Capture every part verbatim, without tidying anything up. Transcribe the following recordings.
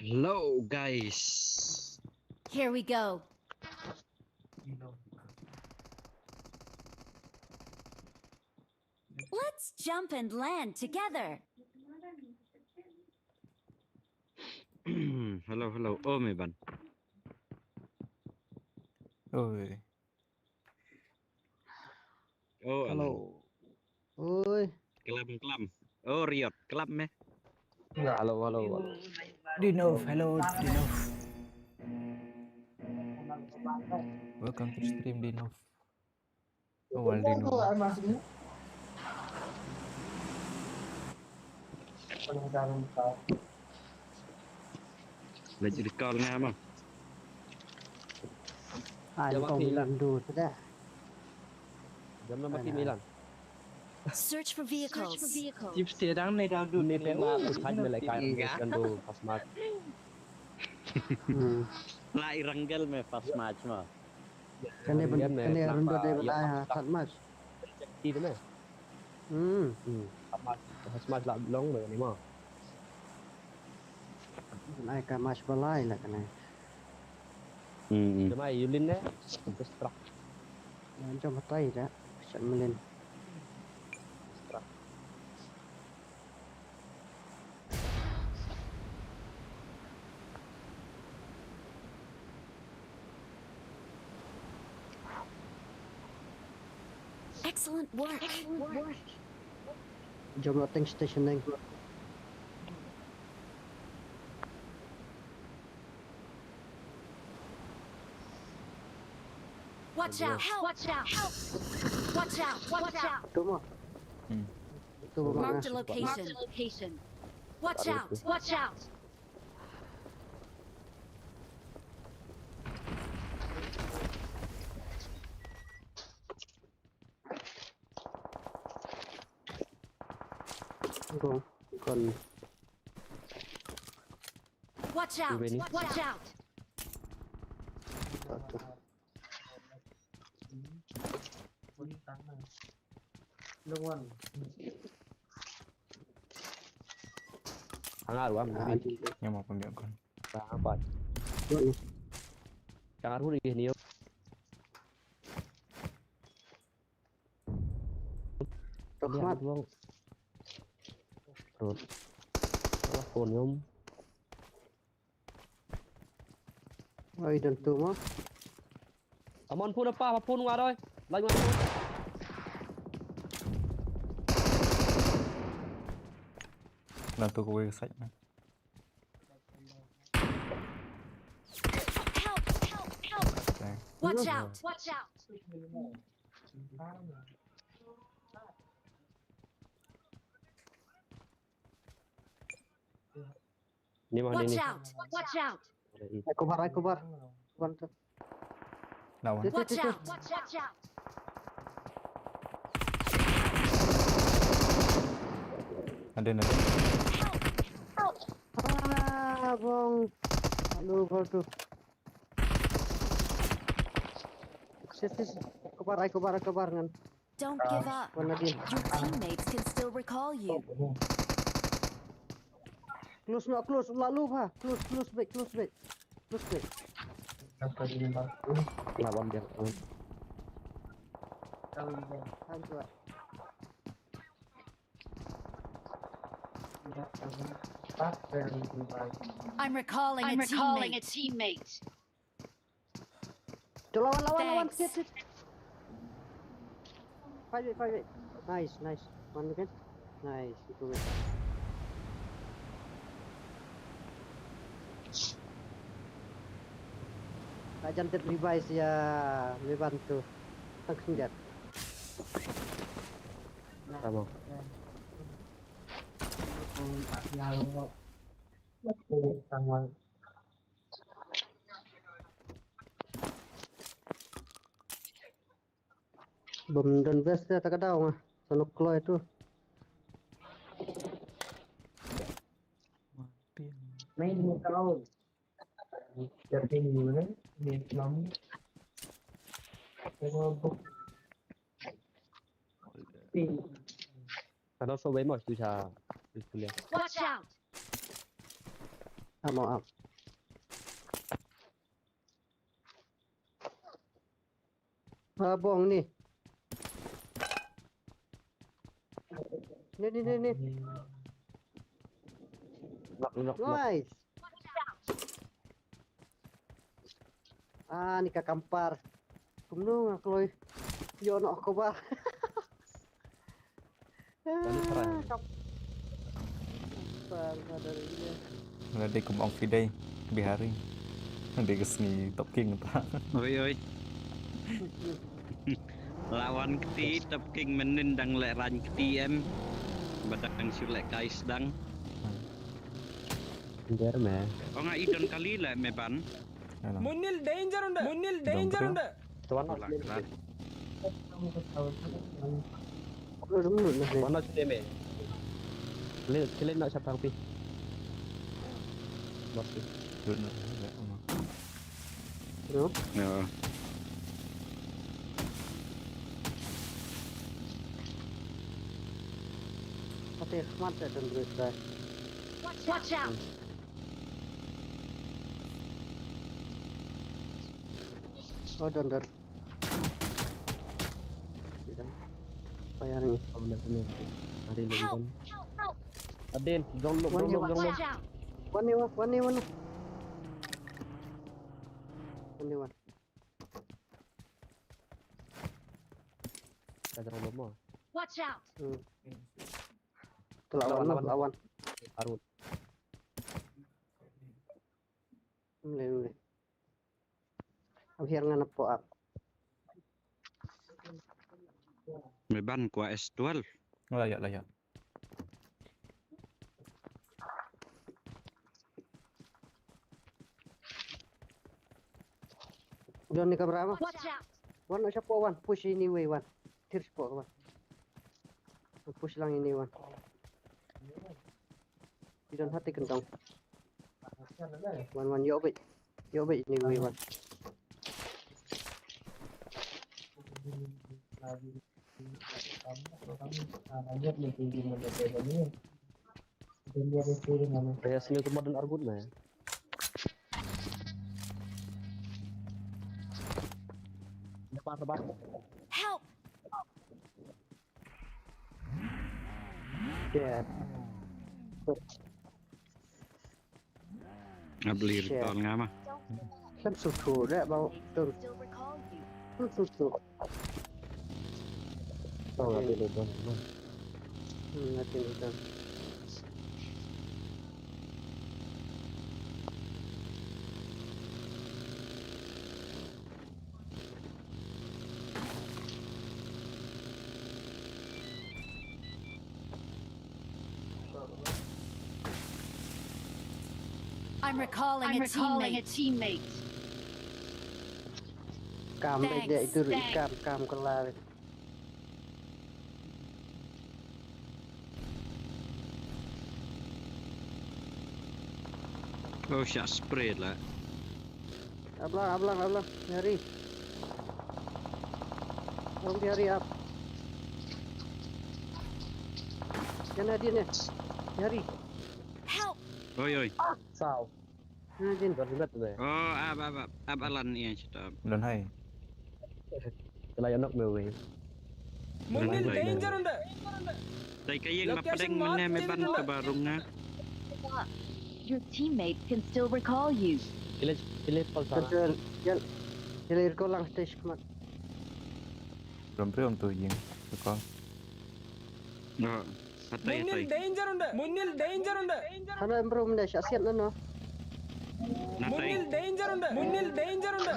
Hello, guys. Here we go. Let's jump and land together. Hello, hello. Oh, Meban. Oi. Oh, Hello. Alan. Oi. Kelam, kelam. Oh, Riot. Kelam, eh. Hello, hello, hello. Dinov, hello, Dinov. Welcome to stream, Dinov. Oh, well, Dinov. Lagi recall nga mah. Ah, kong bilang dulu sudah. Jam nama tim ilan? Search for vehicles. Tip sedang ni dah dulu. Ni pema aku tanya mereka yang kan tu pas mat. La iranggal me pas match ma. Kan ni ben kan ni runda dei ben ai ha sat match. Ti dei me. Hmm. Pas match pas match la long me ni ma. Ben ai ka match balai la kan ni. Hmm. Mai Yulin ne. Just truck. Jom hatai dah. Sat melin. Truck. Excellent work. Jom lo tank station neng. Watch out! Help! Watch out! Help! Watch out! Watch out! Tuma. Hmm. Tuma Marked a mana? Location. Location. Watch out! Watch out! Go. Kon. Watch out! Watch out! Hangar wam. Yang mau pembiak kon. Apa? Hangar huri ni. Tohmat wong. Terus. Salah phone yom. Oi, dan tu mah. Amon phone apa? Apa phone ngaroi? Lain mana? Dah tu kau site. Help! Help! Help! Okay. Watch out! Watch out! Ni mah ni Watch ni. Out! Watch out! Aku bar, aku bar. Bar tu. Lawan. Watch out! Watch out! Ada, ada. Ah, bong. Aduh, bar tu. Sis, sis. Aku bar, aku bar, aku bar ngan. Don't give up. Wan lagi. Your teammates can still recall you. Close no, close. Lalu ha. Close, close back, close back. Close back. Lawan dia. Hantu. I'm recalling, I'm a, recalling teammate. A teammate. Tu lawan, lawan, lawan. Thanks. Sit, sit. Five eight, five eight. Nice, nice. One again. Nice, itu weh. Ka jan tet revise ya, me bantu. Tang senjat. Tama. Bom don best ya, tak ada nga. Sanu kloi tu. Main mo tao. Jadi ni mana? Ni kami. Tengok. Kalau so wei mo tu sa. Tu ya. Watch out! Amo am. Ah, bong ni. Ni, ni, ni, ni. Knock, knock, knock. Nice. Ah, ni ka kampar. Kumno nga kloi. Yo no ko ba. Lalu try. Kampar ada dia. Nga dei kum ong Fidei, Bihari. Dei ka sngi Top King ta. Oi, oi. Lawan kti Top King mynnin dang leh rang kti em. Ba dang shu leh kai sdang. Nder me. Ong nga i don kali leh me ban. Munil danger unde. Munil danger unde. Tuan nak sini. Mana sini me? Kalian, kalian nak siapa pi? Bos. Duit nak. Bro. Ya. Pati khmat dah dan duit dah. Watch out. Oh, don, don. Paya ni. Ada lagi kan. Adin, jong lok, jong lok, jong lok. One ni one, one ni one. One ni one. Ada jong lok mo. Watch out. Hmm. Lawan, lawan. Arut. Mle, mle. Am hiar ngan apo ap. Me ban kwah S twelve. Lah ya, lah ya. Don ni kamera mo. Watch out. Wan, shapo wan. Push anyway wan. Tir shapo wan. Push lang ini wan. Ki don hati kentang. Wan, wan, yo bit. Yo bit ni wi wan. Kaya sini tu modern argut na. Depan, depan. Help! Shit. Nga beli recall nga ma. Kan susu dah bau tu. Kan susu. Oh, nanti lu don. Hmm, nanti lu don. I'm recalling a teammate. Kam dei dei itu ri kam kam kelar. Oh, shah spray lah. Ablang, ablang, ablang. Nyari. Tolong di hurry up. Yana dia ni. Di hurry. Help! Oi, oi. Saw. Nah, din. Baru lihat tu. Oh, ab, ab, ab, ab alan iya, shut up. Don hai. Telah ya knock me wei. Munil danger unde. Tai ka ïing ba pdeng mynne me ban ka ba rung nga. Your teammate can still recall you. Kile, kile pal sala. Kile, kile recall lang stage khmat. Rom pre om tu ïing recall. No. Hatai, hatai. Munil danger unde. Munil danger unde. Hana em bro, mynne shah siat na no. Munil danger unde. Munil danger unde.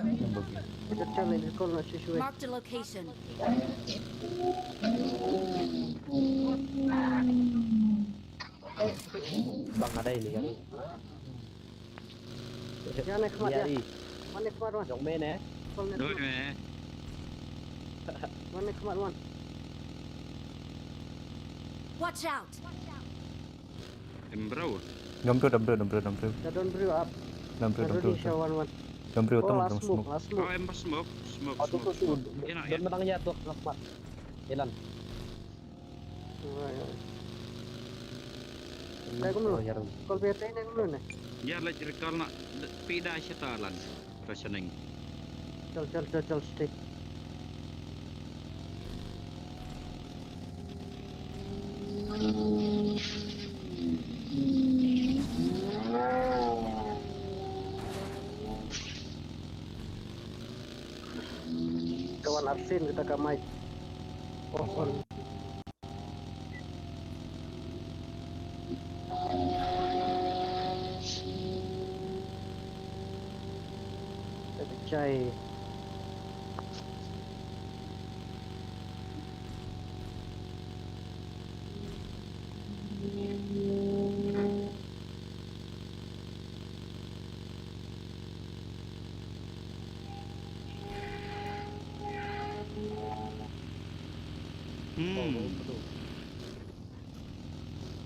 Kita challenge call na shishui. Marked a location. Bang ada ini kan. Ïa ne khmat ïa. Wan ne khmat wan. Jong me ne. Doi me. Wan ne khmat wan. Watch out. Em bro. Dom bro, dom bro, dom bro, dom bro. Da don bro ap. Dom bro, dom bro. Wan wan. Dom bro tong dom smoke. Oh, em smoke, smoke, smoke. Ina, ina. Don medang ïa tu khmat. Ilan. Oi, oi. Dai kumno? Kol biar tai dai kumno ne? Ïa leit recall na phi da shata lan. Rationing. Chal, chal, chal, chal, stay. Kawan absent kita ka mic. Oh, on. Pechai. Hmm.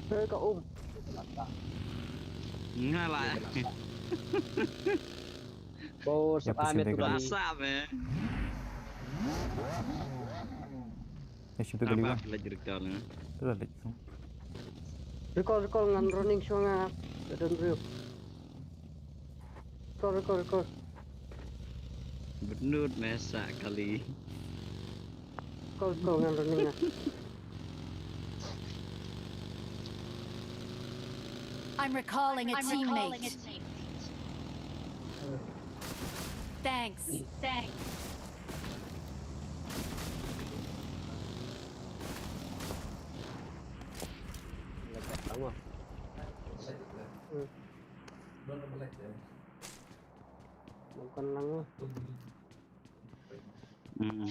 Hei, ka um. Nga lah. Bos, ya, pamit pusing tu deh. Basah, man. Ya, situ kali. Apa lah jerkal ni? Tu dah lagi. Recall, recall, ngan running shuwa nga. Dah done, bro. Recall, recall, recall. Bernut mesa kali. Recall, recall, ngan running nga. I'm recalling a teammate. Thanks. Thanks. Lagi apa? Hmm. Bukan lang lah. Hmm.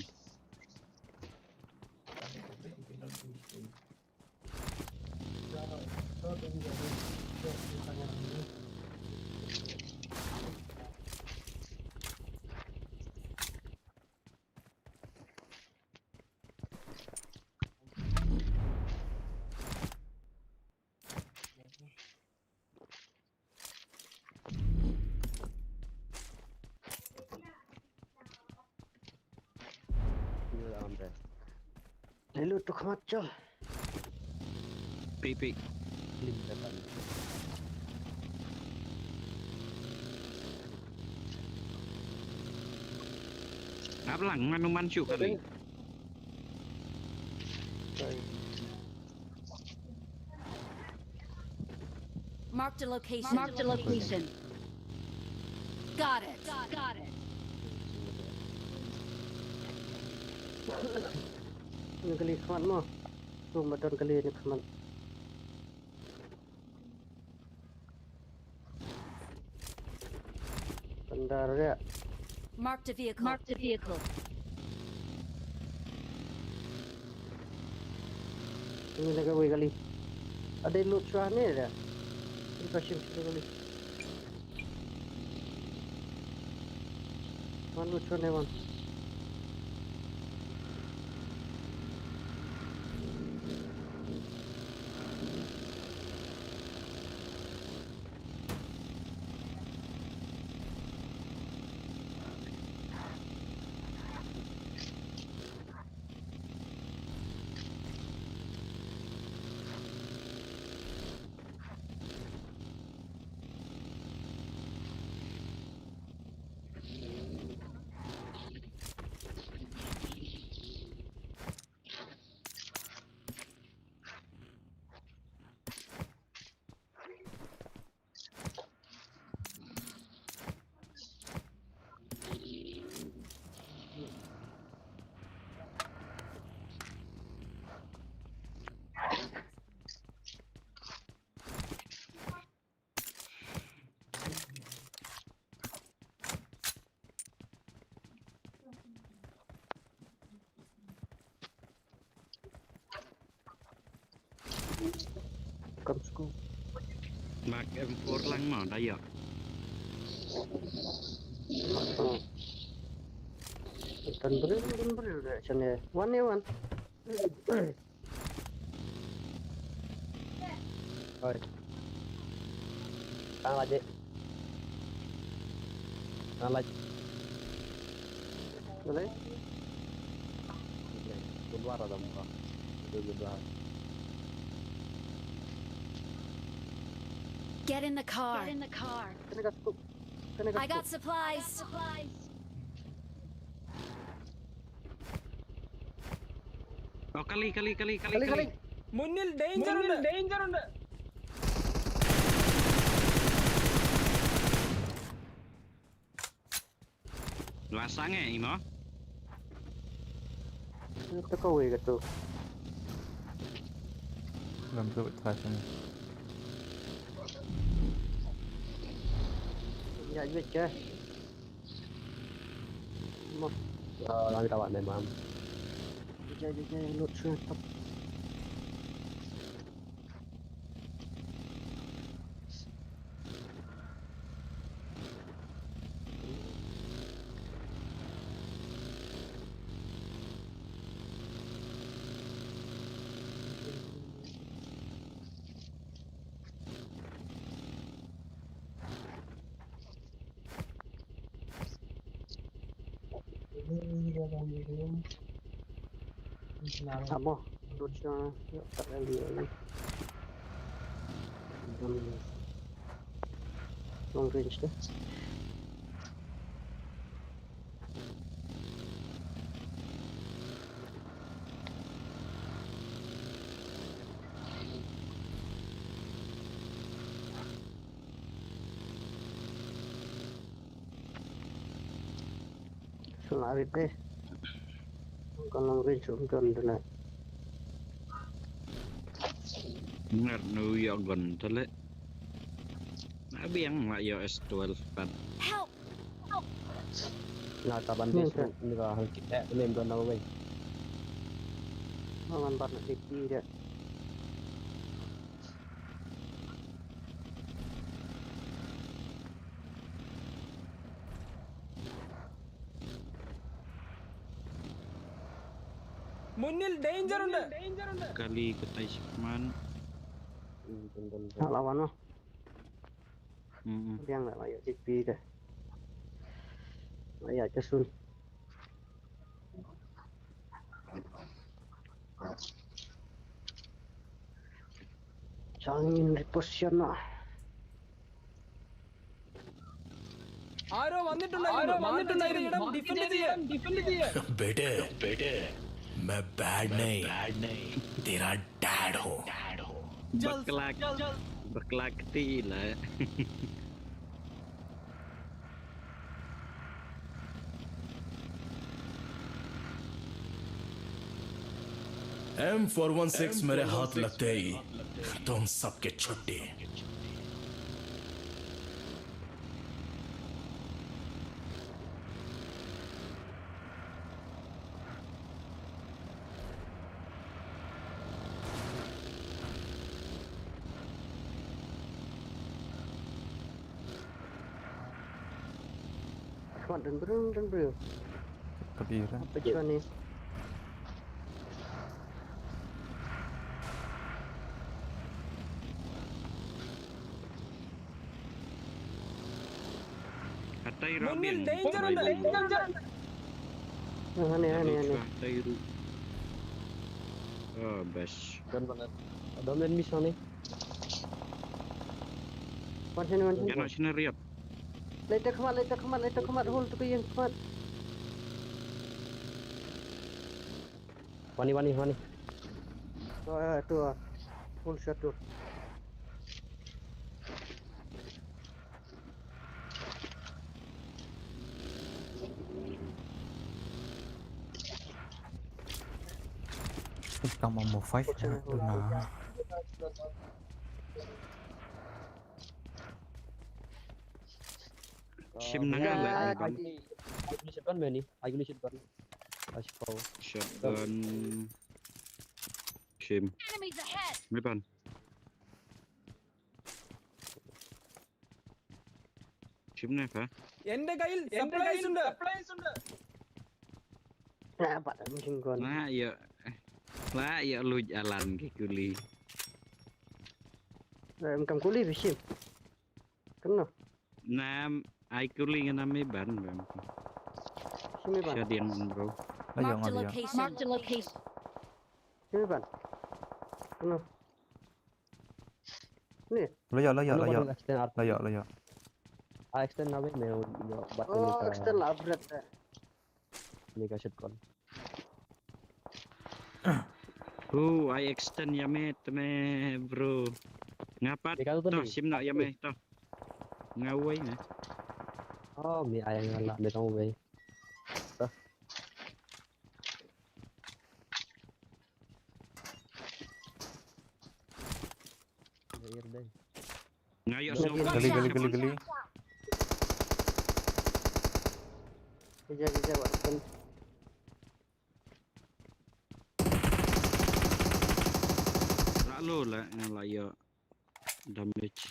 Hello, tu khmat chol. Pi, pi. Lim datang. Ablang, manu manchu kali. Sorry. Marked a location. Marked a location. Got it. Got it. Ni kali khmat mo. Tu madan kali ni khmat. Bandar dia. Marked a vehicle. Marked a vehicle. Ini lagi wei kali. Ada loot shuwa ni dia. Ini passion shuwa kali. One loot shuwa ni one. Kam sku. Mak M four lang mo, da ïa. Tan bril, tan bril da chane. One ya one. Oi. Tang lagi. Tang lagi. Boleh? Keluar ada muka. Itu juga. Get in the car. Get in the car. Kane ka scope. Kane ka I got scope. Supplies. Oh, kali, kali, kali, kali, kali, kali. Munnil danger. Munnil danger. Lasang eh, Imo. Ito ka way ka to. Lam ka wait fashion. Ya, ya, ya. Mo. Ah, lang kita wak memang. Ya, ya, ya, not sure. Amo, lucha, tak lagi lagi. Long range tu. Selarit deh. Kan long range um kan dana. Ngar nu ya gun tele. Abiang la yo S twelve pan. Help! Na taban base ni ka hal kit eh nem don na wei. Mangan bat na D P dia. Munnil danger unde. Kali katai shipman. Nak lawan noh. Hmm. Yang nak layak D P deh. Layak kesun. Changin reposition lah. ആരോ വന്നിട്ടുണ്ടായിരുന്നു. ആരോ വന്നിട്ടുണ്ടായിരുന്നു. ഇടം ഡിഫെൻഡ് ചെയ്യാൻ. ഡിഫെൻഡ് ചെയ്യാൻ. बेटे, बेटे, मैं बैड नहीं, बैड नहीं, तेरा डैड हूँ। Bakla, bakla kti la. M four one six मेरे हाथ लगते ही तुम सबके छुट्टी। Come on, dun, dun, dun, dun. Kabira. Apa cuan ni? Atai Robin. Danger, danger. Aneh, aneh, aneh. Atai Ru. Oh, best. Don mana? Don enemy sana. Wan sini, wan sini. Yana sini riot. Later khmat, later khmat, later khmat, hold tu yang khmat. Wani, wani, wani. Tu, ah, tu, ah. Full shot tu. Come on, mo five na tu na. Shim na nga la. Ai, ai, ai, shotgun mani. Ai, shotgun. Ai, shotgun. Shotgun. Shim. Enemies ahead. Mepan. Shim ne pha? എന്റെ കയ്യിൽ, എന്റെ കയ്യിൽ supplies ഉണ്ട്. Supplies ഉണ്ട്. Nah, pat machine gun. Lah, ya. Lah, ya, luj alan ki kuli. Em, kam kuli bishim. Kena. Nam, ai kuli ngana me ban, bam. Sini ban. Shadiang, bro. Ayo, mark the location. Mark the location. Sini ban. Kena. Ni. Lo ïoh, lo ïoh, lo ïoh. Extend ar. Lo ïoh, lo ïoh. Ah, extend na wei me ïoh bat. Oh, ni ka extend la upgrade te. Ni ka shotgun. Oh, ai extend ïa me te me, bro. Nga pat. Ni ka tu to ni. Shim noh ïa me to. Nga wei me. Oh, me ai nga la me tong wei. To. Nga ïoh snow. Gali, gali, gali, gali. Kejar, kejar, Pak Rukun. Lah lo lah, yang lah ïoh damage.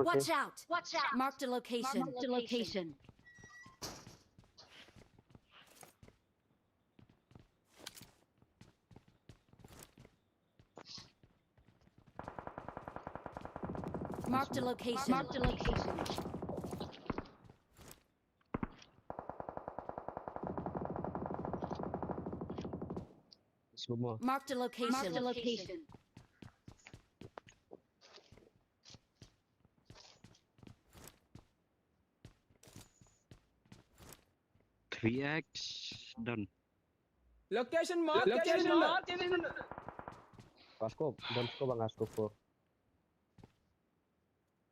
Watch out! Watch out! Marked a location. Marked a location. Marked a location. Marked a location. Marked a location. Marked a location. Three X done. Location mark, location mark. Ka scope, don scope, ba nga scope four.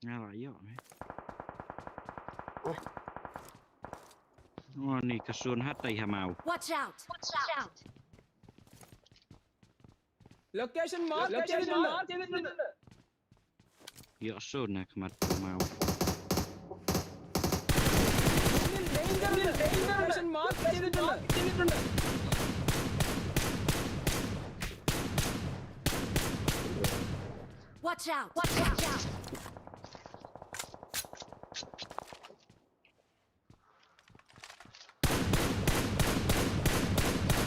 Nga la ïoh, eh. Oh, ni ka sun hatai ha maw. Watch out! Watch out! Location mark, location mark. Ïoh sun na khmat maw. Location mark, location mark. Watch out! Watch out!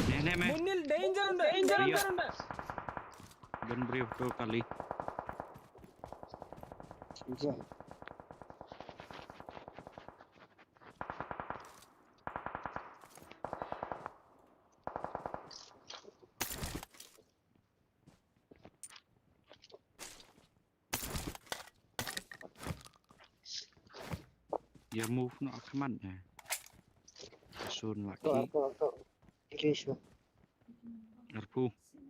Neh, neh, meh. Munil danger unde, danger unde. Don briew to kali. Ïa move noh ha khmat eh. Sun laki. To, to, to. Delay shuwa. Arphew.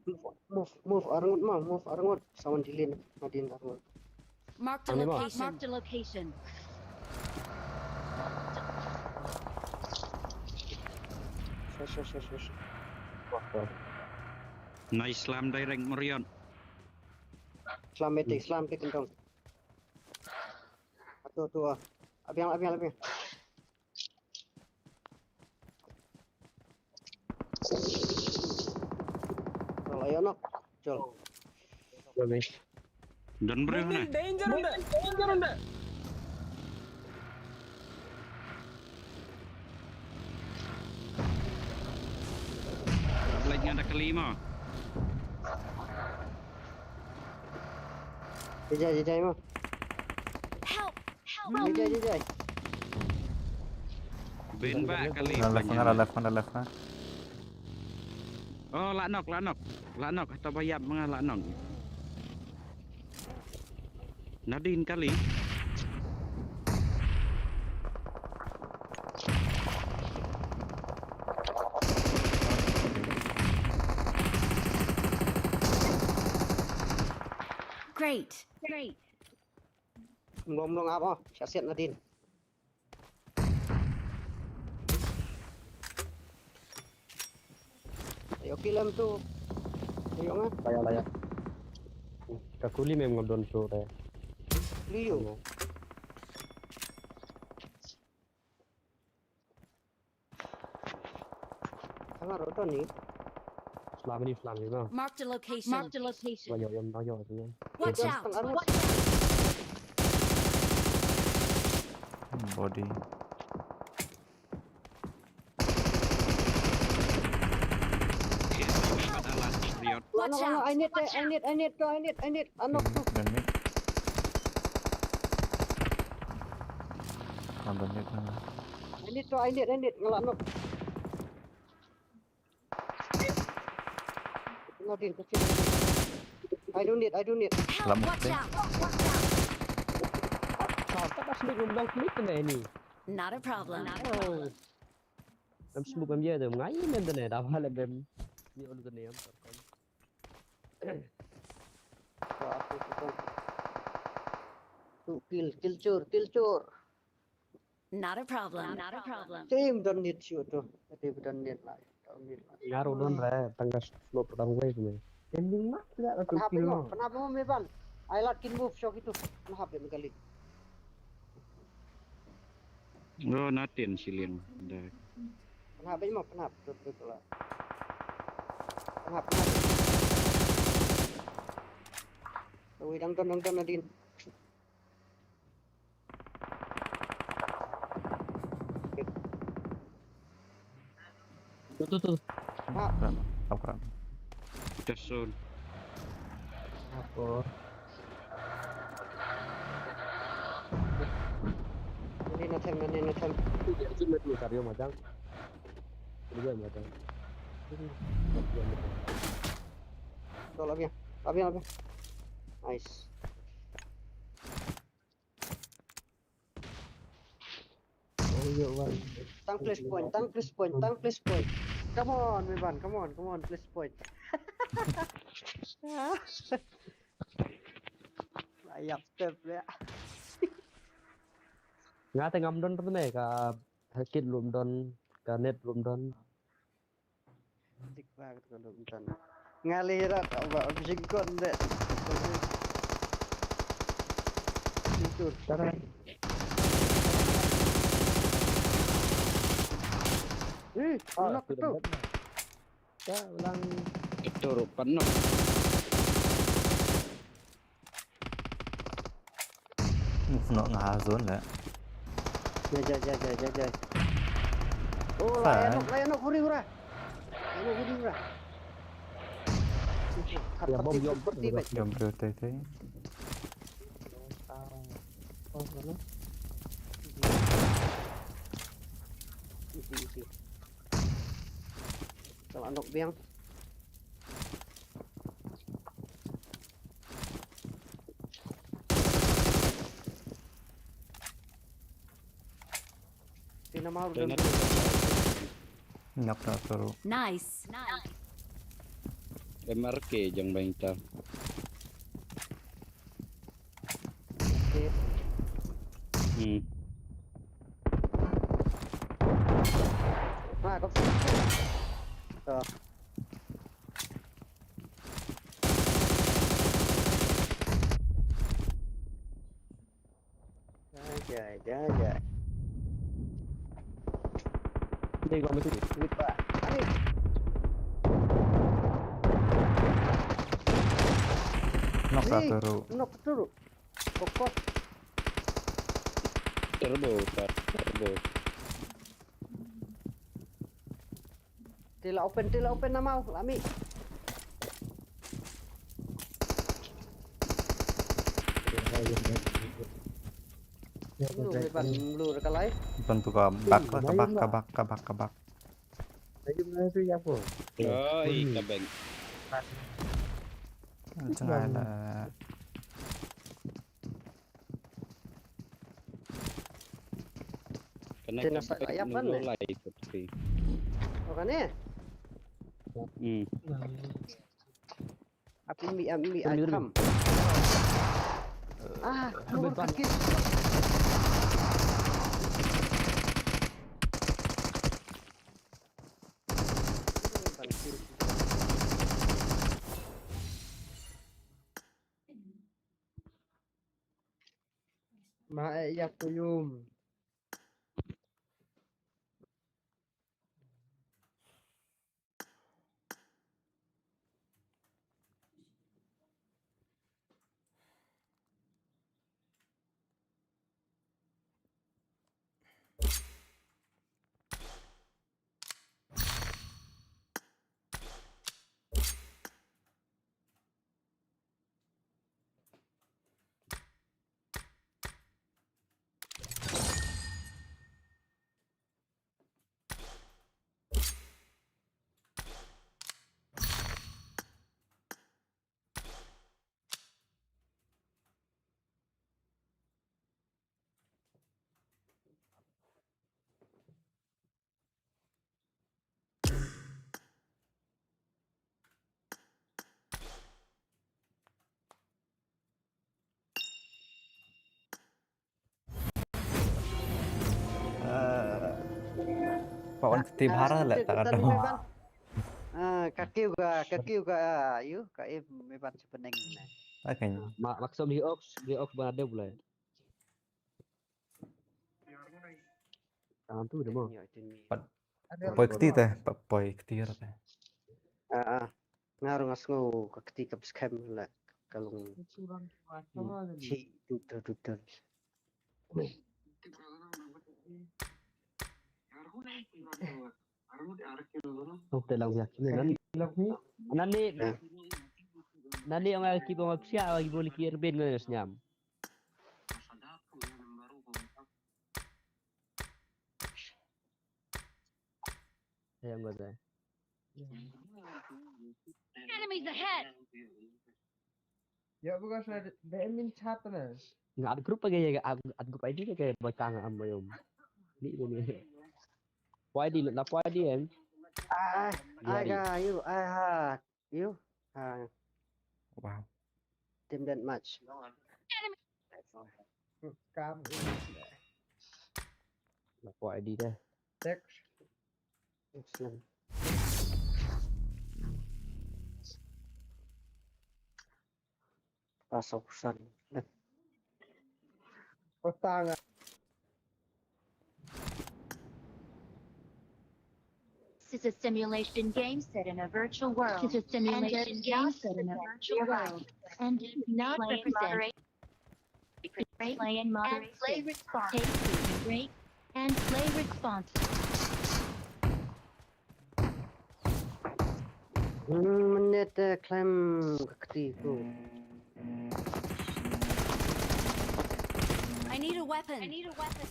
Move, move, move, arngut ma, move, arngut. Someone delay na, nadien arngut. Marked a location. Marked a location. Sure, sure, sure, sure, sure. Wah, wah. Nice slam direct Marion. Slam mete, slam te kentong. Atu, atu, ah. Abiang, abiang, abiang. Jol, ayo nok. Jol. Don briew ne. Danger unde, danger unde. Lagi ada kelima. Jai, jai, jai, ma. Help! Help! Jai, jai, jai. Bin ba kali. Nga left, nga left, nga left, nga. Oh, la nok, la nok. La nok, hato ba ïap nga la nok. Nadien kali. Great. Great. Mlong mlong ap oh, sha siat nadien. Ayo kill em tu. Ayo nga. Laya, laya. Ka kuli mem ngam don tu te. Liyo. Tanga roto ni. Slam ni, slam ni, no. Marked a location. Marked a location. Ba ïoh, ïoh, ba ïoh, ïoh. Watch out! Watch out! Body. Watch out! I need, I need, I need to, I need, I need. Ano to? Bandit. Bandit. Bandit. I need to, I need, I need. Nga la nok. Not in, not in. I don't need, I don't need. Help, watch out! Sa ta bas mik rum dong klik ne ni. Not a problem. Oh. Em smoke em ye dem ngai men de ne da ba le bem. Ni olu de ne em. Tu kill, kill chor, kill chor. Not a problem. Not a problem. Team don't need you tu. Team don't need lah. Don't need lah. Nga ro don re tang ka slope tang wei me. Ending ma tidak tu Penhap kill mo, no. penhap mo me ban. Ai lat kin move show gitu. Penhap dia kali. Oh, natin siling. Dah. Penhap mo, penhap. Tu tu tu lah. Penhap, penhap. Ui, dang don, dang don Nadine. Tu tu tu. Penhap. Ram, stop ram. Just soon. Apa? Nadine attempt, Nadine attempt. Tu dia tu metu kario macam. Dia macam. Tolak dia. Abang, abang. Nice. Oh ya wan. Tang place point, tang place point, tang place point. Come on, Meban, come on, come on, place point. Ayap step ya. Nga te ngam don tu ne ka hakit lum don ka net lum don. Dik ba ka tu lum don. Nga le ra ka ba bishing kon de. Itu. Tara. Eh, nak tu. Ka lang Itu rupan no. Move no nga ha zone le. Jai, jai, jai, jai, jai, jai. Oh, Fine. Layanok, Layanok, huri hura. Layanok, huri hura. Ya, bom, bom, bom. Jom tu tu tu. Oh, mana? Isi, isi. Kalau anak biang. Sina mau Kena Knock knock tu. Nice. M R K jang bang ta. Okay. Hmm. Ah, kau. Ah. Jai, jai, jai, jai. Ni kau mesti. Wait, Pak. Ani. Knock Ni, tu. knock tu. Kokot. Turbo, tak turbo. Tila open, tila open na mau, lami. Lu, me ban lu ra ka lai. Ban tu ka back ka back ka back ka back ka back. Lagi mana tu ya apa? Oi, ka bang. Jangan lah. Kena Kena ka sa-, bang ayam nu mana? Lai tu. Oh, kan eh? Hmm. Api mi, api mi, Kami dulu. Api mi. Ah, nomor kaki. Ma, eh, ya kuyum. Wan kti bhara le ta ka dong. Ah, ka kiew ka, ka kiew ka, ah, yu, ka im me ban sa peneng ne. Ta ka ngi. Ma, maksud di ox, di ox ba de bulai. Tangan tu demo. Pat, poi kti te, pat poi kti ra te. Ah, ah. Nga ruh nga sngew ka kti ka pskhem la ka long. Chi tu tu tu tu. Ong te lang ya. Nani, nani, nani ong ki bong psia, ki bong ki erbin ngan snyam. Yang gua tu. Enemies ahead! Ya, bukan saya, D M in chat na. Nga ad group age ya, ad, ad group I D ke boy kang am boy um. Ni ni. Poi di la poi di em. Ah, ah, Yari. Ga, you, ah, ha, you, ah, Wow. Team deathmatch. Kam. La poi di deh. Text. Excellent. Pasok san. Patanga. This is a simulation game set in a virtual world. This is a simulation game set in a virtual world. And not represent. Play and moderate. And play responsibly. Break and play responsibly. Hmm, mynne te khlem ka kti ku. I need a weapon. I need a weapon.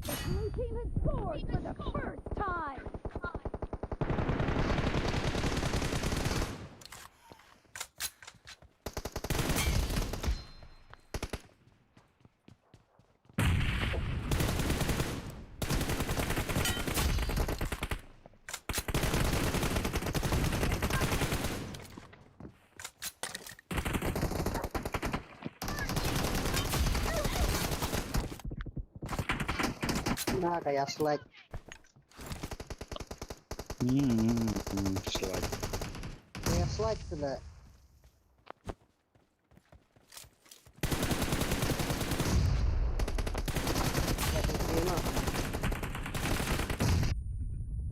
The blue team has scored for the first time. Na ka ïa slide. Hmm, hmm, hmm, slide. Ka ïa slide tu la.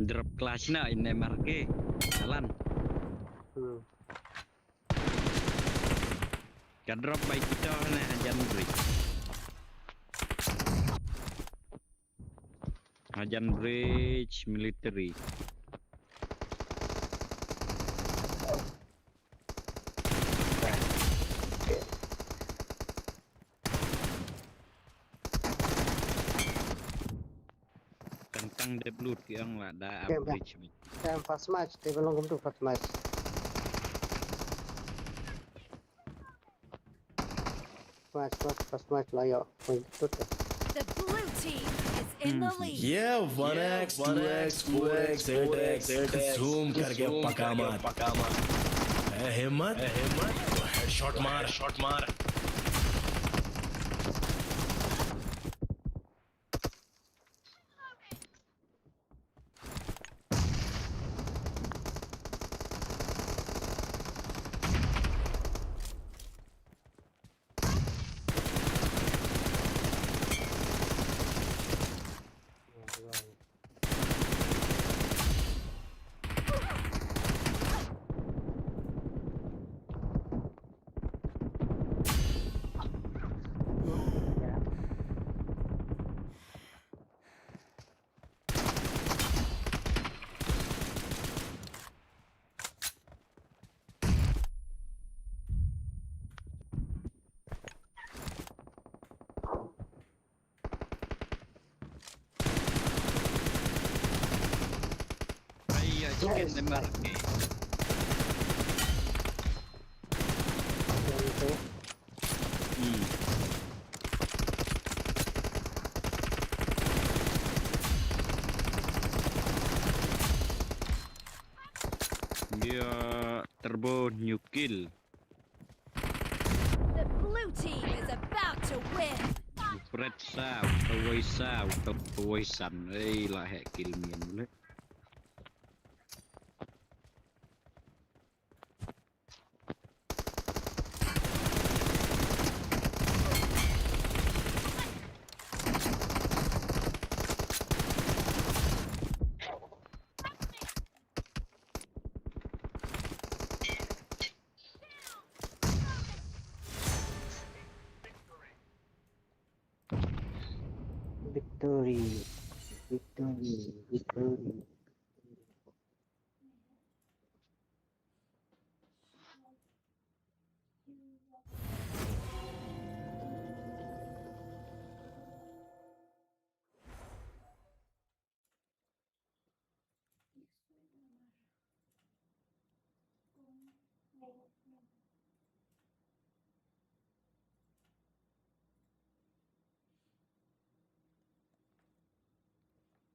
Drop clash na in M R K. Jalan. Hmm. Ka drop bai kita na Hajan Bridge. Hajan Bridge military. Tang tang dep lut ki ong la da. Kem, kem. Average mi. Kem first match, te belong kum tu first match. First match, first match la yo. Point tu tu. The blue team is in the lead. Yeah, one X, two X, four X, eight X, zoom करके पका मत। है हिम्मत? है हिम्मत? तो हेडशॉट मार, हेडशॉट मार। Ai, ya, chicken de marke. Hmm. Dia turbo new kill. Pret saw, tawei saw, tawei san. Ei, la heh kill mian le. Victory, victory, victory.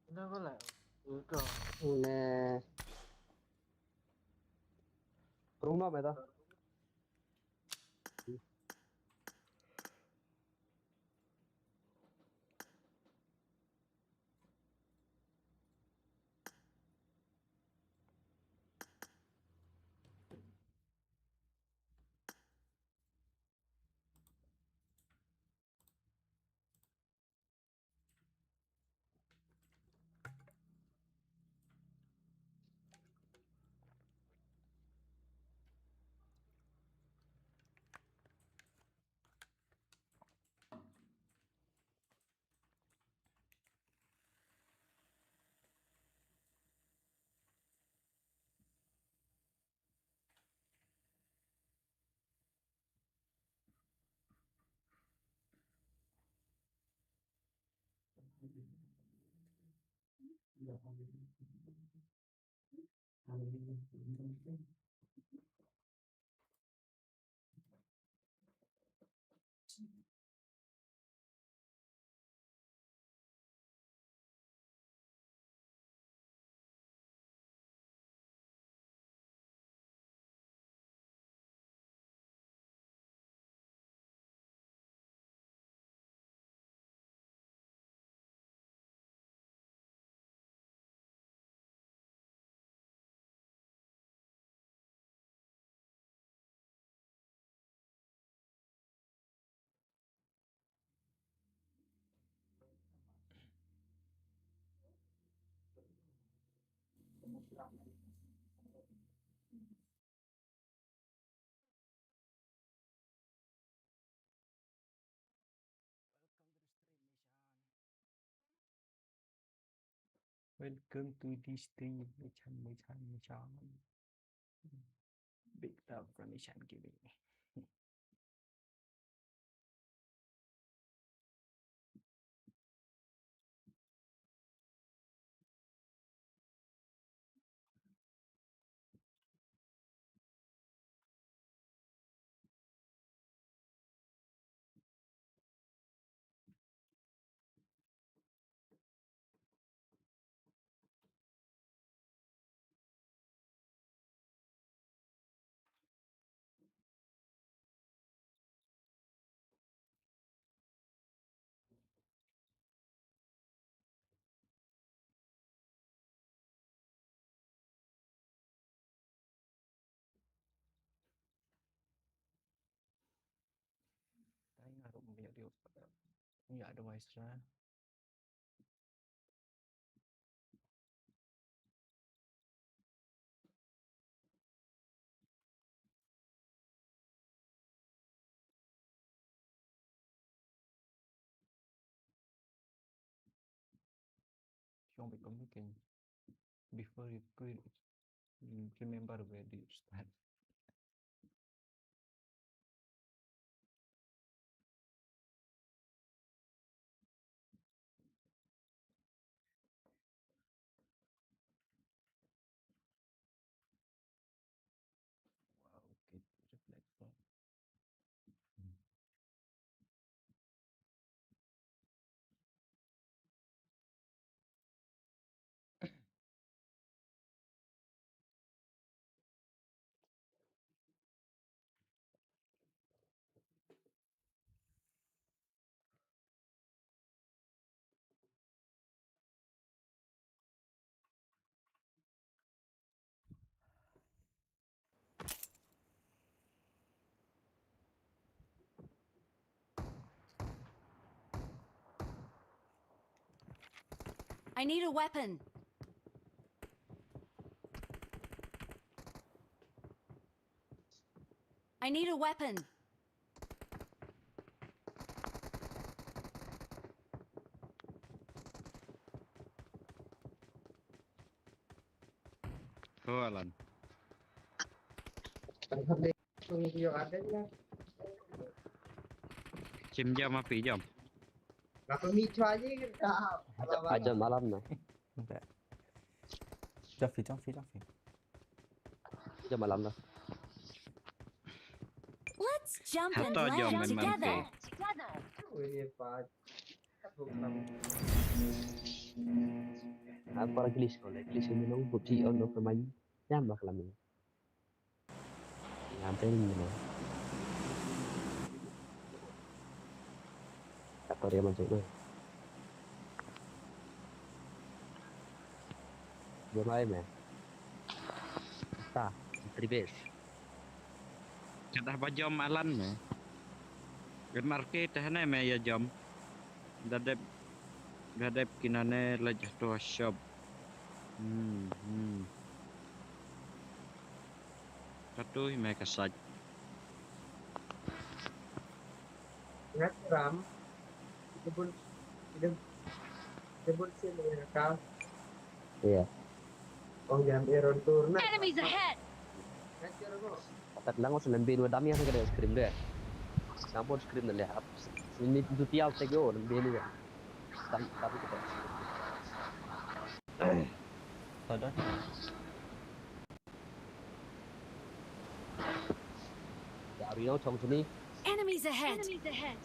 Ina ko la, ko. Une. Rung no meta. Welcome to the stream, Mishan, Mishan, Mishan. Big love from Mishan Gaming. Tang nga ruh ym ïoh, ym ïoh advice ra. Shong bad kum ni keiñ. Before you quit, remember where do you start. Wow, okay, reflect from. I need a weapon. I need a weapon. Ho Alan. Chim jam api jam. Ajan malam na. Jump fi, jump fi, jump fi. Jam malam na. Let's jump and Hato jom laugh men man together. Ke. Apa glitch ko le glitch ni nong buti on no kemai. Jam malam ni. Nanti ni no. Apa dia macam tu? Dia mai meh. Ta, tribes. Kadah ba jom Alan me. Gen marke tah ne me ya jom. Dadep dadep kinane la jatuh shop. Hmm, hmm. Katu me kasaj. Ngat ram. Kita pun kita kita pun sih mereka. Iya. Oh yang Aaron turun. Enemies ahead! Ngat ram. Tat lang os lembe dua dam yang kena scream deh. Nampun scream deh. Ini tu tial tego lembe ni kan. Tam tapi kita. Tada. Ya, Rino chong sini. Enemies ahead! Enemies ahead!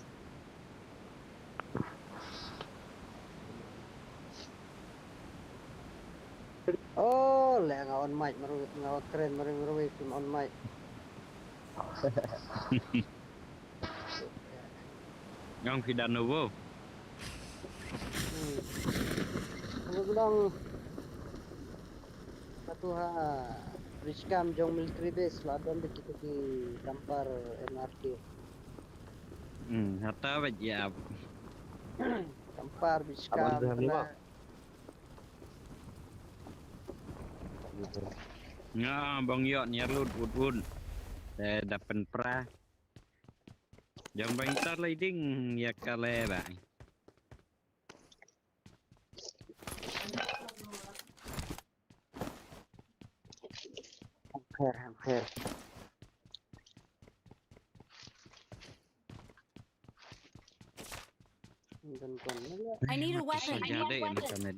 Oh, le nga on mic maru nga on kren maru maru kim on mic. Ngam kidan nubo. Hmm. Aku bilang satu ha Richcam jong military base la don de kita ki tampar M R T. Hmm, hata ba jab. Tampar Richcam Abang dah kena. Nga bang yok nya lut ut ut. Te da pen pra. Jang bang ta lai ding ya kale ba. Hampir, hampir. Dan kon ni lah. I need a weapon. Jadi ni kamet.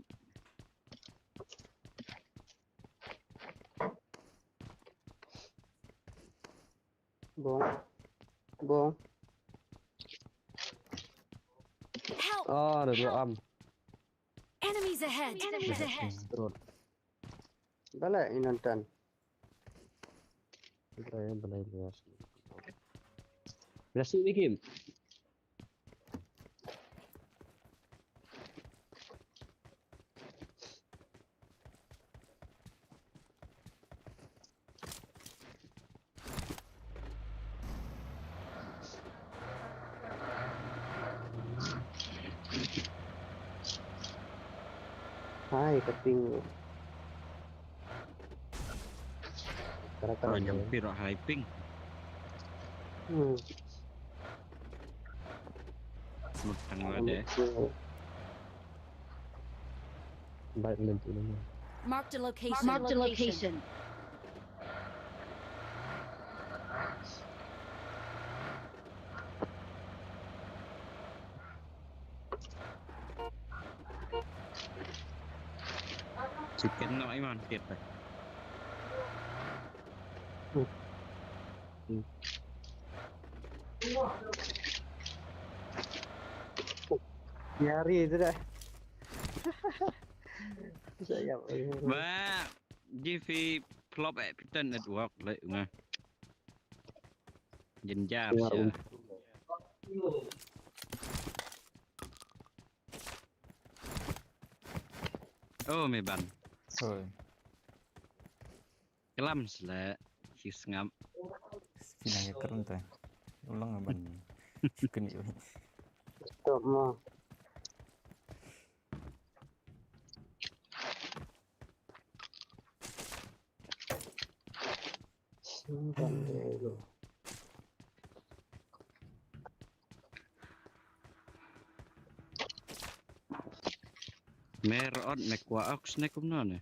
Bong. Bong. Help! Oh, ada dua am. Enemies ahead! Enemies ahead! Turun. Bala inantan. Kita yang benar biasa. Biasa ni game. Hai, keping. Kara-kara. Jam piro hai ping. Hmm. Mut tang la de. Baik, nanti nama. Marked a location. Marked a location. Chicken no iman kita. Nyari tu dah. Saya. Ba, G V plop eh pitan network le nga. Jenjar. Oh, me ban. Oi. Kelam sele si sngap. Sina ya kerun ta. Ulang ban. Chicken yo. Stop mo. Mer ot me kwah ox ne kumno ne?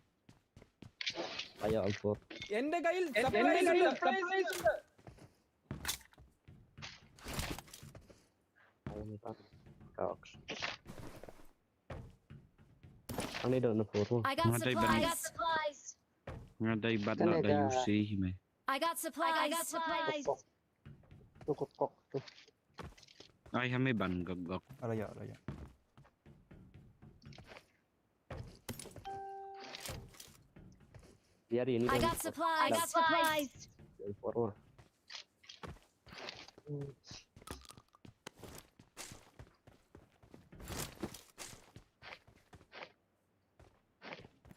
Ayo, alpha. എന്റെ കയ്യിൽ സപ്ലൈസ് ഉണ്ട്. Ayo, me tak. Ka ox. Ani don na photo. I got Nga dai ban- supplies. Nga dai bat Kan na ada dai usi me. I got supplies. I got supplies. Kok, kok, kok, kok. Ai ha me ban gok gok. Ala ya, ala ya. Biar ini I dong. Got supplies. I got supplies. Dari forward.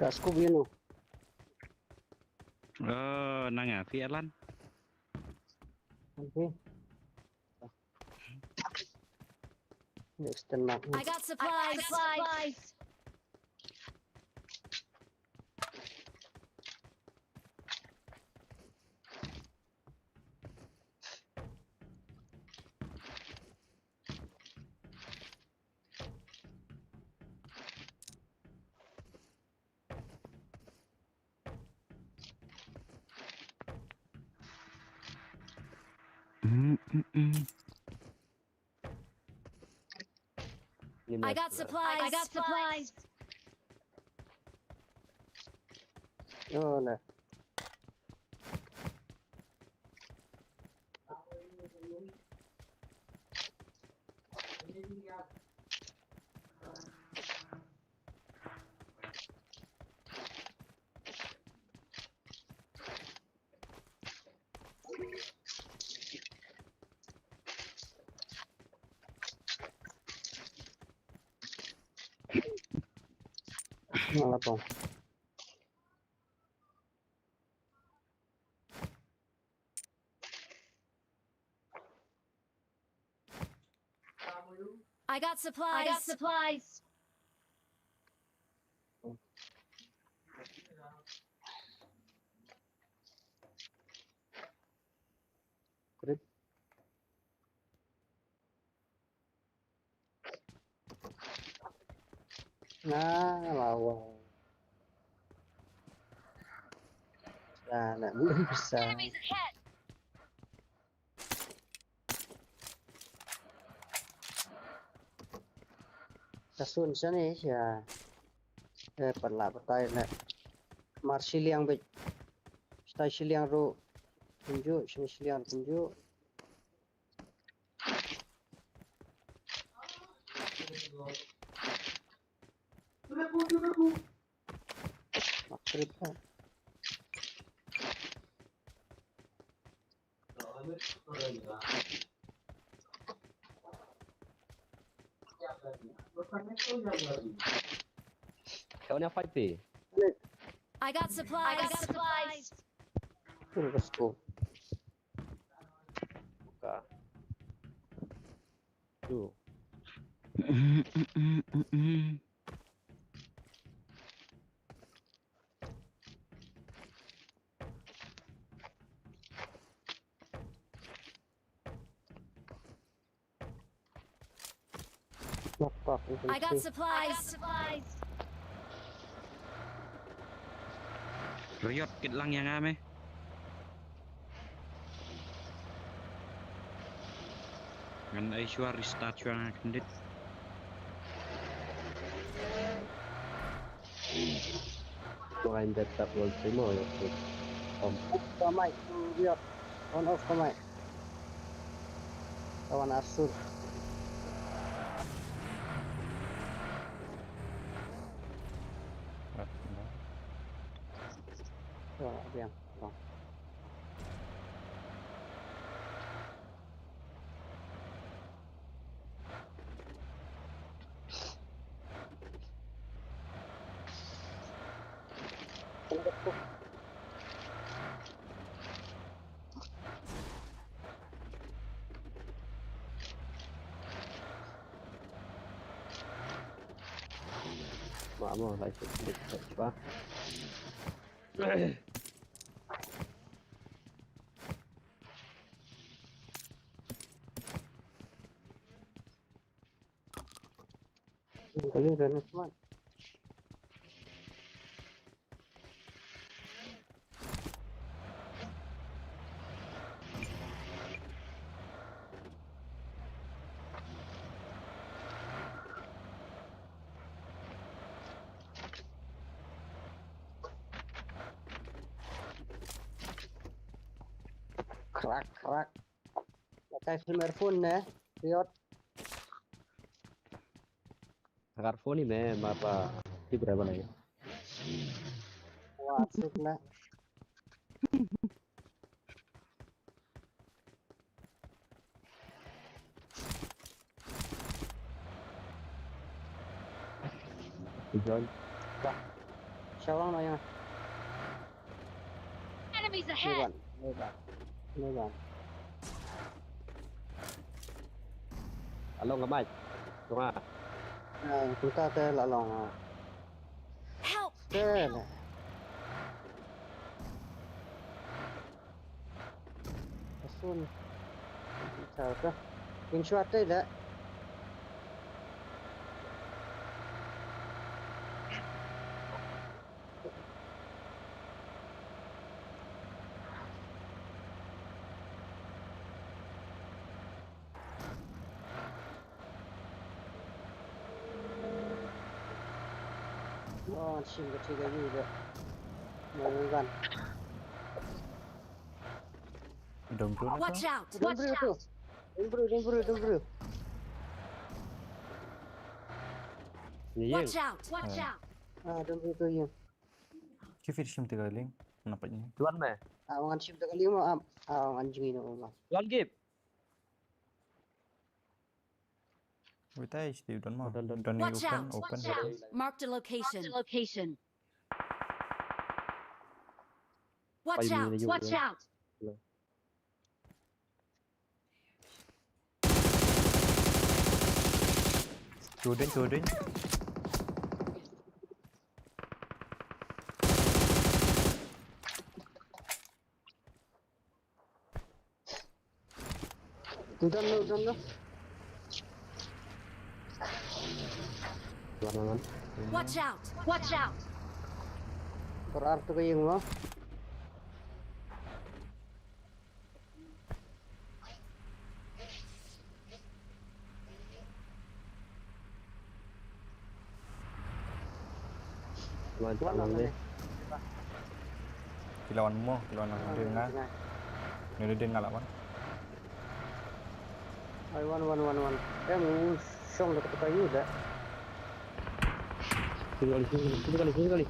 Ka scope ïa no? Oh, nang ïa phi Alan. Okay. Next time. I got supplies. I got supplies. Mm, mm, mm. I got supplies. I got supplies. Oh, no. Malah, Bang. I got supplies. I got supplies. Kredit. Nah, lawa. Nah, nah, belum bisa. Enemies ahead. Ka sun shane sha. Eh, pat lah batai na. Mar shiliang bit. Stai shiliang ruh. Kumjuh, shane shiliang kumjuh. Mak trip ha. Kau ni apa itu? I got supplies. I got supplies. Let's go. Buka. Tu. Knock, knock, I got supplies. Riot kit lang ïa nga me. Ngan ai shuwa restart shuwa nga khyndiat. Blind that that will be more. Off ka mic, Riot. On off ka mic. Kawan Arsur. Wah, ada yang. Oh. Vamos, ahí se, se va. Kali dah ni, teman. Krak, krak. Pakai sniper phone ne, Riot. Agar phone ni me mapa ti berapa lagi? Wah, asik lah. John. Dah. Shawang lah yang. Enemies ahead! Lewan, lewan, lewan. Along ka mai. Tunga. Ah, kunta te la long, ah. Help! Te le. Asun. Chal ka. Kin shwa te le. Oh, shim ka thika yu de. Mo ngan. Dong bru na. Watch out! Dong bru tu. Dong bru, dong bru, dong bru. Watch out! Watch out! Ah, dong bru tu yu. Ki fir shim te ka ling, na pat ni. Tuan me. Ah, wan shim te ka ling mo, ah, ah, wan jingi no mo. Tuan gip. Wait, I still don't know. Don't, don't, don't. Watch out! Open, open. Watch out! Marked a location. Marked a location. Watch out! Watch out! Shooting, shooting. Don't know, don't know. One, one, one. Watch out! Watch out! Por ar tu ka ïing mo. Wan, wan, wan, wan. Ki la wan mo, ki la wan mo. Wan, wan, wan. Ai, wan, wan, wan, wan. Em, u shong da ka yu da. Sini kali, sini kali, sini kali, sini kali.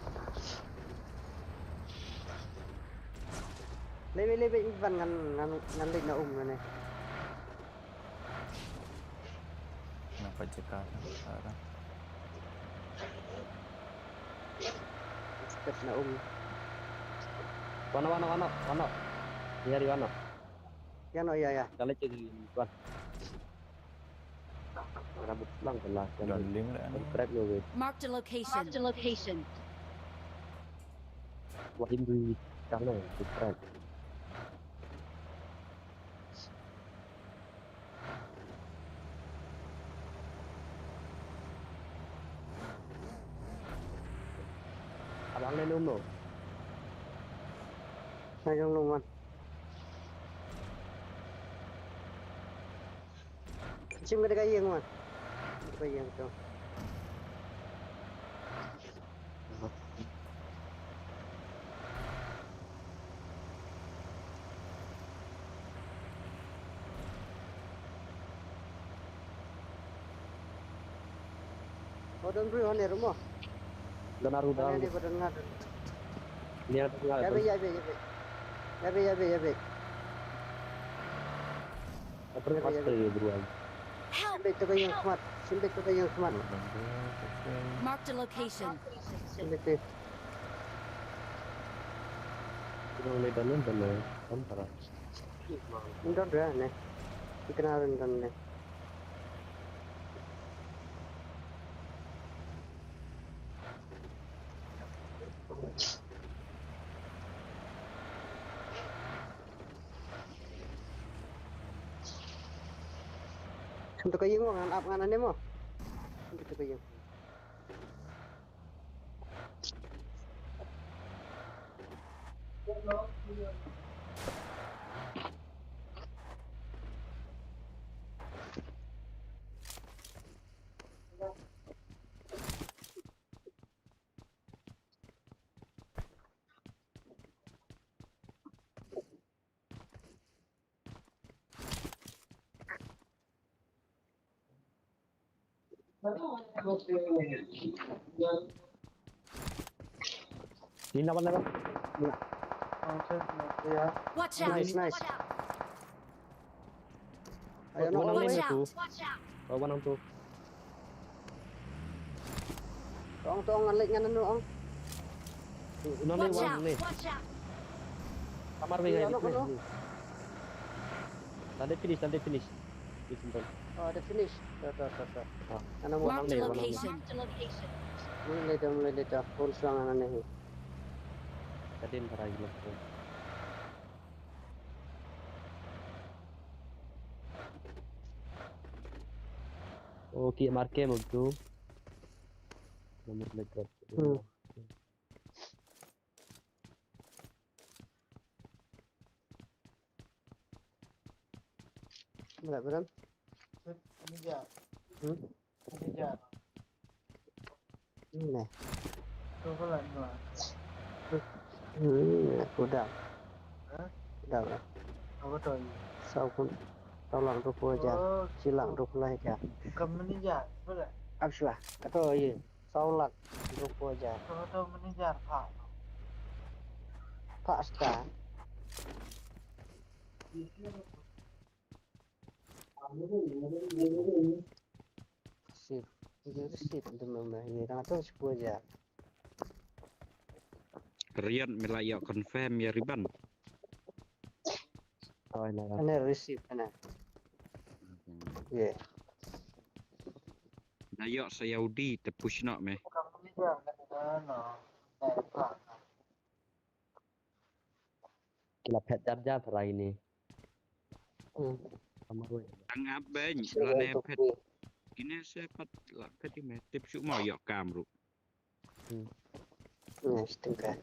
Lebe, lebe, Ivan ngan, ngan, ngan leit na um ngan eh. Nang pajaka, nang pajaka. Step na um. Wano, wano, wano, wano. Iya, di wano. Ïa no, ïa, ïa. Kali cek di wano. Rambut lang pala. Don ling lah ni. Subscribe lo weh. Marked a location. Marked a location. Wah, Hindu, kang na subscribe. Abang le lum no. Sa jong lum wan. Shim ka dei ka ïing wan. Ka ïing to. Ho don bru hone rumo. Don aru don. Hone ba don nga don. Ni ada tinggal. Yabe, yabe, yabe. Yabe, yabe, yabe. Apa ni? Yabe, yabe. Pas tu bru ai. Help! Sembek tu ka ïing smat. Sembek tu ka ïing smat. Marked a location. Sembek tu. Kita boleh dalam dan dalam para. Don dah ne. Kita nak don ne. Shim to ka ïing mo, ngan ap ngan ane mo. Shim to ka ïing. Ni lawan, lawan. Watch out! Nice, nice. Ayo, One no, on wait. Watch lane. out! Watch out! Oh, one on two. Tong, tong, ngan lek ngan anu, ong. One on lane, Watch one out! on lane. Watch out! Kamar wing ayo. Ano, ano? Tande finish, tande finish. Finish, simple. Oh, the finish. Tuh, tuh, tuh, tuh. Ah. Ano mo? Marked a One on lane, one on lane. location. Marked a location. Mulai dah, mulai dah. Full suang ano nih. Kadin tarai gila. Okay, marke mo tu. Nomor lekat. Hmm. Boleh, boleh. Hmm? Ini. Hmm, aku dah. Dah lah. Sao kun. Tolong tu pun aja. Silang tu pun aja. Kam manager, boleh? Abslah. Kata ye. Sao lak tu pun aja. Kata manager, Pak. Pak Star. Sip. Dia sip tu memang ni. Tang tu sepuluh aja. Rian me la ïoh confirm ïa riban. Oh, ina. Ana receive ana. Ye. Na ïoh sa ïa u di te push noh me. Ki la phet jar jar tharai ni. Hmm. Sama ruh. Tang ap beng la ne phet. Ine se pat la phet i me tip shu mo ïoh kam ruh. Nice, tengka.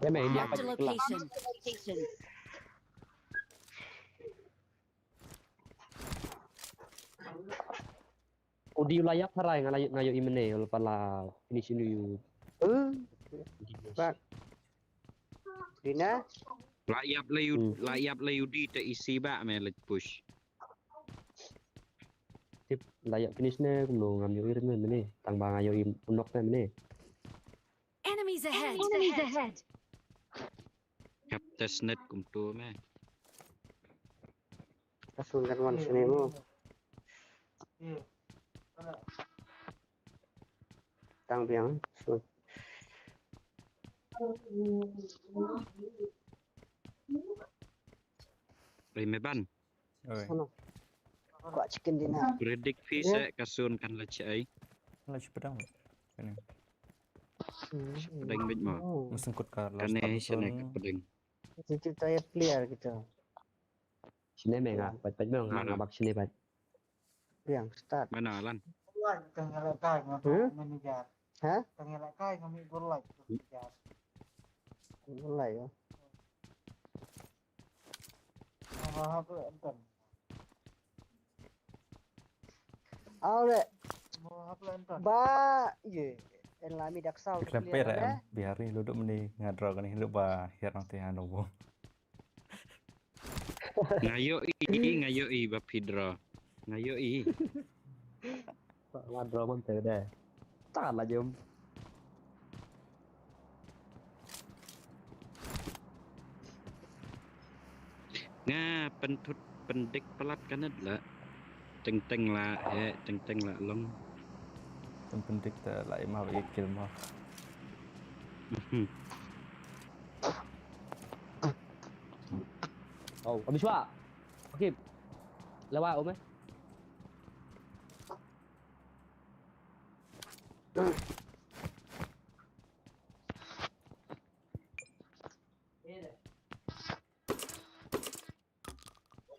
Te me India Marked a pat. Location. Location. U di u la ïap tharai nga la, nga ïoh i mene ul pala finish inu yu. Hmm. Bak. Dina. La ïap le yu Hmm. la ïap le yu di te isi ba me le push. Tip la ïap finish ne kumno ngam ïoh i mene mene. Tang ba nga ïoh i unok ne mene. Enemies ahead! Enemies ahead! Hap test net kumtu me. Asun kan wan sini mo. Tang biang. Sun. Oi me ban. Oi. Sana. Kuat chicken dinner. Predict fi se ka sun kan la chai. Lah, shi pedang. Kane. Hmm. Pedang bit mo. Oh. Masengkut ka last Kane part sene tu. Ka pedang. Itu saya player gitu. Sini me nga pat pat me nga nga bak sini pat. Yang start. Mana Alan? Hmm? Hah? Mulai ya. Au le. Ba ye. En lami dak sau. Klemper em. Biar ni luduk meni ngadra kani lu ba hiar nanti anu bo. Ngayo i ngayo i ba pidra. Ngayo i. Nga draw man te de. Ta la jom. Nga pentut pendik pelat kanet la. Teng teng la he teng teng la long. Tem pendik ta la ima ba ikil ma. Oh, habis wa. Okay. Lewa ome.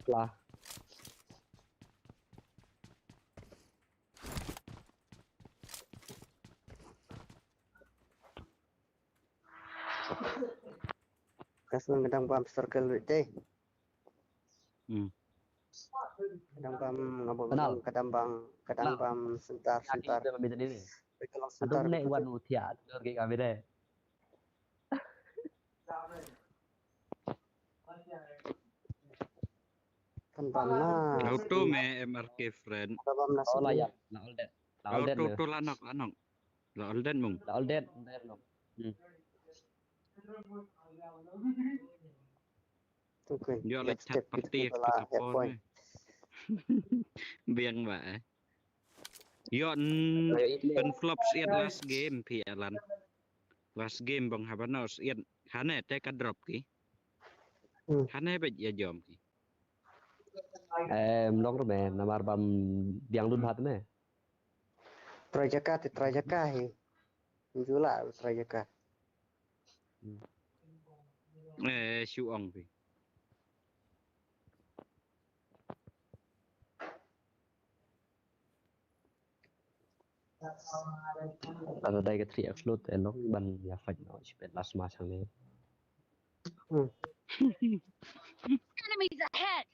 Lah. Ka sngewdang bam circle wei te. Hmm. Ka dang bam, nga bam, ka dang bam, ka dang bam center, center. Ka long center. Wan u thiah dur ki ka bide. Kan bam na. Auto me M R K friend. Ka bam na. Oh, la ya, la all dead. La all dead. Auto to la nok, la nok. La all dead mung. La all dead, dead nok. Hmm. Yo, like, chat party kita por me. Biang ba eh. Yo, pen flop siat last game phi Alan. Last game bang haba no siat hane te ka drop ki. Hmm. Hane ba ya jom ki. Em long rume namar bam biang dun hat me. Trajaka te trajaka he. Jula trajaka. Eh, shu ong phi. Ada dai ka three X loot elong ban ya fight no chipet last match hangne. Hmm. Enemies ahead.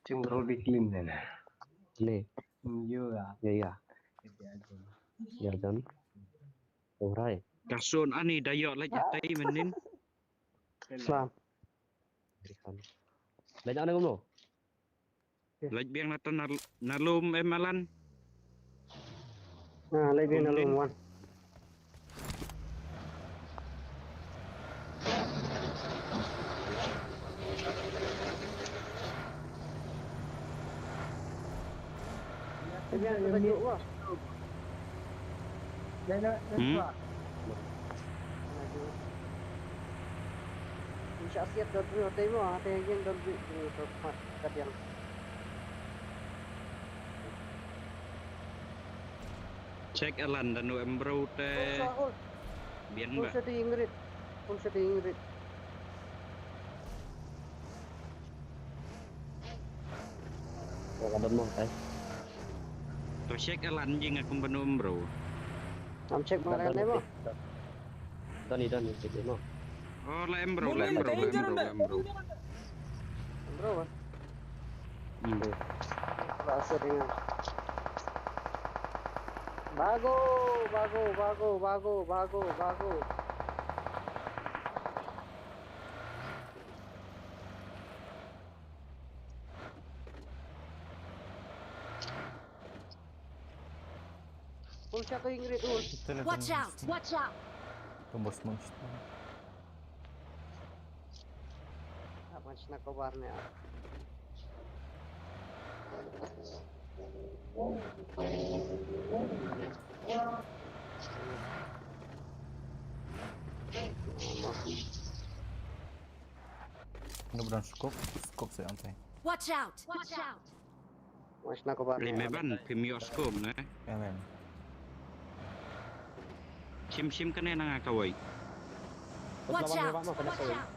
Chim rol bi clean ne na. Ne. Yo ya. Ya ya. Ya jan. Alright. Kasun ani dayok lagi atai menin. Slam. Lagi ana ngomong. Lek biang na tan na lum em Alan. Na lek biang na lum wan. Lek biang na lum wan. Hmm? Insya Allah siap dot dua temo, ada yang dot dua tu tempat kadiang. Check Alan dan U M bro te. Biang ba. Pun sedih Ingrid. Pun sedih Ingrid. Wala don mo, eh. To check Alan jing aku banu bro. Am check mo Alan mo. Doni doni check mo. Oh, la em bro, la em bro, la em bro, la em bro. Bro. Hmm. Ba sa dengan. Bago, bago, bago, bago, bago, bago. Pulsa ko Ingrid un. Watch out! Watch out! Tembus monster. Apa sna kobar ne? Nubran scope, scope sa antai. Watch out! Watch out! Watch na ko ba. Ri me ban phim ïoh scope ne. Amen. Shim shim kane na nga kawei. Watch out! Watch out!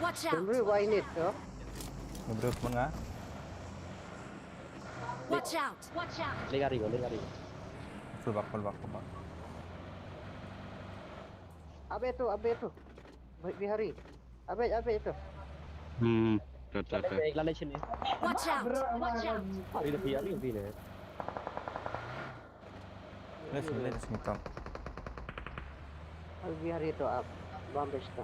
Watch out! Ri wai nit to. Nubran manga. Watch out! Watch out! Le gari ko, le gari ko. Full back, full back, full back. Abe tu, abe tu. Baik Bihari. Abe, abe tu. Hmm, ta ta ta. Lale sini. Watch out! Watch out! Hari dah Bihari ni. Let's go, let's go, come. Al Bihari tu ap. Bambe sta.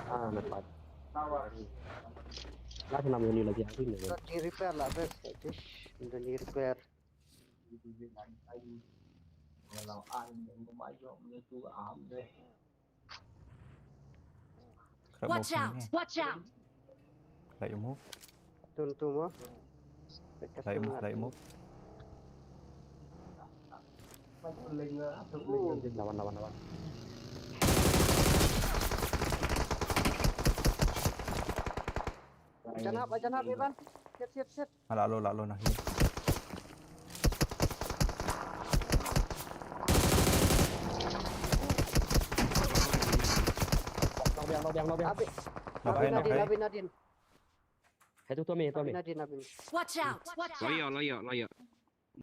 Ah, nampak. Lah, nama ni lagi hari ni. Di repair lah best. Just di repair. Watch out! Watch out! Light move. Tun tu mo. Light move, light move. Lawan, lawan, lawan. Jangan apa, jangan apa, Iban. Sit, sit, sit. Ala lo, ala lo nah. Low biang, low biang, low biang. Abi. Low biang, low biang. Nadin, Nadin. Itu tu, Ami, itu, Abi Ami. Nadin, Abi. Watch out! Watch out! Loyo, loyo, loyo.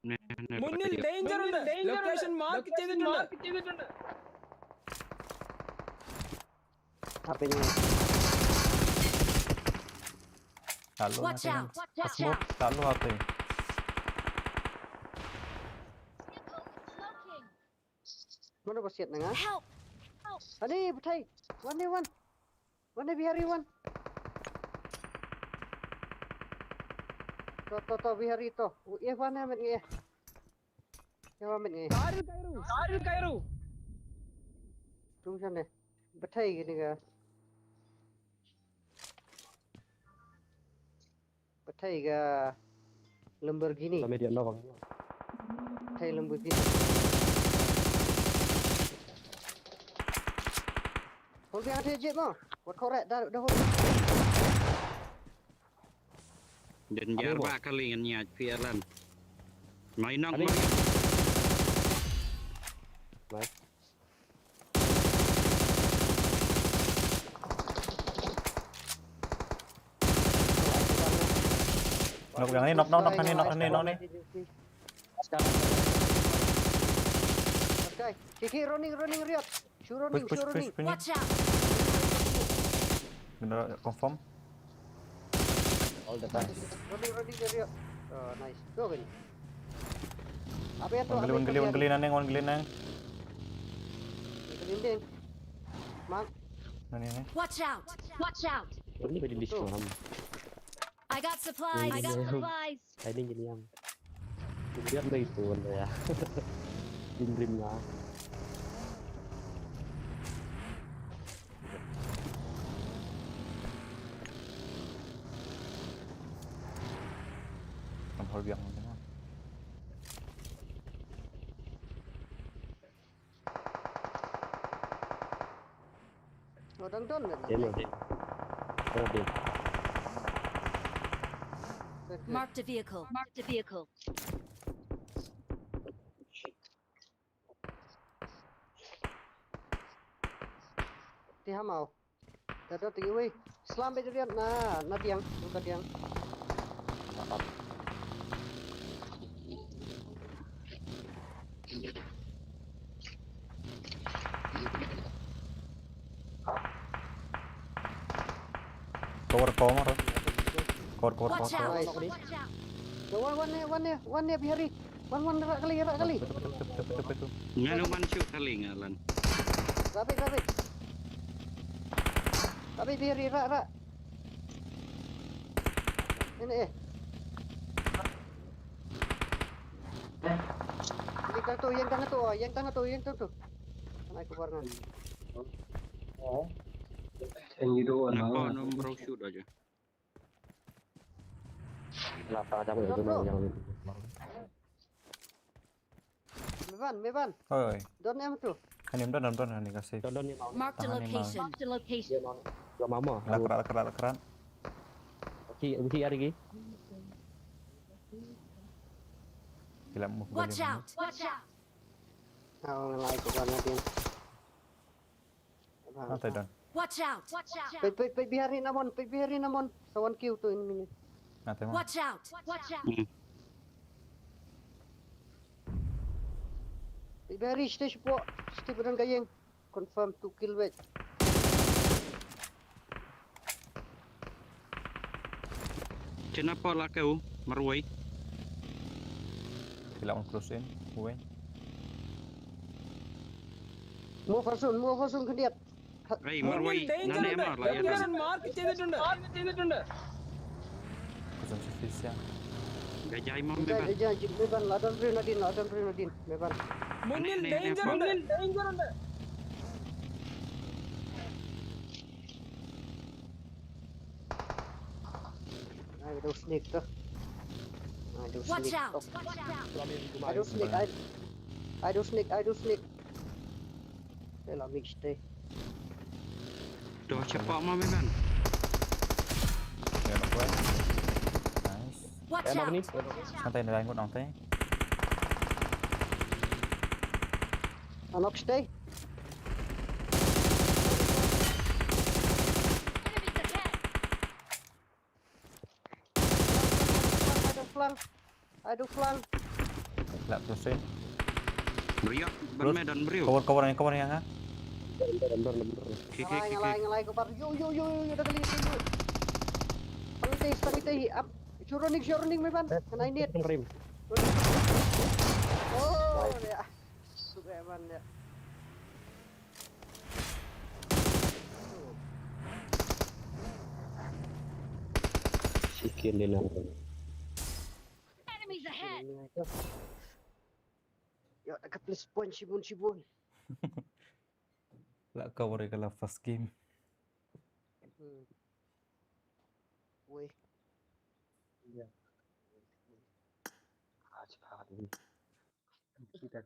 Nah, nah, munil loyo. Danger undu. Location mark, mark. Apa ini? Lalu watch out! Watch out! Lalu apa ini? Mano ba siat na nga? Help! Ani, batai. Wan ne, wan. Wan ne, Bihari, wan. To, to, to, Bihari, to. U, eh, wan ne, met ngi, eh. Ya, wan met ngi. Taril Kairu. Taril Kairu. Tung san ne. Batai gini ga. Batai ga Lamborghini. Kami dia nawang. Batai Lamborghini. Hol biang te jit mo. Wat korek dah, dah hol. Dan jar ba kali ngan nyat pialan. Mai nang. Mai. Knock yang ni, knock, knock, knock ni, knock ni, knock ni. Okay. Kiki, running, running, Riot. Shoot running, push, push, shoot running. Push, push. Watch out. Kena confirm. All the time. Running, running, Riot. Oh, nice. Go, Gani. Apa yang tu? Wan geli, wan geli, wan geli naneng, wan geli naneng. Geli naneng. Mark. Naneng, naneng. Watch out! Watch out! Ini bagi di sini. I got supplies. I got supplies. Ini gini yang. Biar lo itu, wala ya. Dim dim lah. Kan hol biang macam mana? Oh, dang don. Dia ni, dia. Oh, dia. Marked a vehicle. Marked a vehicle. Ti hamau. Dah dah tinggi wei. Slam bejeriat na, na tiang, bukan tiang. Cover, cover. Cover, cover, cover. Watch out! Watch out! Wan, wan ne, wan ne, wan ne, Bihari. Wan, wan, rak kali, rak kali. Ngan wan shoot kali ngalan. Rabbit, rabbit. Rabbit, Bihari, rak, rak. Ini, eh. Yang tang tu, yang tang tu, yang tang tu, yang tang tu. Naik ke warna. Oh. And you don't want. Nampak nombor shoot aja. Lah, tak ada apa itu yang. Mevan, Mevan. Oi, oi. Don em tu. Ani em don, don, don, ani kasi. Don, don ni mau. Mark the location. Mark the location. Dia mau. Dia mau. Lakrat, lakrat, lakrat. Okey, okey, hari ni. Gila, move. Watch out! Watch out! Kau ngelai ke sana, Din. Nanti, Don. Watch out! Watch out! Peit, peit, peit, Bihari namon, peit, Bihari namon. Sawan kiu tu ini. Nanti, Mon. Watch out! Watch out! Hmm. Peit, Bihari, stay support. Stay pedang gayeng. Confirm two kill wait. Kenapa lah kau, Marwai? Sila on close in, Wei. Move fasun, move fasun khyndiat. Hey, Marwai, nane mar la ya. Location mark ചെയ്തിട്ടുണ്ട്. Fasun sufficient. Ka jai mo, Meban. Jai, jai, jai, Meban, la don briew nadien, la don briew nadien, Meban. Munil, danger, munil, danger. Ai, do sneak to. Ai, do sneak to. Watch out! Ai, do sneak, ai. Ai, do sneak, ai, do sneak. Te la mix te. To, check mo, Meban. Ya, nak kuat. Nice. Watch out! Santai, dah ngut nang te. Anok stay. Enemies ahead! Ai, do flank. Ai, do flank. Lap tu sih. Beriak, ban me don briew. Cover, cover ni, cover ni, ha. Ngalai, ngalai, ngalai, cover. Yo, yo, yo, yo, yo, dah kali, yo, yo. Pang ite, pang ite, up. Shu running, shu running, Meban. Kena ini. Oh, ya. Suka, Meban, ya. Chicken dinner. Enemies ahead! Ya, ka please point shibun, shibun. La cover ka la first game. Hmm. Weh. Ya. Haj, haj. Kita.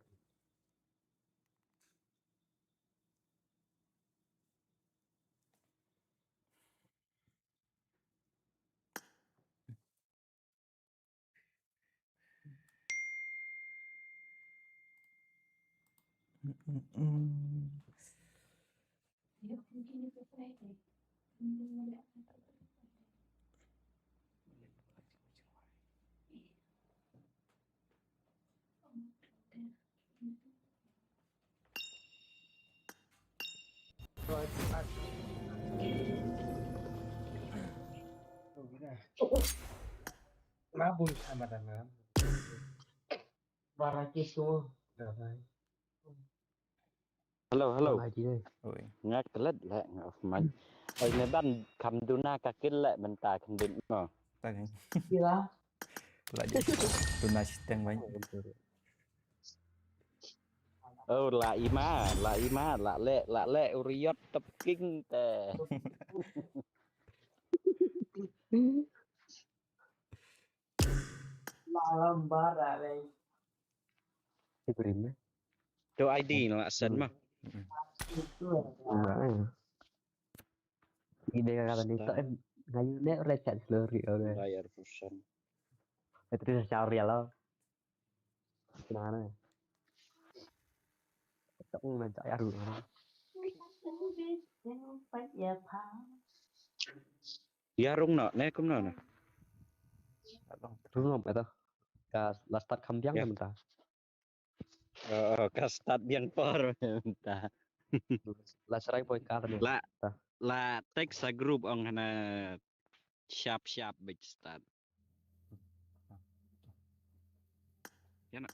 Hello, hello. Oi. Nga klet leh, nga off mic. Oi, Meban, kham duna ka kill leh mynta khyndiat mo. Tang. Kila. La ji. Duna shiteng bai. Oh, la ima, la ima, la leh, la leh, u Riot tep king te. La lambar alai. Ibrahim, eh? To I D na la send ma. Itu, eh. Ide ka kata ni to, eh, ngayu ne recharge lori, ore. Bayar pulsa. Itu dia cari lo. Mana? Tak mau main cari aku. Ïa rung noh, ne kumno noh. Rung noh, ito. Ka la start kham biang. Ya. Ka mynta. Oh, oh, ka start biang por mynta. La serai poi ka tadi. La, la text sa group ong hana sharp sharp big start. Ya na.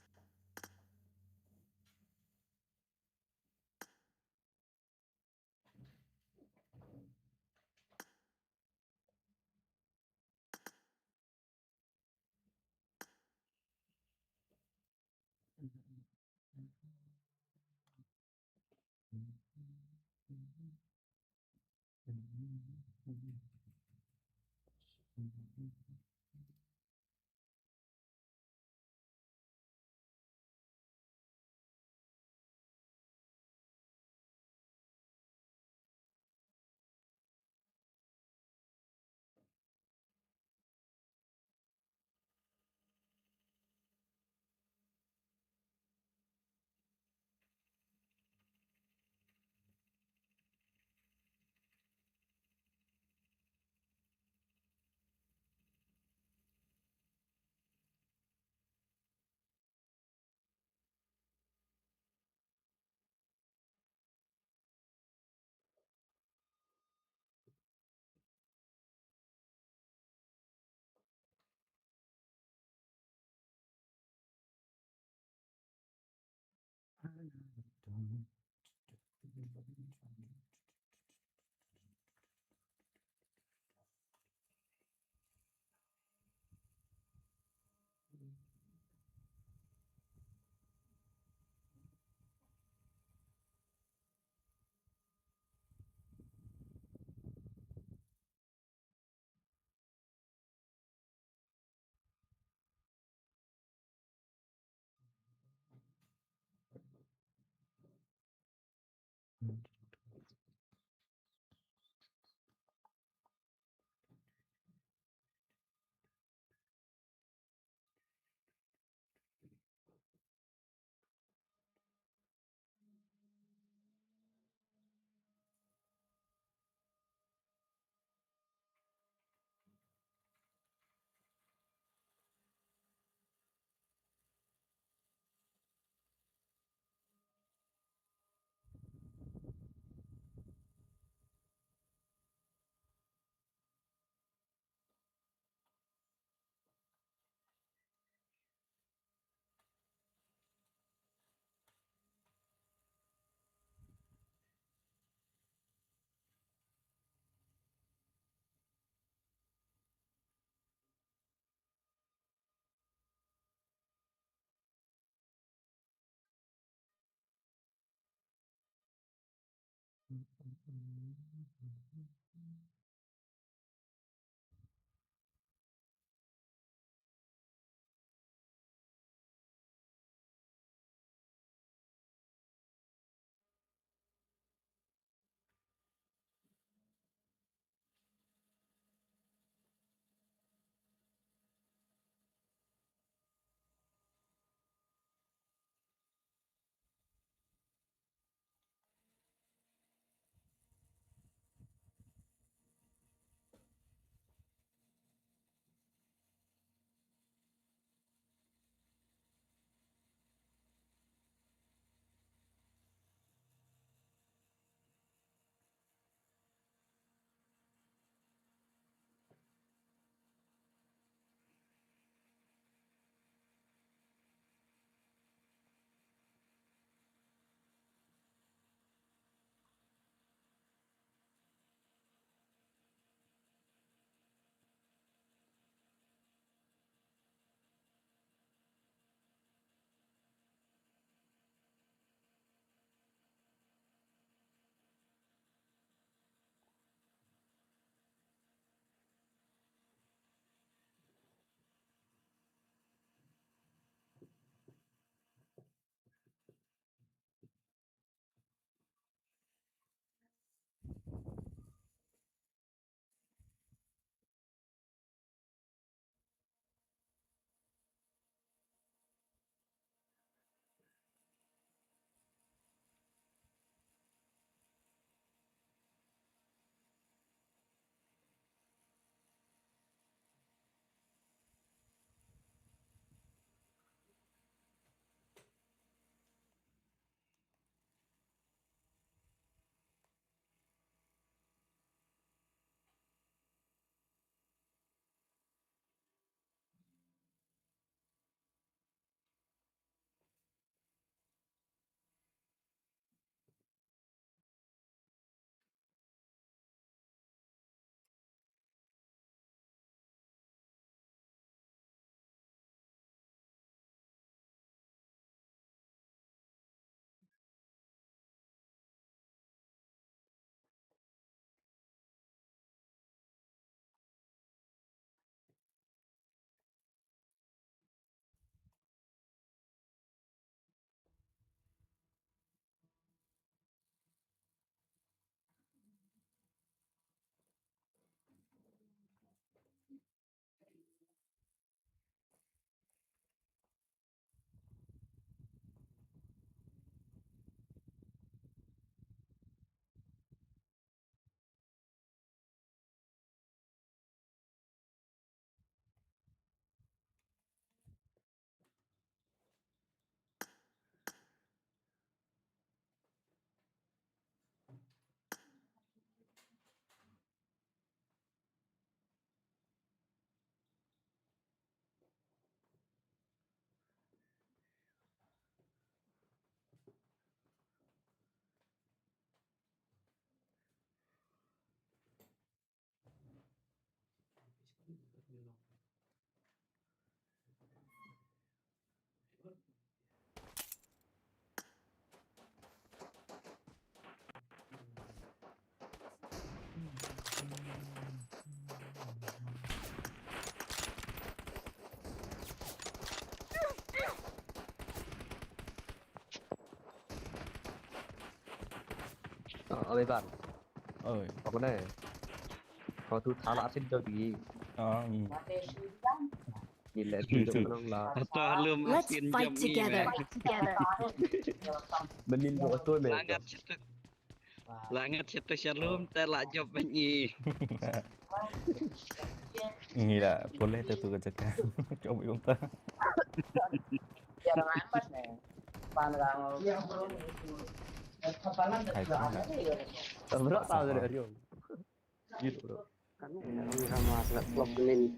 Ờ, ở bên bạn. Ờ. Ở bên đây. Có thứ tháo là xin cho chị. Ờ, ừ. Nhìn lại thì trông nó là Let's fight together. Mình nhìn vào tôi mệt. Langat situ. Langat situ shalom, te la jop ngi. Ngi la, boleh te tu ka jaka. Jop yung ta. Hai, tu lah. Bro, tahu dari Aryo. Gitu, bro. Kami sama klub ini.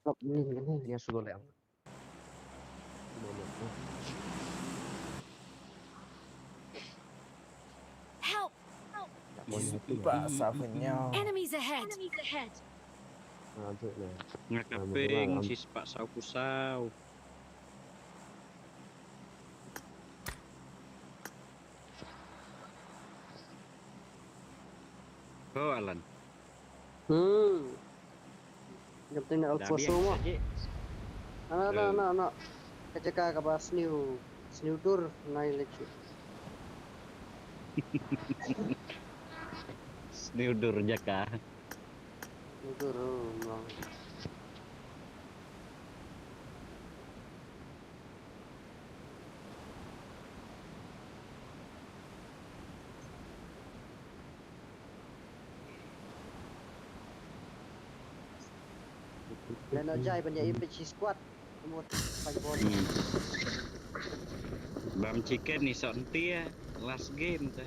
Klub ini, ini dia sudah lewat. Help! Pas apa nyau? Enemies ahead! Nga ka ping shi spah saw phew saw. Ko Alan. Hmm. Jam teng na Alfonso mo. Ano, ano, ano, ano. Ka jaka kaba sniew, sniew dur na election. Sniew dur jaka. Sniew dur, oh, no. Lano jai ban ïa im bad shi squad. Kumut ban bom. Hmm. Bam chicken ni sok ntia. Last game te.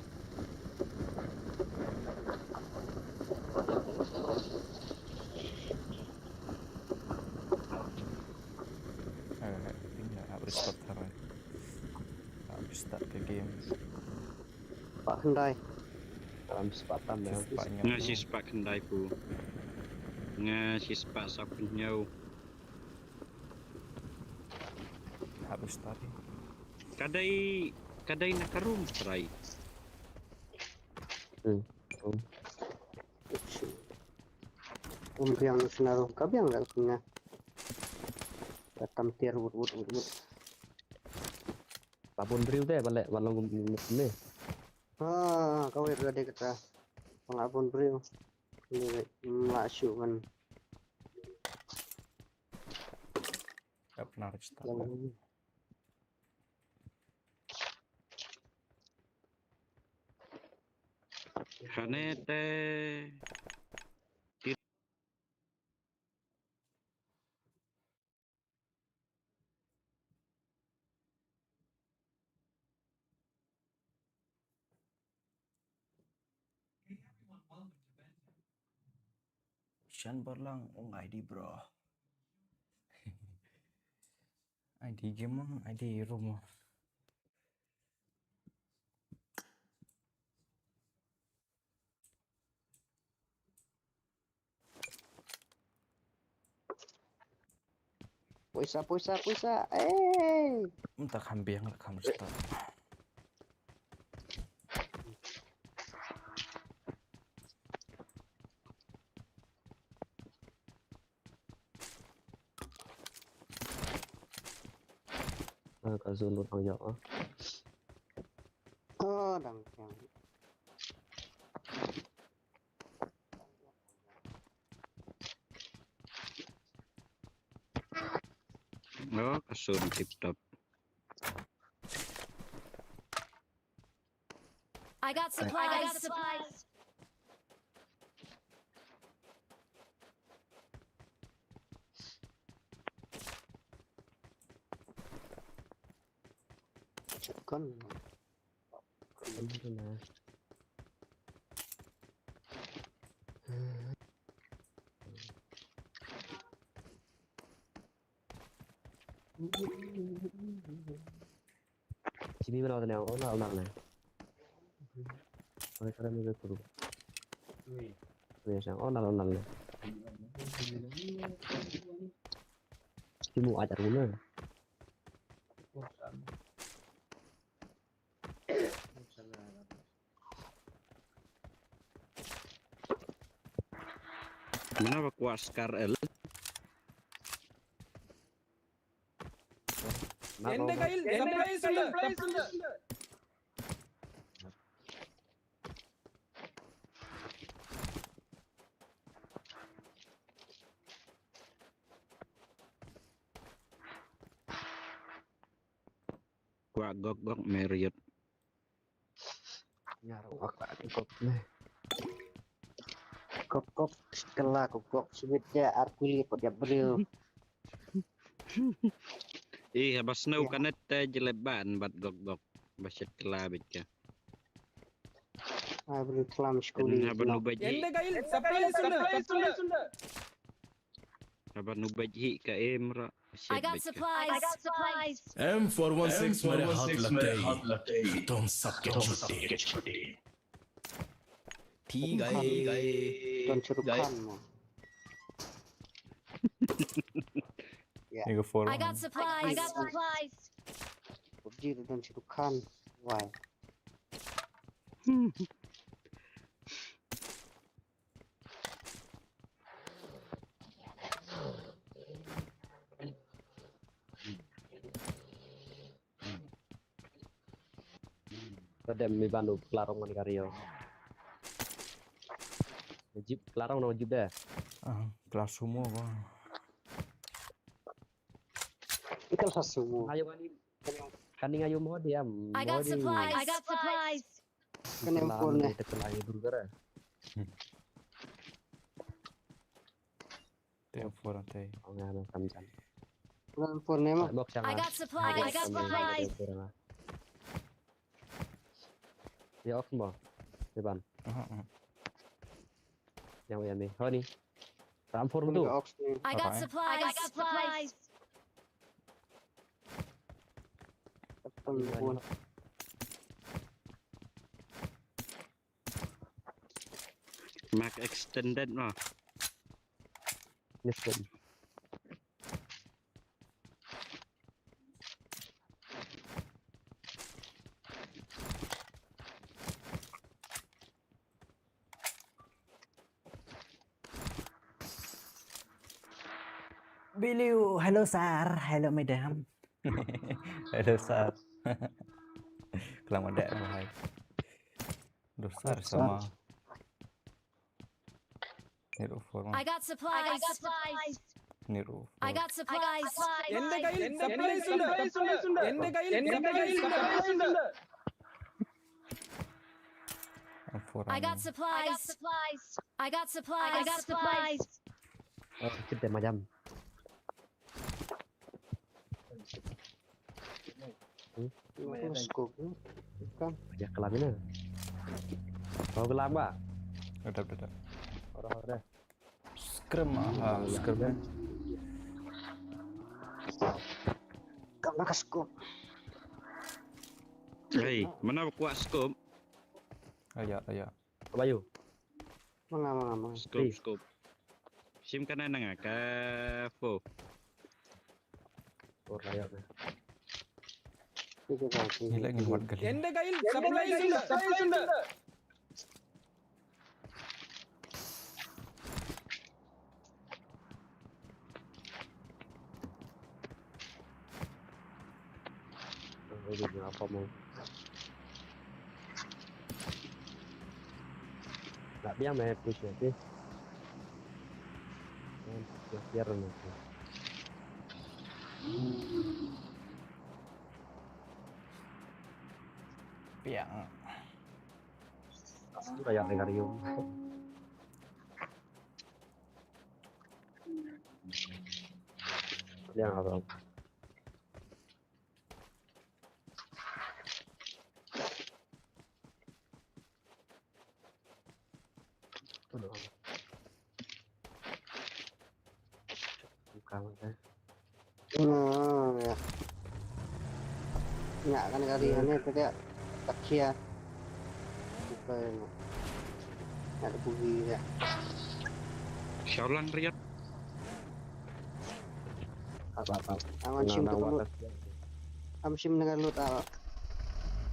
Hai, hai, tinggal hap restart tharai. Hap restart ka game. Spah khyndai. Dalam spah tam. Nga shi spah khyndai pu. Nga shi spah saw phew hynñiew. Habis tadi. Ka dei, ka dei na ka room trai. Hmm. Um biang sna room, ka biang la kumne. Ka tam tiar wut wut wut wut. Labun briew de, bale, balong ne. Ha, kawei ruh de kata. Pang labun briew. Ni la shu kan. Kap narik start. Hanete. Shan Barlang ong I D bro. I D game, I D room. Pisa, pisa, pisa. Eh. Entah kham biang lah kham start. Ah, ka zone lut nang ïoh ah. Oh, dang. Oh, ka sun tip top. I got supplies. I got supplies. Shotgun. Sini mana ada yang orang nak nak. Mana cara ni tu? Ni yang orang nak nak. Sini mau ajar guna. Mana ba kwah Scar el? Ende kail, ende kail, ende kail. Kwah gok gok Marriott. Ngar wak la kok ne. Kok kok kela kok kok sibit ja ar kuli ko dia bril. Ih, haba snow kanet te jeleban bat gok gok. Ba shet kela bit ka. Ai bril klam skuli. Haba nubai. Ende kail, supply sunda. Haba nubai hi ka em ra. I got supplies. I got supplies. M four one six मेरे हाथ लग गई, तुम सबके छुट्टी। ठीक है, ठीक है। Don Shah Rukh Khan mo. Yeah. I got supplies. I got supplies. P U B G Don Shah Rukh Khan. Why? Dem mi ban u klarong man ka rio. Jeep klarong no jeep de. Ah, kelas semua bang. Kelas semua. Ayo kani. Kani ayo mo dia. I got supplies. I got supplies. Kani ampun ni. Tekan ayo dulu kara. Te ampun te. Ong ya no kamjan. Ampun ni mo. I got supplies. I got supplies. Ya ok mo. Depan. Aha, aha. Yang yang ni. Ho ni. Ram four tu. I got supplies. I got supplies. Mag extended mo. Listen. Biliu, hello sir, hello madam. Hello sir. Kelang madak mo hai. Hello sir sama. Nero four. I got supplies. I got supplies. Nero. I got supplies. Ende kail supplies unda. Ende kail supplies unda. I got supplies. I got supplies. I got supplies. Oh, kita macam. Hmm? Aku scope ni. Bukan. Aja kelam ni. Kau kelam ba? Udah, udah, udah. Orang udah. Scrum ah, scrum. Kam ka scope. Hey, mana aku scope? Aya, aya. Bayu. Manga, manga, manga. Scope, scope. Sim kana nanga ka fo. Or layak na. Ini lagi buat kali. Ende kail, supply sunda, supply sunda. Ujung apa mo? Nak biang meh push nanti. Biar nanti. Biang. Sudah yang dengar yum. Yang apa? Bukan, bukan. Hmm, ya. Ngak kan kali ni tu dia. Tak kira. Bukan. Nak ada bunyi dia. Sialang riat. Apa, apa? Aman sim tu perlu. Am sim dengan lut ah.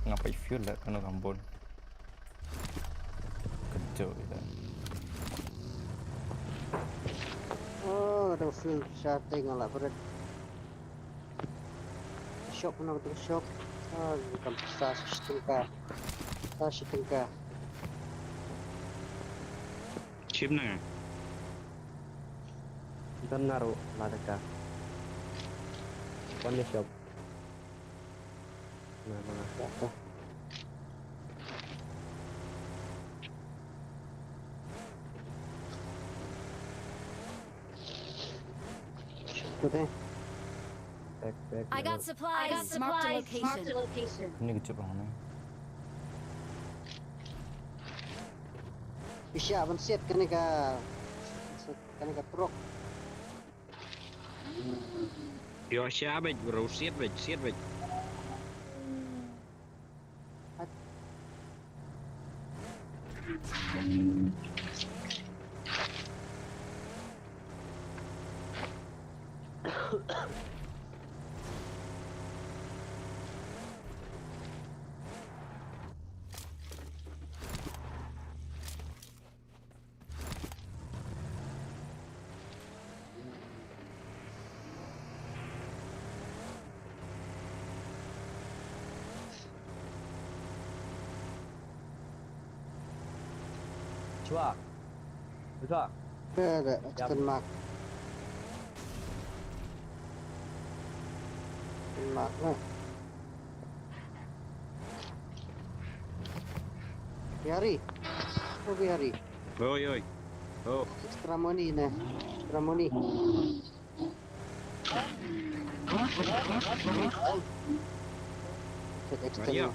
Ngapai fuel lah kena kambon. Kejut kita. Oh, ada fuel shutting ala berat. Shop mana tu shop? Ah, bukan sa setengah. Sa setengah. Chim na. Don naru ladaka. One shop. Nah, nah, nah. Betul. Back, back, I got supplies. I got supplies. Marked a location. Ini kejut banget nih. Isya ban siat kane ka, kane ka truck. Yo, siat bej, bro, siat bej, siat bej. Chua. Chua. Ada, ada. Yap. Extend mark. Extend mark na. Bihari. Oh, Bihari. Oi, oi. Oh. Extra money na. Extra money. Set extend. Right here.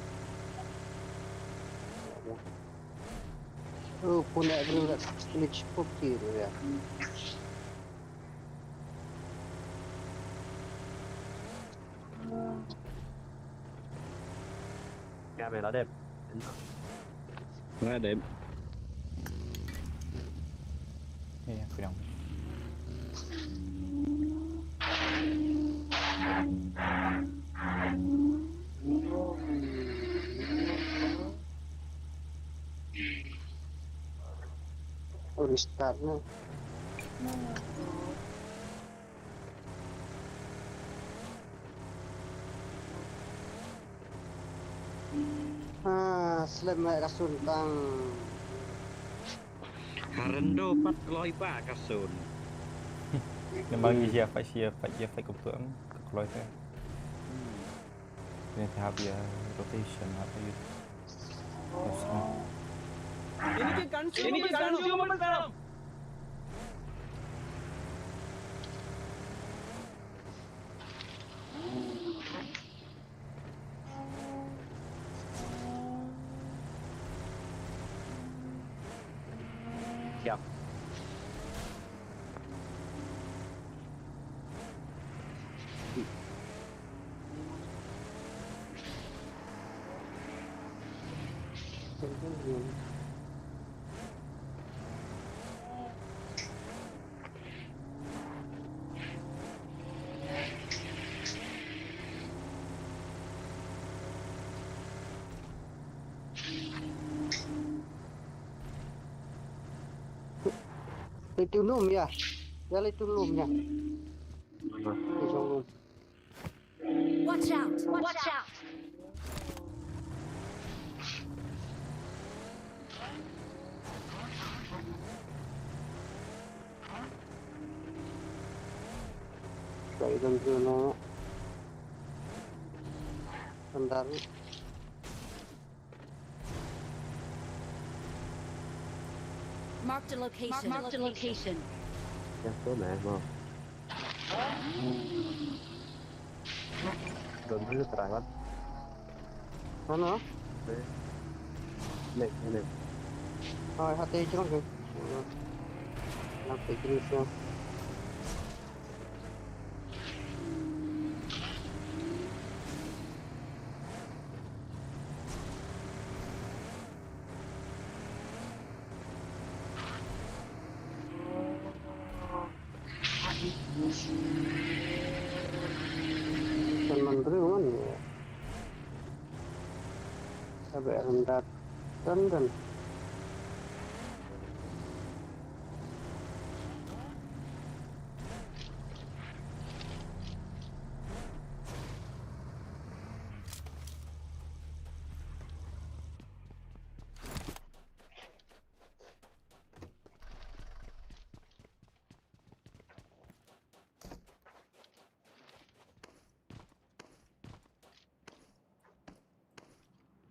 Oh, puna glitch pop here, yeah. Nga be la dep. Nga dep. Ê, phi dong. Restart na. Ah, slem eh ka sun tang. Harendo pat kloi ba ka sun. Namar ngi ïa fight, ïa fight, ïa fight kumtu em, ka kloi te. Kine te hap ïa rotation, hap ïa. Ini ke gun, ini ke gun, ini ke gun. Siap. Lei tu lum ïa. Ïa lei tu lum ïa. Lei jong lum. Watch out! Watch out! Ka i don tu na. Sandal. Marked a location. Marked a location. Ïa, tu na mo. Don tu trai wan. Mano? Ne, ne. Oi, hati jrong ke. Nang pe jrong siang. Kan man briew man ïa. Ka beh ryndat. Dang dang.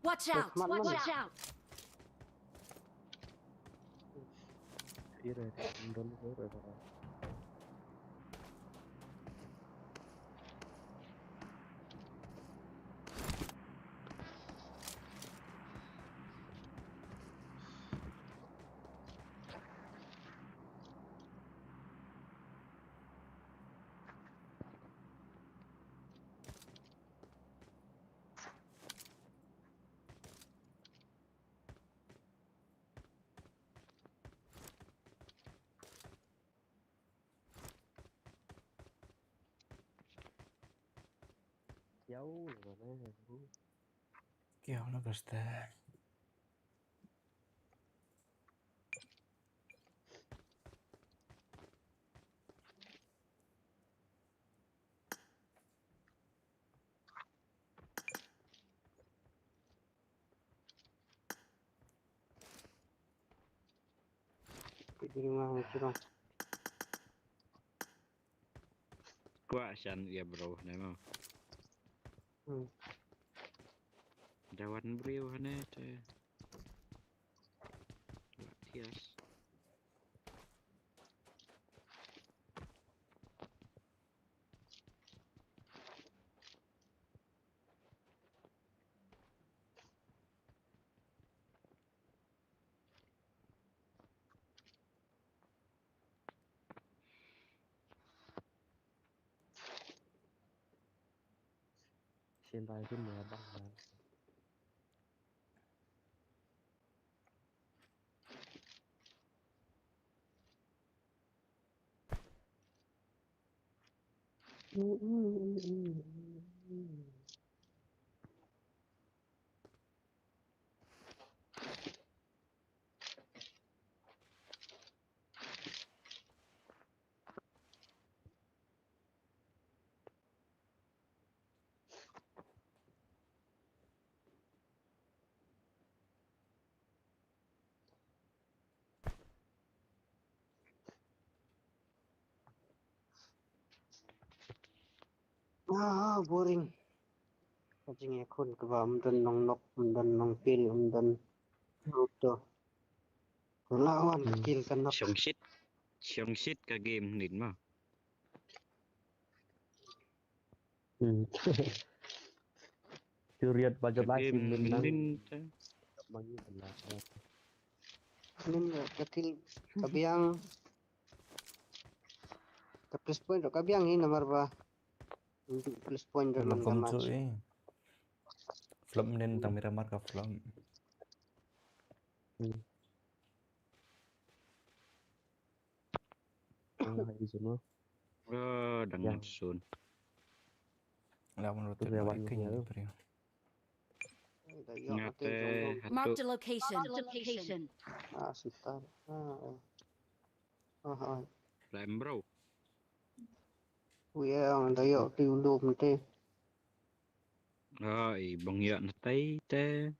Watch out! Watch out! Kiaw, na, na, na. Kiaw na kasta. Ding ma, ding ma. Kwah shan ïa bro ne mo. Hmm. Da wan briew hane te. Kwah thias. Sien bai pun mo bang. Ah, boring. Ka jingïakhun kaba ym don nongnok, ym don nongpil, ym don ruto. Ka la wan ka kill ka nok. Shong shit. Shong shit ka game nin ma. Hmm. Curious ba jop ai game sim nin nang. Nin te. Nin ka kill ka biang. Ka plus point ka biang hi namar ba. Plus point dah. Belum nang kemuncul match. Eh. Flop nin tang mira marka flop. Hmm. Tang hai di sono. Oh, dang sun. Lah menurut tu dia wan kin ya tu. Ngate. Marked a location. Marked a location. Ah, sitar. Ah, eh. Ah, ah. Lem bro. Ui, ang da yok ti ulu mte. Ai, bang yak na tai te.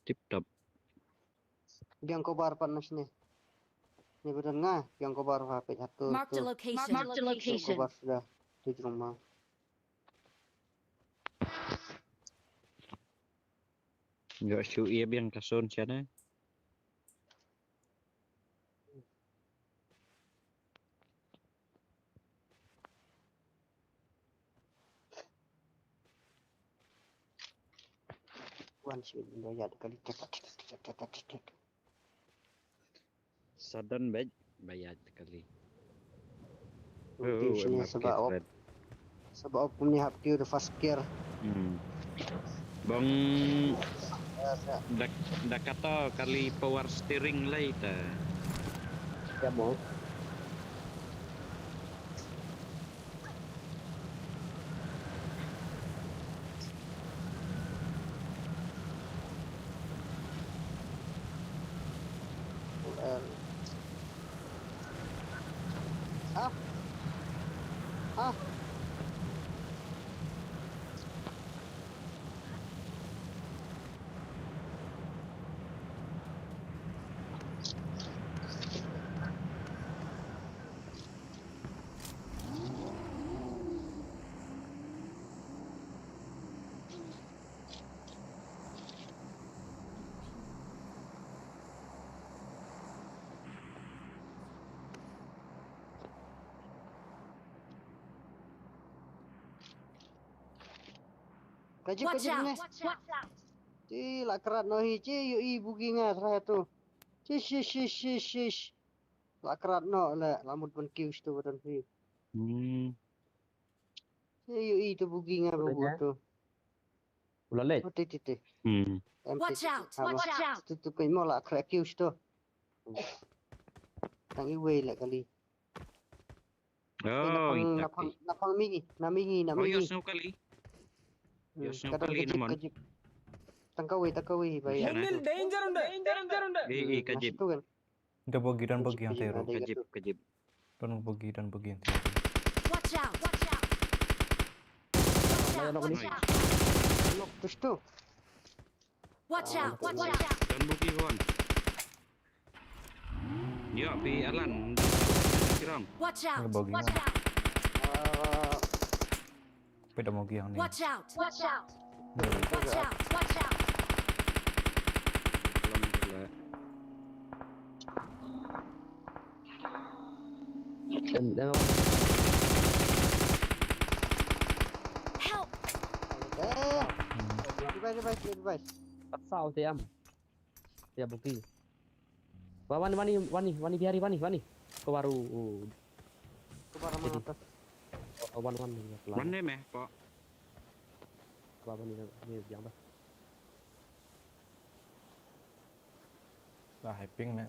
Tip top. Biang kobar pan nas ni. Ni bedan nga, biang kobar ha pet hatu. Marked a location. Marked a location. Kobar sudah. Tu jrong ma. Yok shu ia biang kasun siana. Wan shu ndo ya kali. Sudden bad bayat kali. Mungkin sini sebab op. Sebab op ni hap kiu the first gear. Hmm. Bang da, da kata kali power steering lai ta. Ya mo. Ah. Ah. Ka jip, ka jip ne. Watch out! Watch out! Ti la krat no hi, ti yu i bugi nga tra tu. Ti shish, shish, shish, shish. La krat no le, la mut ban kiu stu batan hi. Hmm. Ti yu i tu bugi nga bugi tu. Ula le. Oh, ti, ti, ti. Hmm. Watch out! Watch out! Tu, tu, kai mo la krat kiu stu. Tang i wei le kali. Oh, napang, napang, napang mingi, na mingi, na mingi. Oh, yo snow kali. Yo snow kali naman. Tang kawei, tang kawei, bai. Danger, danger, danger. Eh, eh, ka jip. Dah bagi, dah bagi yang teruk. Ka jip, ka jip. Dah bagi, dah bagi yang teruk. Watch out, watch out. Watch out, watch out. Nok, terus tu. Watch out, watch out. Dah bagi, kawan. Yo, pi Alan. Kiram. Watch out! Ada bogey Watch na. Out! Ah, Pwede mo giyang ni. Watch out! Watch out! Ni. Watch out! Watch out! Kiram. Dan dan Help! Eh. Device, device, device. Pasal tiam. Ya bukti. Wah, wani wani wani wani biari wani wani. Ko baru. Ko baru mana atas. Oh, wani wani. Wan ne meh po. Wah, wani ni yang dah. Lah, hyping ne.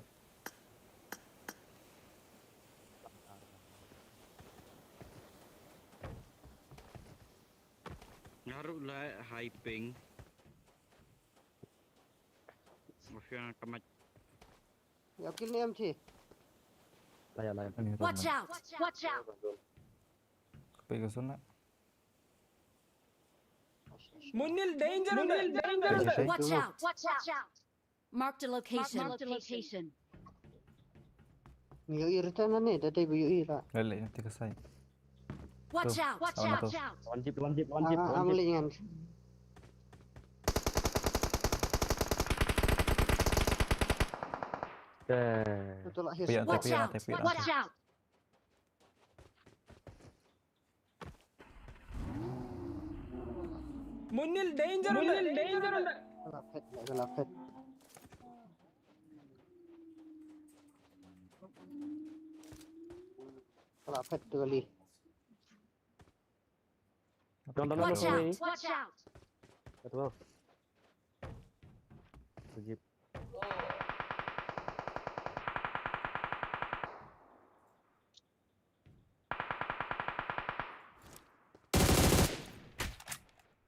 Ngaru la hyping. Mafia kamat. Ya kill ni M T. Layan layan. Ani Watch out! Watch out! Kape ka sun na. Munnil danger undu. Danger undu. Watch out! Watch out! Marked a location. Marked a location. Yo ira ta na ne da dai bu yo ira. Lele na tika sai. Watch out! Watch Ano out! to? Watch out! One jeep, one jeep, one jeep, Ah, one ang jeep. lingan. Eh, Betul lah yes. Tapi ya, Watch tapi ya, out! tapi ya. Watch out! Munnil danger undu. Danger undu. Kalau pet, kalau pet. Kalau pet tu kali. Don't, don't, Watch don't. Out! Watch out! Satu bang. Satu jeep.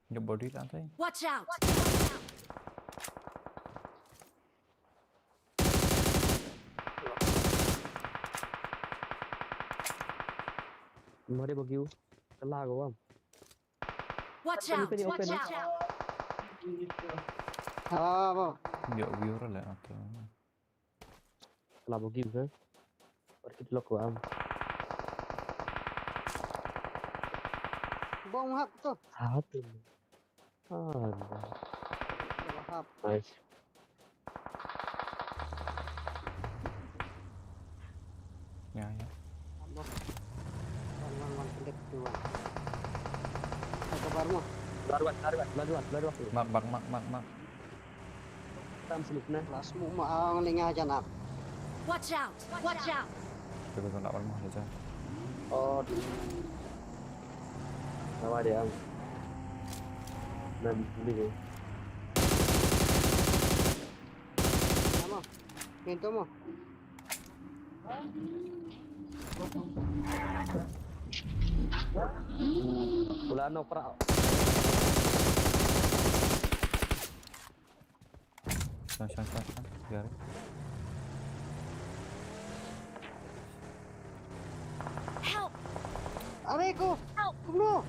Dia body tak tai. Watch out! Mari bagi u. Kelah kau bang. Watch out! Watch out! Ah, apa? Dia view lah atau. Kelah bagi u kan. Pergi dulu kau am. Bom hap tu. Satu. Ah. Bom hap. Nice. Ya, ya. Bom. Bom, bom, bom, pendek tu. Apa kabar mu? Keluar luar, keluar luar, keluar luar, keluar luar. Mak, mak, mak, mak, mak. Tam smoke na. Last mu ma ang linga janap. Watch out! Watch out! Kita kena awal mah saja. Oh, di. Nama dia? Nah, di sini ni. Nama? Pintu mu. Pula no pra. Sang, sang, sang, sang. Biar. Help! Are ko. Help! Kumno?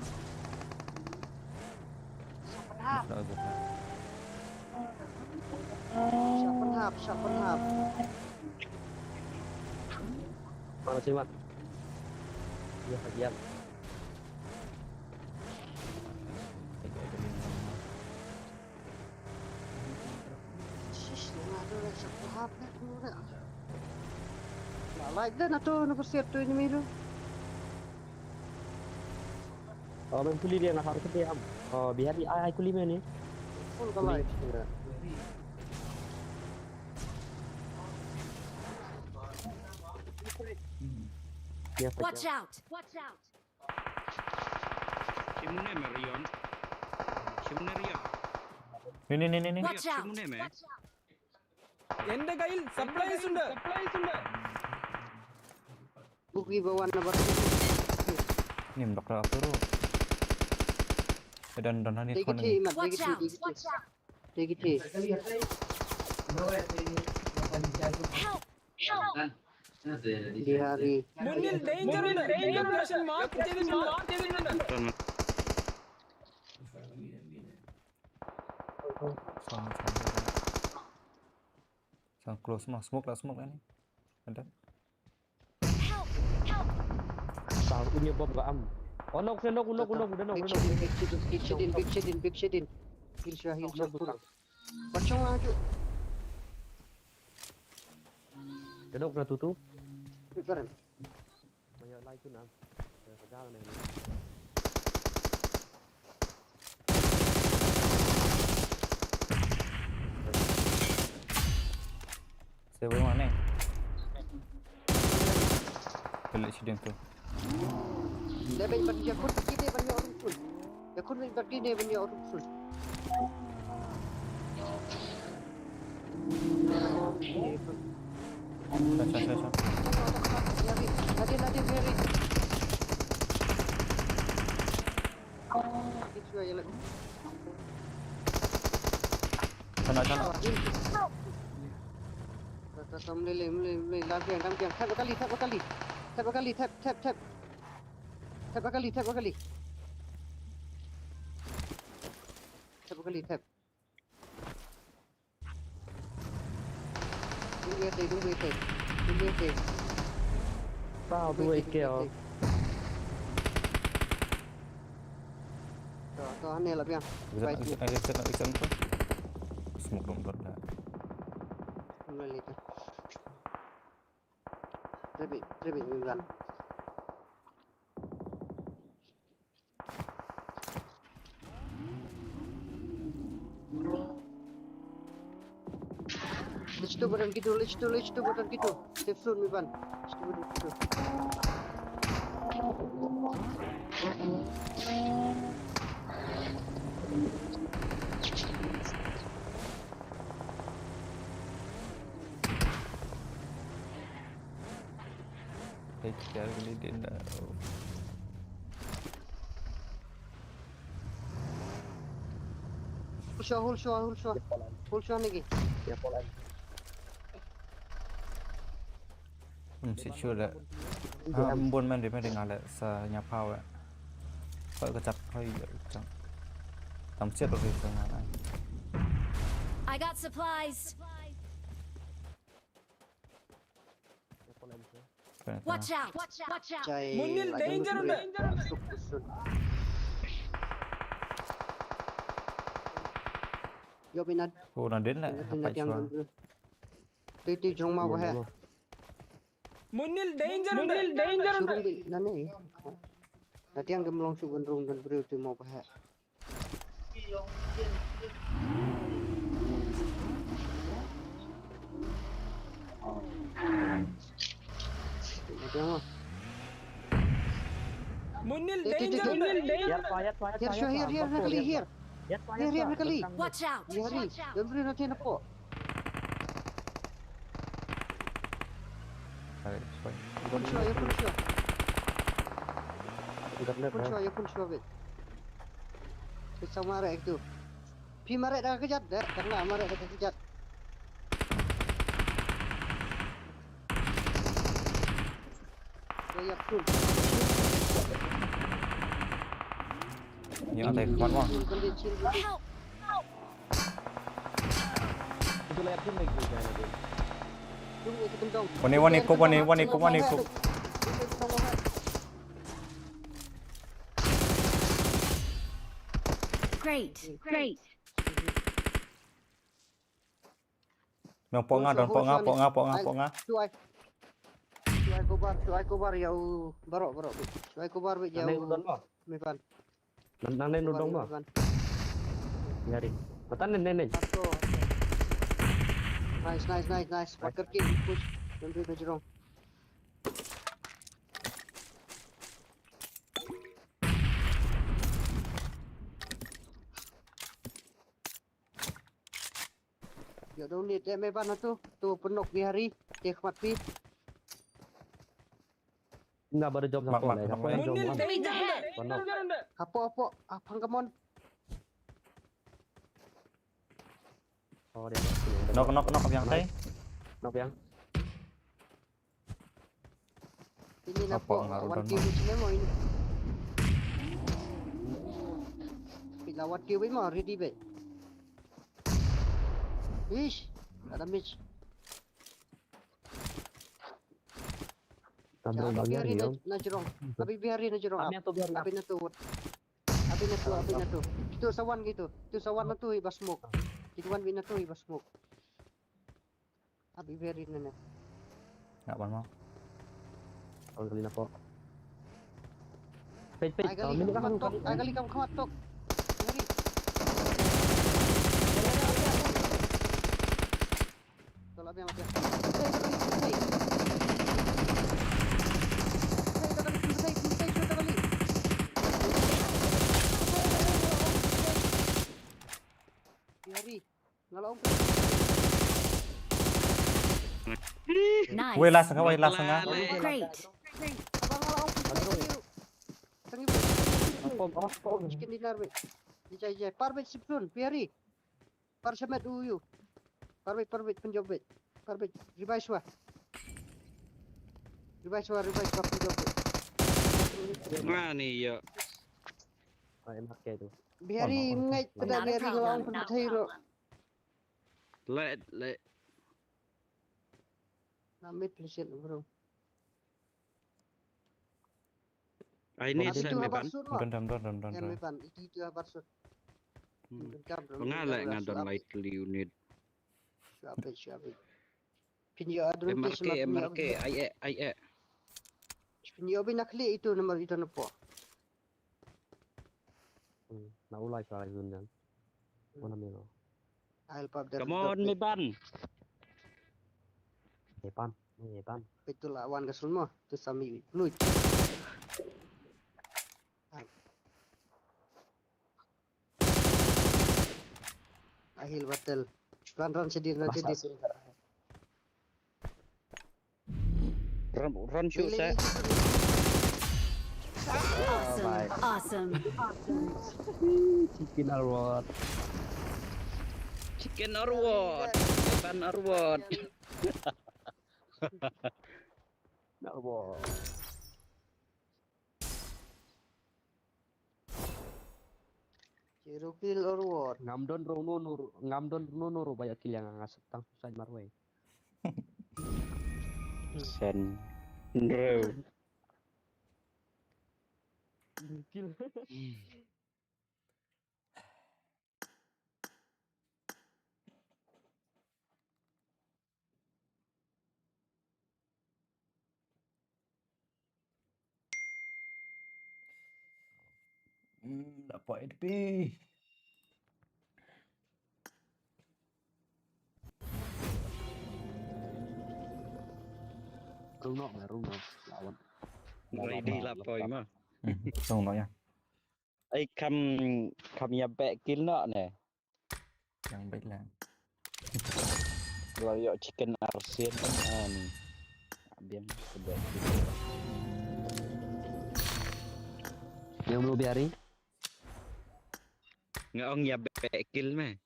Siapa hap? Sudah aja. Siapa hap? Siapa hap? Mana sih, Mat? Iya, bagian. Shish, dia ada dah siapa hap dah tu dah. Nah, like dah na tu, na bersih tu ini milu. Oh, main kuli dia nak harus dia am. Oh, biar di ai kuli main ni. Full ka like. Ya, Watch out! Watch out! Shimune me Rion. Shimune Rion. Ni, ni, ni, ni, ni. Watch out! Shimune me. എന്റെ കയ്യിൽ സപ്ലൈസ് ഉണ്ട്. Buki bawan na bar. Ni mdok dah apa tu? Eh, dan, dan hani Degi kon ti ni. mat, degi Watch ti, out! degi ti. Watch out! Degi ti. Help! Help! Di hari. മുന്നിൽ ഡേഞ്ചർ ഉണ്ട്. ഡേഞ്ചർ ലൊക്കേഷൻ മാർക്ക് ചെയ്തിട്ടുണ്ട്. Sang, sang, sang close mah, smoke lah, smoke lah ni. Ada. Ah, u ñiah bom ka am. Oh, knock, knock, knock, knock, knock, knock. Big shit in, big shit in, big shit in, big shit in. Heal shwa, heal shwa, full. Ba shong lang ju. Knock na tu tu. Big barrel. Maya lai tu na. Maya ka jal na. Sewa mana? Pelik sidin tu. Dah baik bagi aku tak kini bagi orang pun. Ya kun baik bagi ni bagi orang pun. Sha, sha, sha, sha. Nadin, nadin, nadin, nadin. Sana, sana. Tap, tap, tap, mlei, mlei, mlei, mlei, lam piang, lam piang. Tap ba kali, tap ba kali. Tap ba kali, tap, tap, tap. Tap ba kali, tap ba kali. Tap ba kali, tap. Dung bia te, dung bia te. Dung bia te. Tao tu ai keo. To, to, ane la biang. Exit, exit, exit, exit, exit. Smoke dong dor da. Mulai lagi. Rabbit, rabbit ni kan. Let's do button gitu, let's do, let's do button gitu. Safe zone ni ban. Let's do button gitu. Hey, kita ni dia nak. Hul shwa, hul shwa, hul shwa. Hul shwa negi. Hmm, si sure da. Ah, mbon men ri men ri ngale sa nya power. Hoi ka chat hoi ya chang. Tam siat ri sa ngale. I got supplies. Watch out! Watch out! Munil danger da. Yo, Pinat. Oh, na din la. Pinat yang. Ti ti jrong ma ba he. Munil danger da. Munil danger da. Surung bi nani. Na tiang ke melong su gendrung dan beriu ti ma ba he. Munil danger, Munil danger. Here, here, here, here. Here, here, here. Watch out. Here, here. Don't bring nothing up. Pun shwa, ya pun shwa. Pun shwa, ya pun shwa bit. Pisa marek tu. Phi marek da ka kjat, da. Tang la marek da ka kjat. Shwa ya pun. Ni atai khmat mo. Help! Wane, wane, kup, wane, wane, kup, wane, kup. Great, great. Nong pok nga, don pok nga, pok nga, pok nga, pok nga. Shu ai. Shu ai kobar, shu ai kobar ya u barok, barok. Shu ai kobar ya u. Mepan. Nang, nang nen dong ba. Nyari. Matan nen, nen, nen. Nice, nice, nice, nice. Packer ki push. Don't be the wrong. Yo, dong ni te me ban tu. Tu penok di hari. Te khmat pi. Nga ba da jop sa ko le. Hapo, hapo, hapo, apang kamon. Oh, dia. Nok, nok, nok, biang tai. Nok biang. Ini na hapo, one T V sini mo ini. Pila one T V mo, ready be. Ish, ada match. Abi Bihari na jrong. Abi Bihari na jrong. Abi na tu, abi na tu. Abi na tu, abi na tu. Itu sawan gitu. Itu sawan na tu iba smoke. Itu wan bi na tu iba smoke. Abi Bihari na ne. Ngap ban mo. Wan kali na pok. Peit, peit. Ai kali kam khmat tok, ai kali kam khmat tok. Bihari. Tolak biang, biang. Bihari. Nga la ong. Nice. Wei, last nga, wei, last nga. Great. Abang nga la ong. Thank you. Pom, pom, pom. Chicken dinner, mate. Jai, jai. Par, mate, sipsun, Bihari. Par shamet u yu. Par, mate, par, mate, punjab, mate. Par, mate, revise wa. Revise wa, revise wa, punjab, mate. Mani ya. Ai, mak ke tu. Bihari, mate, pada Bihari nga la ong pun thei ro. Let, let. Namit listen, bro. Ai ni. Itu habar sur, no? Don, don, don, don, don. Ya, meban. Itu, itu habar sur. Pengala nga don light unit. Shuabe, shuabe. Pinyo adun M R K, M R K, ai eh, ai eh. Pinyo bi nakli itu nomor itu nopo. Hmm, na ulai sa yun dan. Mana melo? I'll pop the. Come on, Meban. Meban, Meban. Itu lawan ka sun mo, tu sami fluid. Ahil battle. Ran, ran, sedih, ran, sedih. Run, run, shoot, set. Awesome. Awesome. Chicken or what? Chicken or what? Chicken or what? Or what? Zero kill or what? Ngam don ruh no, no, ngam don ruh no, no, ruh ba ïoh kill ïa nga, nga sep tang suicide marwei. San. Nro. Kill. Hmm, dapat A D P. Rung nok, rung nok. Lawan. Ready la poi ma. Hmm, rung nok ïa. Ai kham, kham ïa beh kill noh ne. Yang beh lah. Kalau ïoh chicken arsien kan, ah, ni. Biang tu beh kill. Yang belum biari. Nga ong ïa beh kill me.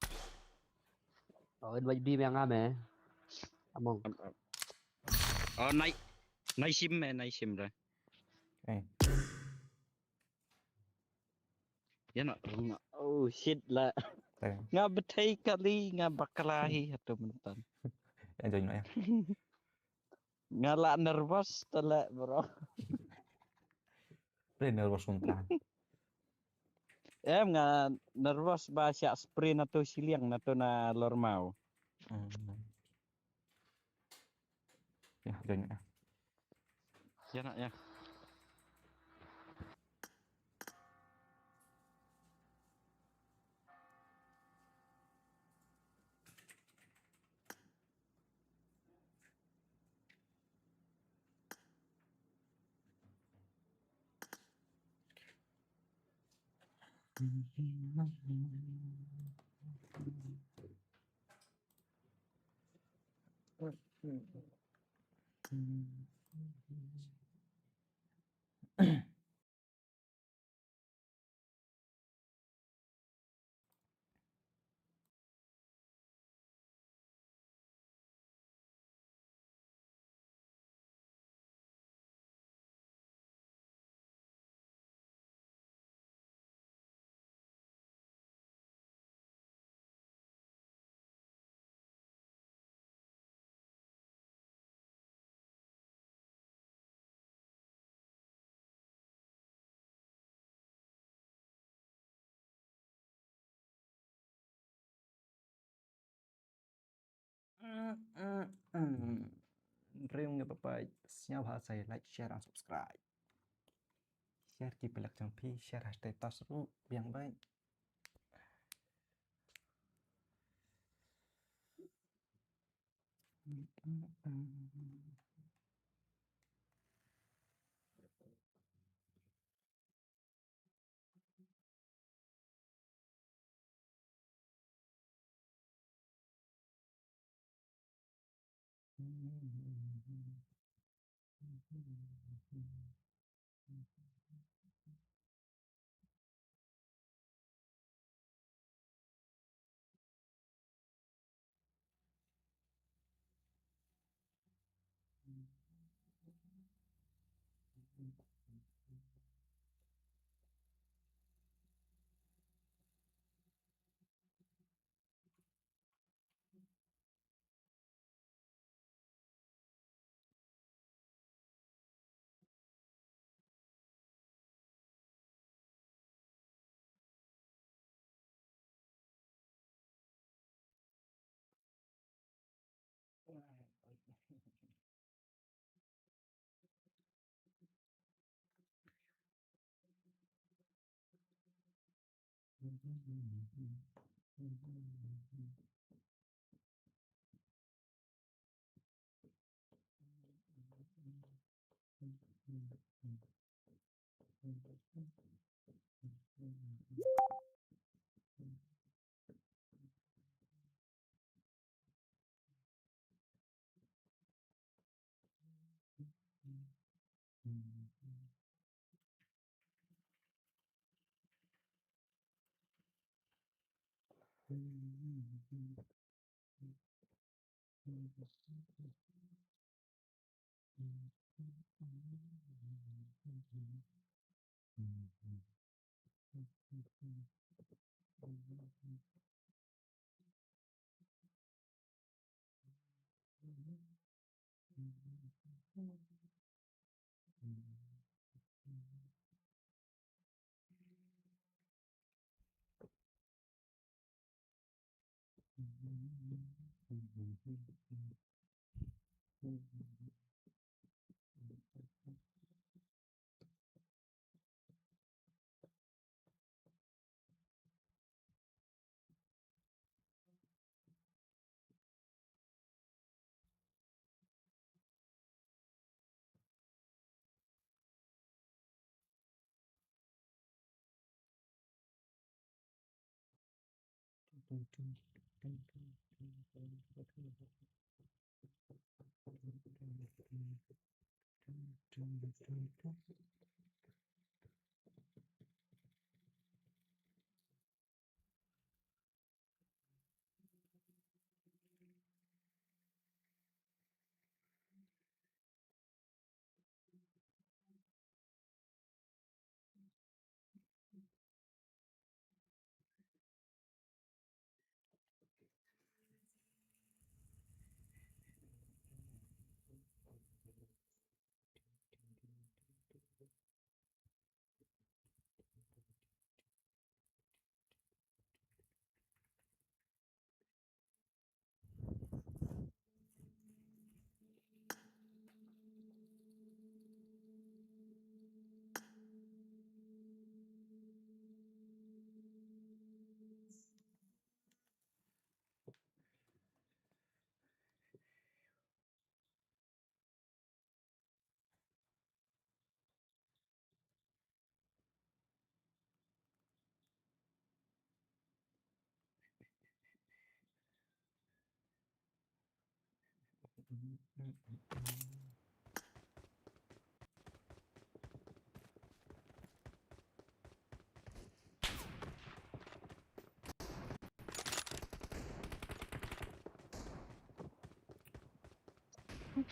Oh, invite bi me nga me. Among. Am, am. Oh, nai, nai sim me, nai sim da. Eh. Ïa na, na, oh shit la. Eh. Nga bthei kali, nga bakla hi hato mynta. Eh, join noh ïa. Nga la nervous tele, bro. Te nervous mynta. Em, nga nervous ba sha spray na to shiliang na to na lormau. Hmm. Ïa, join ïa. Ïa na ïa. Mm, mm, mm. Rim nga papai, sñiaw ha sai like, share and subscribe. Share ki pelak jong phi, share hashtag tas ru, biang bai.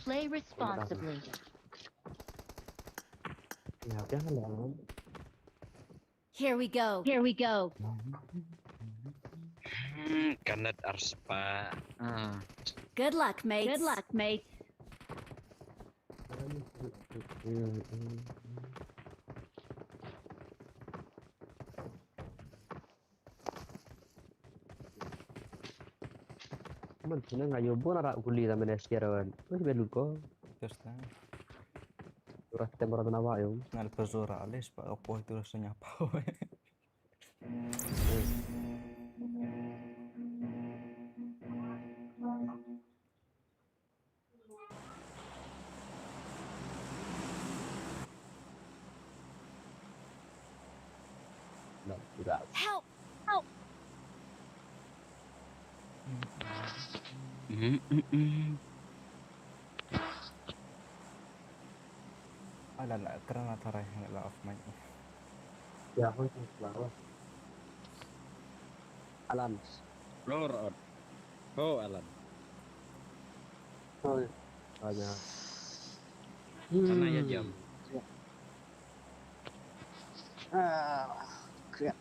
Play responsibly. Here we go. Here we go. Hmm, kanet arspah. Ah. Good luck, mate. Good luck, mate. Man, sini nga yo bona ra kuli ta mene siar wan. Mas belu ko. Terus ta. Uras temor na wa yo. Ngal pezora alis pa opo itu rasanya apa? Nak uras. Help! Help! Ala la kerana tarai la off mic. Ya, hoi tu lah. Alan. Lor on. Ho Alan. Hoi. Aja. Ana ya jam. Ah, kya.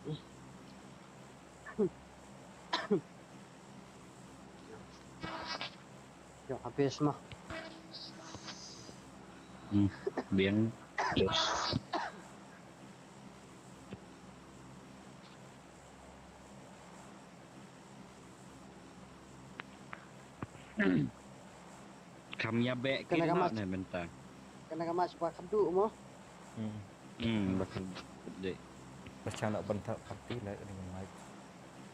Yo, habis mah. Hmm, biang. Kam ya bek Kena kin ka ma mas- ne menta. Kena ka mas ba kham du mo. Hmm. Hmm, bakal de. Pas chang nak bentak parti lah dengan mic.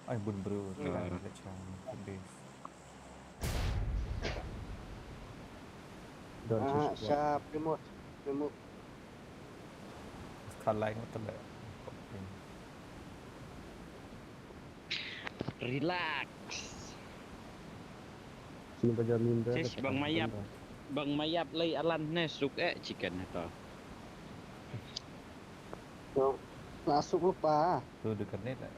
Ai bun bro, Ah. Lah chang habis. Don't Ah, just sa Plymouth. Plymouth. Kalai ngot le. Relax. Sini bajar minda. Sis, bang mayap. Bang mayap lai Alan ne suk eh chicken to. Yo, masuk lupa. Tu dekat ni tak.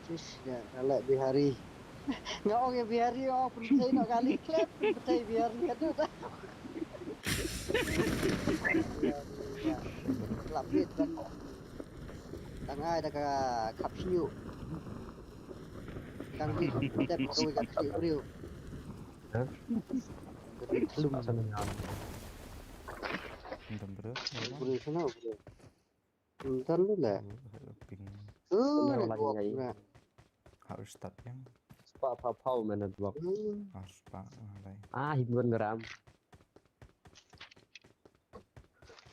Sis, ya, kalau Bihari. Nga ong ïa Bihari, ong pynbeit noh kali klep, pynbeit Bihari, aduh dah. Lapit dah. Tang ai da ka khap shñiuh. Tang bit tep kawei ka khlieh briew. Hah? Ka bit thlum. Tak sana nyam. Entah bro. Briew sana briew. Entah lu lah. Ping. Oh, Bener ada lagi dua ngai. Pula. Harus start yang. Spah pha phaw mana dua. Hmm. Harus pak alai. Ah, hiburan geram.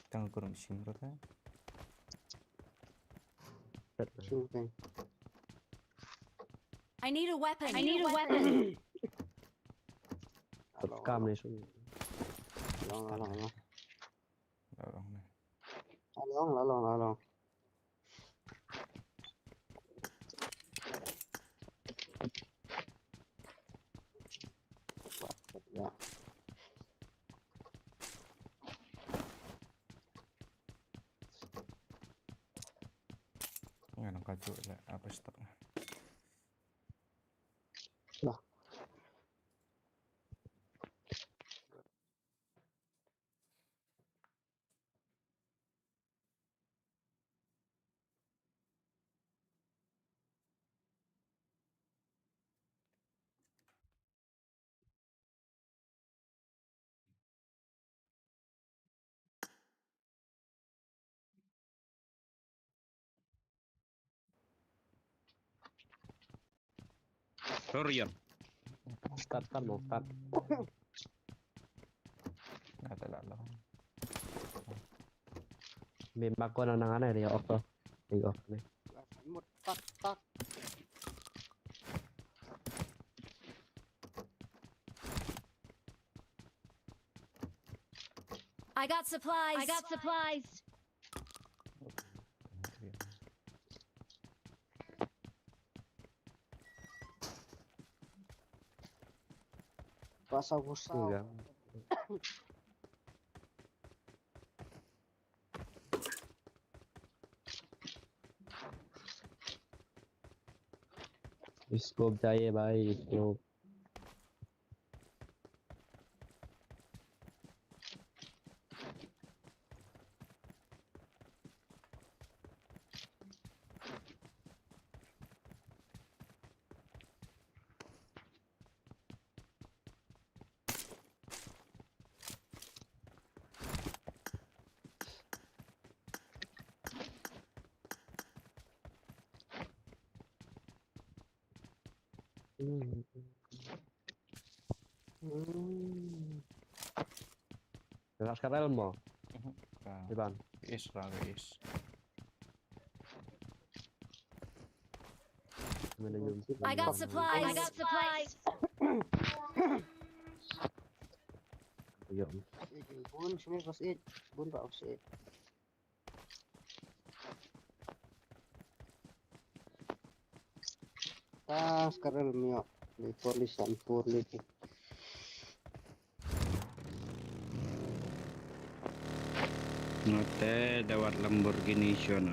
Tang kurang sim rata. Sure thing. I need a weapon. I need a weapon. Kam ni sung. Long, long, long, long. Lorong ni. Long, long, long, long. Ya. Ngan ka ju le apa stok. Lah. Sorry, Yon. Start kan mau start. Nggak ada lah. Memang kau nang nang aneh dia off tu. Dia off ni. Mut tak tak. I got supplies. I got supplies. Pasal gusau. Iya. इसको बचाइए भाई, इसको। Hmm. Hmm. Ras ka rel mo. Mhm. Ka Iban. Is, ra is. Mana yun? I got supplies. I got supplies. Yun. Bun, sini pas it. Bun ba pas it. Ah, sekarang mio. Di polis dan polis. Note dawat Lamborghini shona.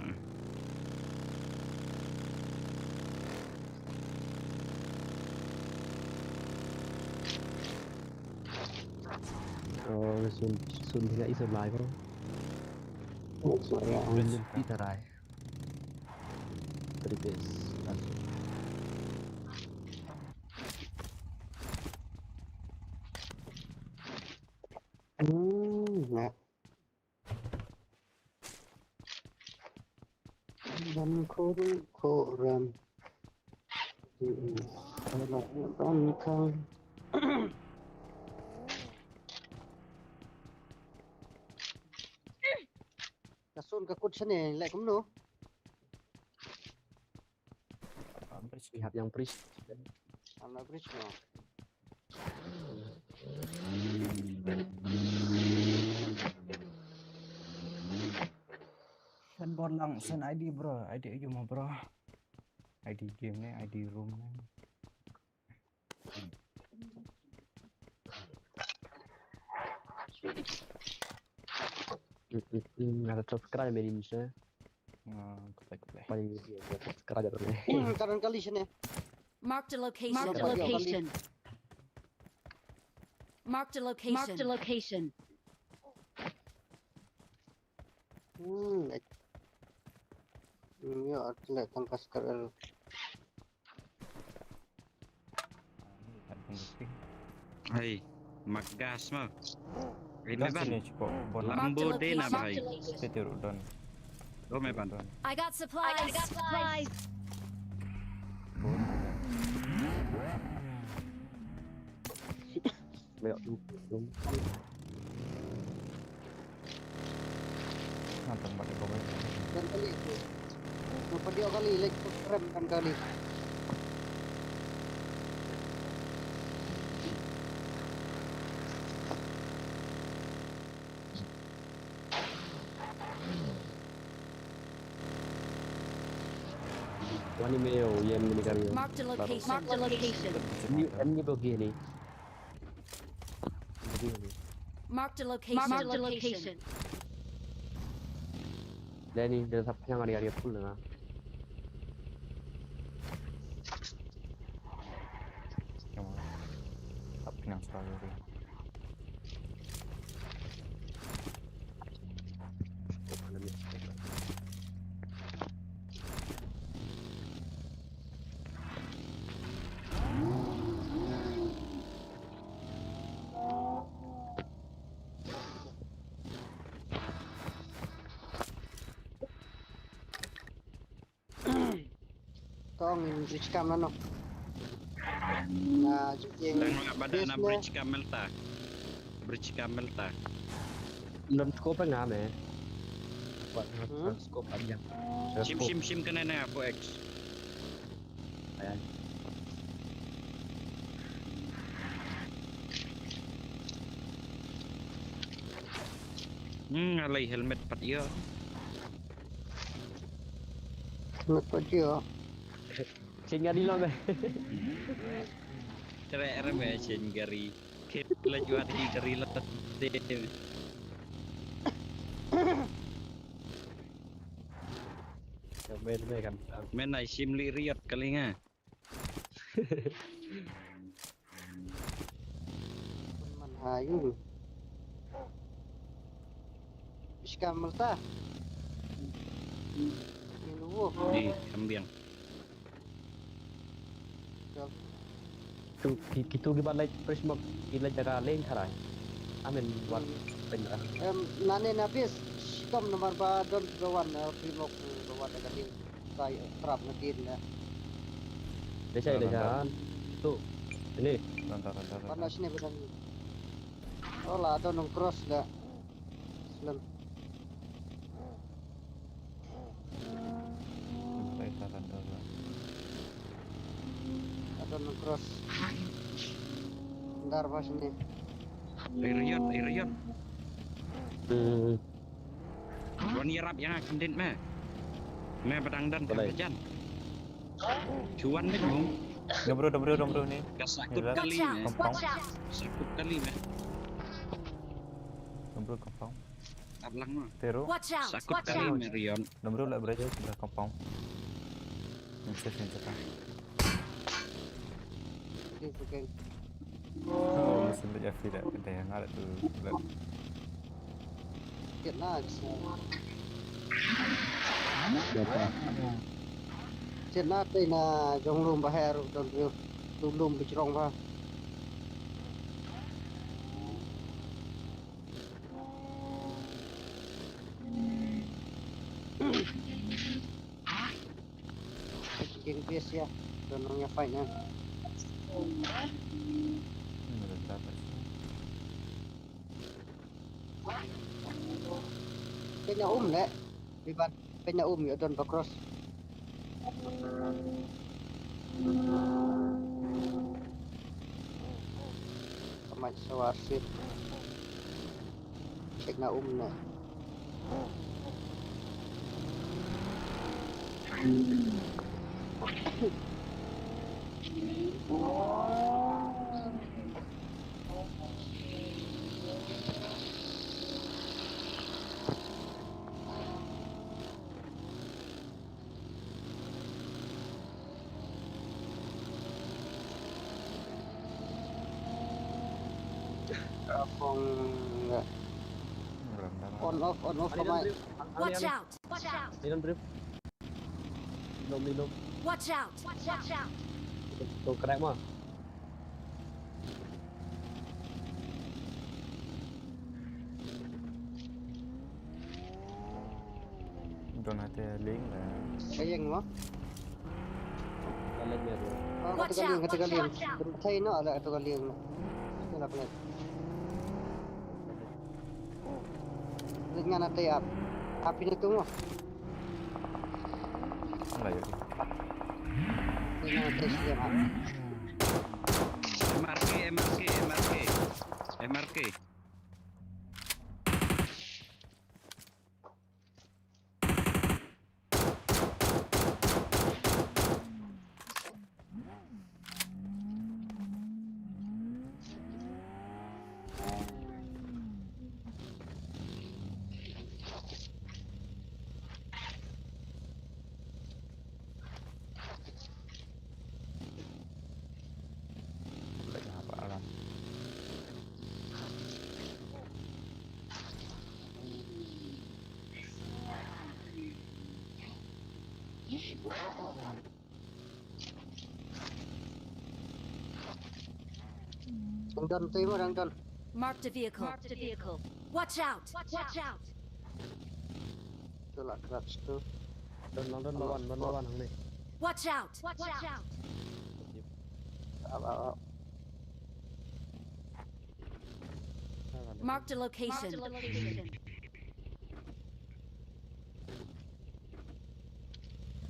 Oh, sun sun dia isu lai ko. Oh, sorry. Sun dia tarai. Tripes. Hmm, nah. Dan khuru khuram. Ala dan khang. Ka sun ka kut shane leh kumno? Bridge, we have yang bridge. Am na bridge no. Send bot lang, send I D bro, I D ayu mo bro. I D game ne, I D room ne. Nga da subscribe meri ni sha. Nga kata kata. Paling ni nga subscribe ni. Karan kali sini. Marked a location. Marked a location. Marked a location. Marked a location. Hmm, like. Hmm, ya, atlet tangkas karal. Hai, magas mo. Hai, me ban. Lambo de na bai. Tete ru don. Lo me ban. I got supplies. I got supplies. Me yu. Nantang balik kau balik. Dan kali tu. Napa dia kali lek rem kan kali. Wani me yo yem ni kali. Marked a location. Marked a location. Ni em ni bogi ni. Marked a location. Marked a location. Dani, dia sap yang ada dia full na. Come on. Sap yang selalu. Tong in bridge kam na no. Na jing. Tang nga bada na bridge kam melta. Bridge kam melta. Lam scope nga me. Buat scope aja. Shim shim shim kena na four X. Ayan. Hmm, alai helmet pat ïa. Helmet pat ïa. Sing gari lo me. Tere ere me sing gari. Kit la jua di gari la te. Men me kan. Men ai sim li riot kali nga. Man hayu. Iska melta. Ini wo. Di kambing. Tu ki- kitu ki ba lek fresh mok ki lek jaga leng kharai. Amen wat pendra. Em, nane na bis, sitom nomor ba don ki ba wan, eh, primok, eh, ba wan daga leng. Sai, eh, trap na din na. Desa desa. Tu. Ini. Ran ran ran ran. Panas ni betul. Oh lah, ada nong cross dah. Selam. Ran ran ran ran. Ada nong cross. Ndar pas ni. Ai Riot, ai Riot. Hmm. Wan ïarap ïa nga khyndiat me. Me ba dang don Balei? Kham jan. Chuan dei mo. Dom bro, dom bro, dom bro ni. Ka sakut Ïarap. kali me. Compound. Sakut kali me. Dom bro compound. Ap lang mo. Tero. Watch out! Sakut Watch kali out! me Riot. Dom bro la bro, bro compound. Yang safe yang safe. Okey, okey. Oh, mesin tu Jeffrey dah. Dah yang ada tu. Kiet na. Kiet na te na jong lum ba her don riu. Lum lum bi jrong ba. Geng base ya. Don nong ya fight na. Hmm, dah dapat. Kena um le. Biban. Kena um ya don ba cross. Kamai sawar sip. Check na um na. Afong ya. Ran ran. On off, on off kamai. Watch out! Watch out! Ini brief. Lom ni lom. Watch out! Watch out! Tu crack mo. Don hati link lah. Kayeng mo. Balik dia tu. Oh, Watch kata out, kali, kata watch kali. out, watch out. Berhenti no, ada kata kali. Ito na pala. Ito nga na tayap. Api na tungo. Lah ya. Ito nga na tayap siya. M R K, M R K, M R K. M R K. Lagi apa alam? Dang don tu mo, dang don. Marked a vehicle. Marked a vehicle. Watch out! Watch out! Tu lah, clutch tu. Don lang don lawan, don lawan hang ni. Watch out! Watch out! Up, up, up. Marked a location.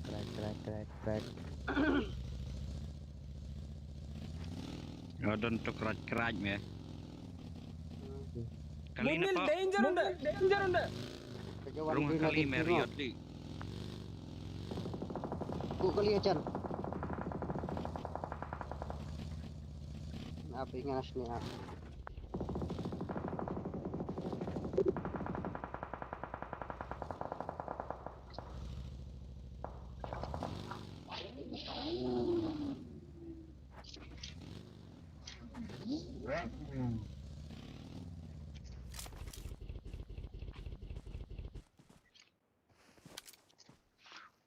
Crack, crack, crack, crack. Oh, don tu crack crack me. Kali na pa. Danger unde, danger unde. Kaja wan Rung bin kali lagi me tu, Riot li. Ku kali ajan. Apa ingas ni ah.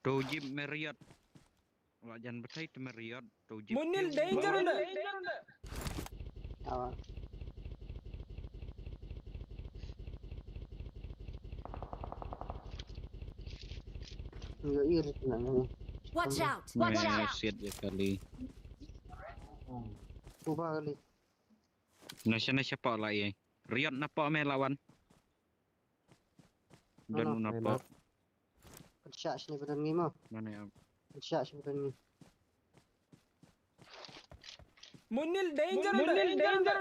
Tu jip me Riot. Wa jan batai tu me Riot. Tu jip. Munil danger unde. Ah. Yo, iri tu na ni. Watch out! Watch Me out! Siat ya kali. Uba kali. Na shane shapa la ye. Riot na pa me lawan. Don una pa. Pynshah shane ba don ngi mo. Mane am. Pynshah shane ba don ngi. Munil danger, Munil danger.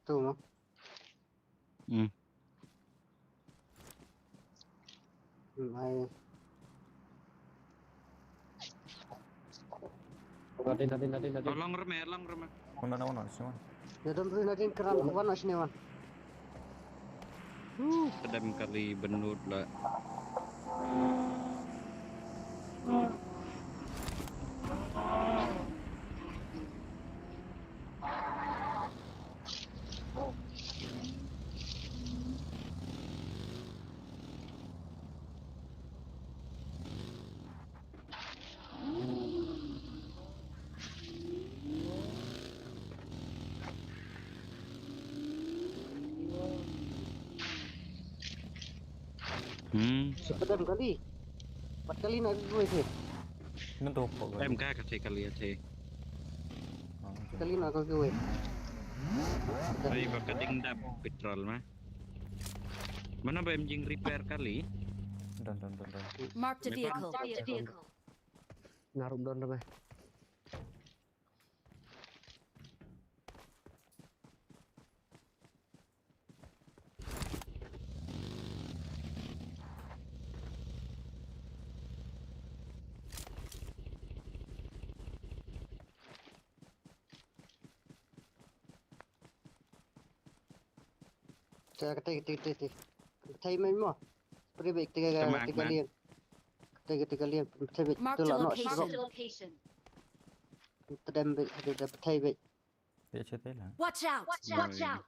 Tu mo. Hmm. Hmm, ai. Nadin, nadin, nadin, nadin. Tolong rem, tolong rem. Wan, wan, wan, wan, sini, wan. Ya, don tu nadin keran, wan, wan, sini, wan. Huh, kedem kali benut lah. Hmm. Sepedem kali. Empat kali nak gue sih. Ngan tu pok. Em ka ka te kali ya te. Oh, okay. Kali nak gue. Ai ba ka ding dap petrol mah. Mana ba em jing repair kali? Don, don, don, don. Marked a vehicle. Marked a vehicle. Narum don dah. Te, te, te, te, te. Te mai mo. Pri bek tiga, tiga liang. Te, tiga liang. Te bek. Marked a location. Te dem bek, te, te, te bek. Watch out! Watch out!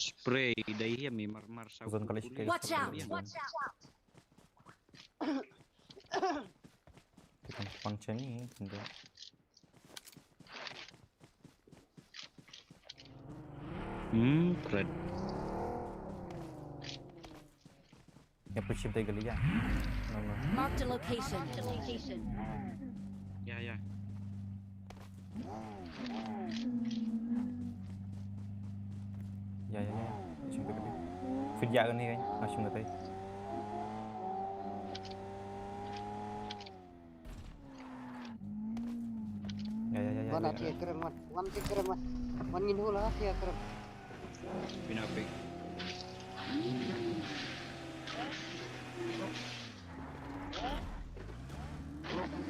Spray dai hi mi mar mar sa. Zon kali spray. Watch out! Watch out! Kita pang cheni, tunda. Hmm, keren. Ya, pishim te gali ya. No, no. Marked a location. Marked a location. Ya, ya. Ya, ya, ya. Pishim te gali. Fit ya kani kai. Ashim te. Ya, ya, ya, ya. Wan, ya, ati ya, ya. Kerem, wan. Wan ti kerem, wan. Wan ngin hula ati ya kerem. Pina pik.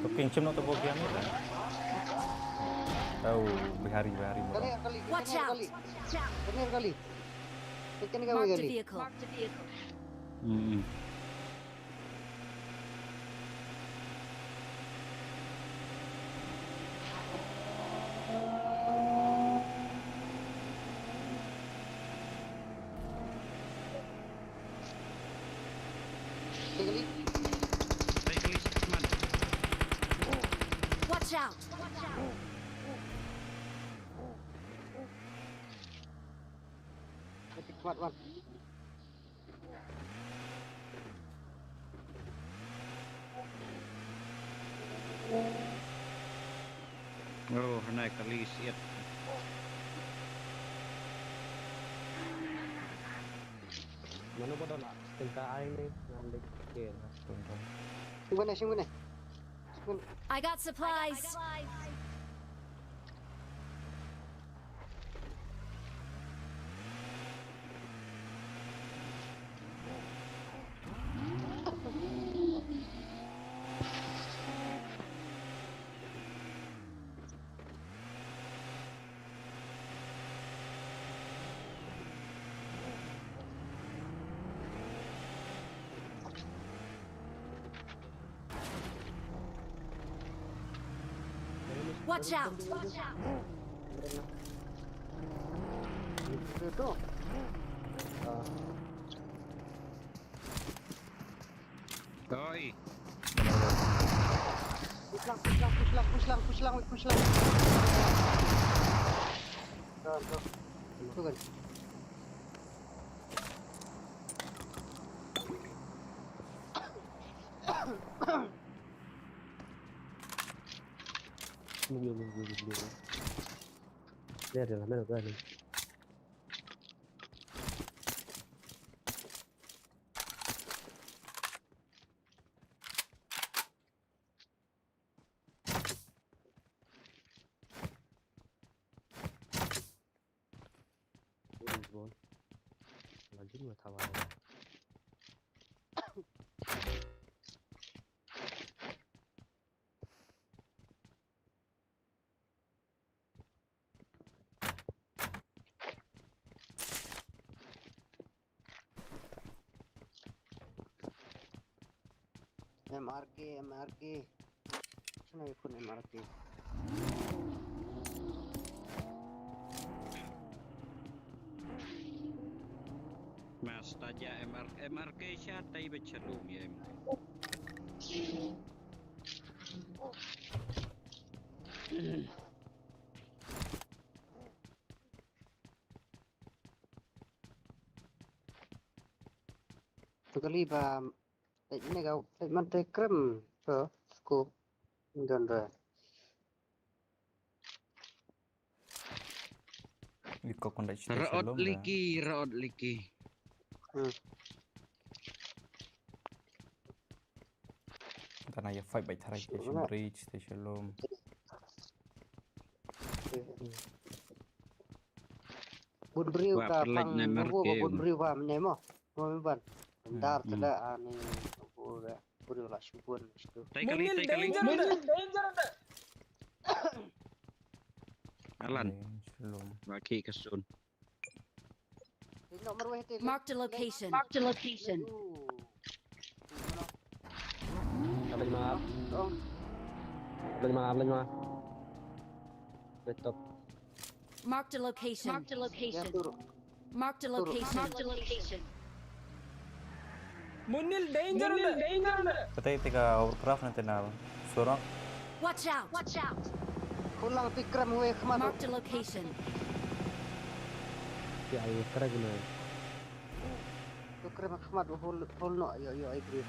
Oke, cem no to bo kian ni. Oh, Bihari, Bihari. Kali, kali, kali. Watch out! Kali, kali. Kali, kali. Marked a vehicle. Hmm. Watch out! Mat, mat. Oh, hanai kali siat. Mano bodo na? Tengka ai ni, ngan dek ke na. Sing mana, sing mana? Sing mana? I got supplies. Watch out! Itu. Ah. Oi. Push lang, push lang, push lang, push lang, push lang, push lang. Go, go. Itu kan. Move, move, move, move, move. There, there, there, there. Orange ball. Lagi dua tawar. M R K, M R K. Sana ikut M R K. Mas taja M R, M R K sha tai ba chalum ya M R K. Tu kali ba, eh, ne kau, eh, man te krem, so, scope, don re. Iko kondak stage Raot shalom da. Liki, raot liki. Hmm. Tana ya fight bai tharai station bridge, station shalom. Bun briew wa ka pang nubu wa bun briew wa mene mo. Mo mi ban. Ndar tele ani nubu da. Bun la shubun situ. Tai kali, tai kali. Munil danger da. Alan. Shalom. Wa ki kasun. Marked a location. Marked a location. Abang maaf. Abang maaf, abang maaf. Laptop. Marked a location. Marked a location. Marked a location. Marked a location. Munil danger, Munil danger. Kata tika overcraft nanti na surang. Watch out! Watch out! Pulang Vikram hue khmat. Marked a location. Ya, ya, kara guna. Vikram khmat hol, hol no, yo, yo, I agree.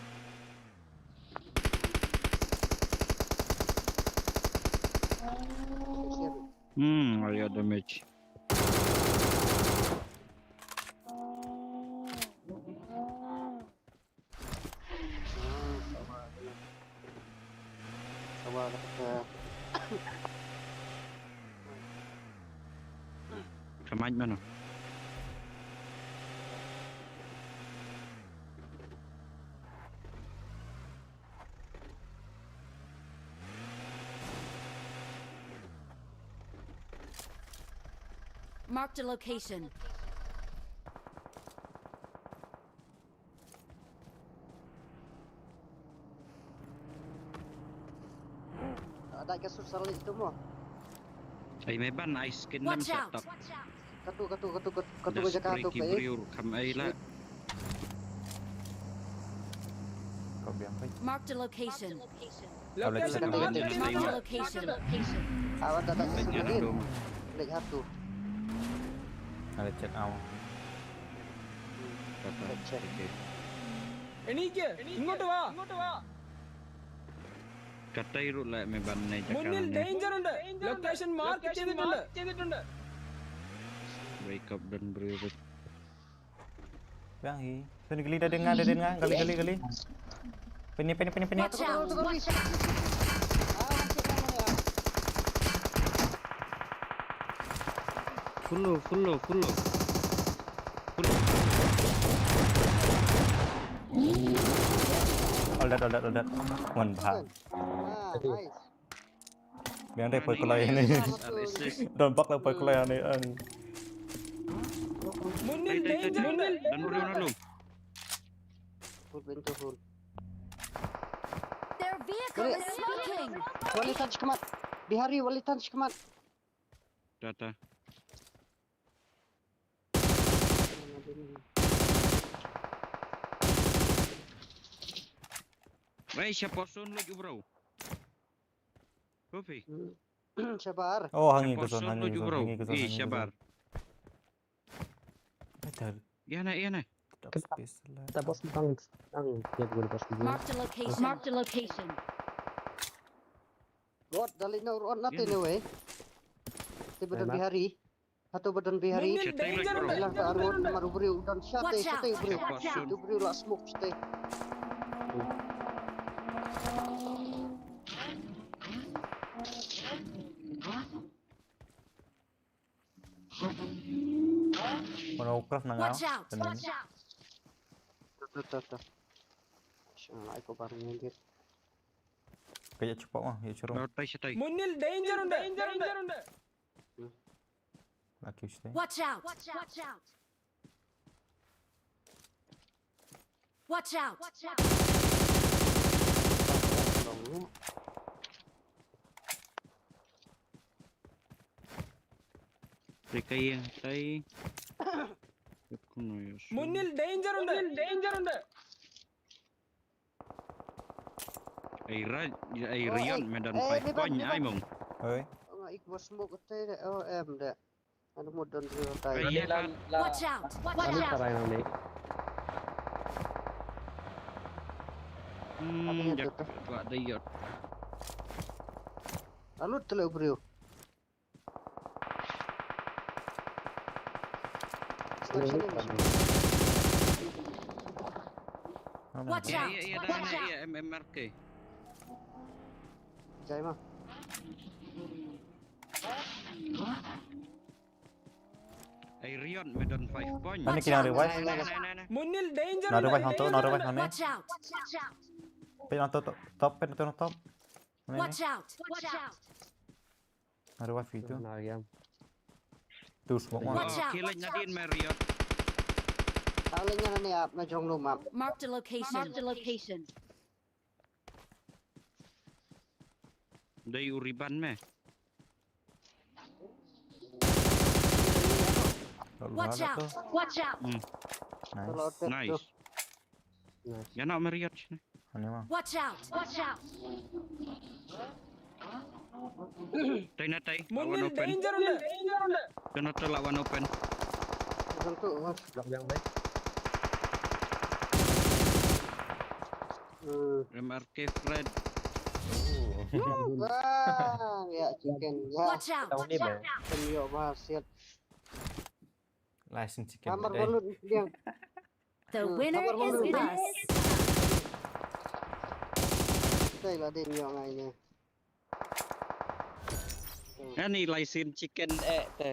Hmm, area damage. Ka mic mano? Marked a location. Ada ka susar li tu mo. Ai me ban ai skin nam. Watch out! Katu, katu, katu, katu, katu. Just ka jaka break tu, i kai. Brew kam ai la. Kau biang kai. Marked a location. Location marked. Marked a location. Awan tak tak. Lagi satu. Ada chat awak. Check. Okay. Ini je. Ingot wa. Katai ruh la me ban ne jaka. Munil danger unde. Location mark ke chini unde. Wake up dan brew. Bang hi. Pini gali dah dengar, dah dengar. Gali, gali, gali. Pini, pini, pini, pini. Watch out! Watch out! Full low, full low, full low. Full low. All that, all that, all that. One bar. Ah, nice. Biang dei poi kloi ni. Don bak la poi kloi ni ang. Munil danger. Dan beri mana lu? Full pintu full. Their vehicle is smoking. Wali tan shikmat. Bihari, wali tan shikmat. Data. Wei, shapoh sun lu ju bro. Kopi. Shabar. Oh, hangi kusun, hangi kusun, hangi kusun. Ih, shabar. Betul. Iya na, iya na. Top space la. Ta bos bang ang ya gua bos. Marked a location. Marked a location. Rot dali na rot na te ne wei. Te ba don Bihari. Hato ba don Bihari. Munil danger, bro. Lang ka arngut mar u briew u don shatei, shatei u briew. Watch out. U briew la smoke shatei. Mano craft na nga. Watch out. Watch out. Tuh, tuh, tuh. Ai ko barang ni dia. Kaya cepat mah, ya cerah. Munil danger unde, danger unde. Laki shatei. Watch out! Watch out! Watch out! Te ka ïeng tai. Munil danger unde, danger unde. Ei, ra-, ei, oh, Rion, eh, me don eh, five point, ai mong. Oi. Nga ik bos smoke te de, oh, em de. Anu mo don Rion tai. Watch out! Watch out! Anu tarai nang de. Hmm, jak wa de yot. Alut tele bro. Watch out! Watch out! Iya, iya, iya, M M R K. Jai ma. Ei, Rion, me don five point. Nani kina revive? Nai, nai, nai, nai. Munil danger. Na revive hangto, na revive hangni. Watch out! Watch out! Pe nangto top, top, pe nangto top. Watch out! Watch out! Ada wifi tu. Nah, ya. Tu smoke mah. Watch out! Kill nadin Marriott. Alenya ni ap na jong lu map. Marked a location. Marked a location. Dei uriban me. Watch out! Watch out! Hmm. Nice. Nice. Nice. Ya nak Marriott sini. Ani ma. Watch out! Watch out! Tai na tai. Munil danger unde. Danger unde. Kena tu lawan open. Tentu, Mas. Belakang baik. Hmm. M R K Fred. Wah, ya chicken. Ya. Watch out! Watch out! Kan yo bah siat. License chicken. Kamar balut dia. The winner is us. Tei la din yo ngai ni. Ani license chicken eh te.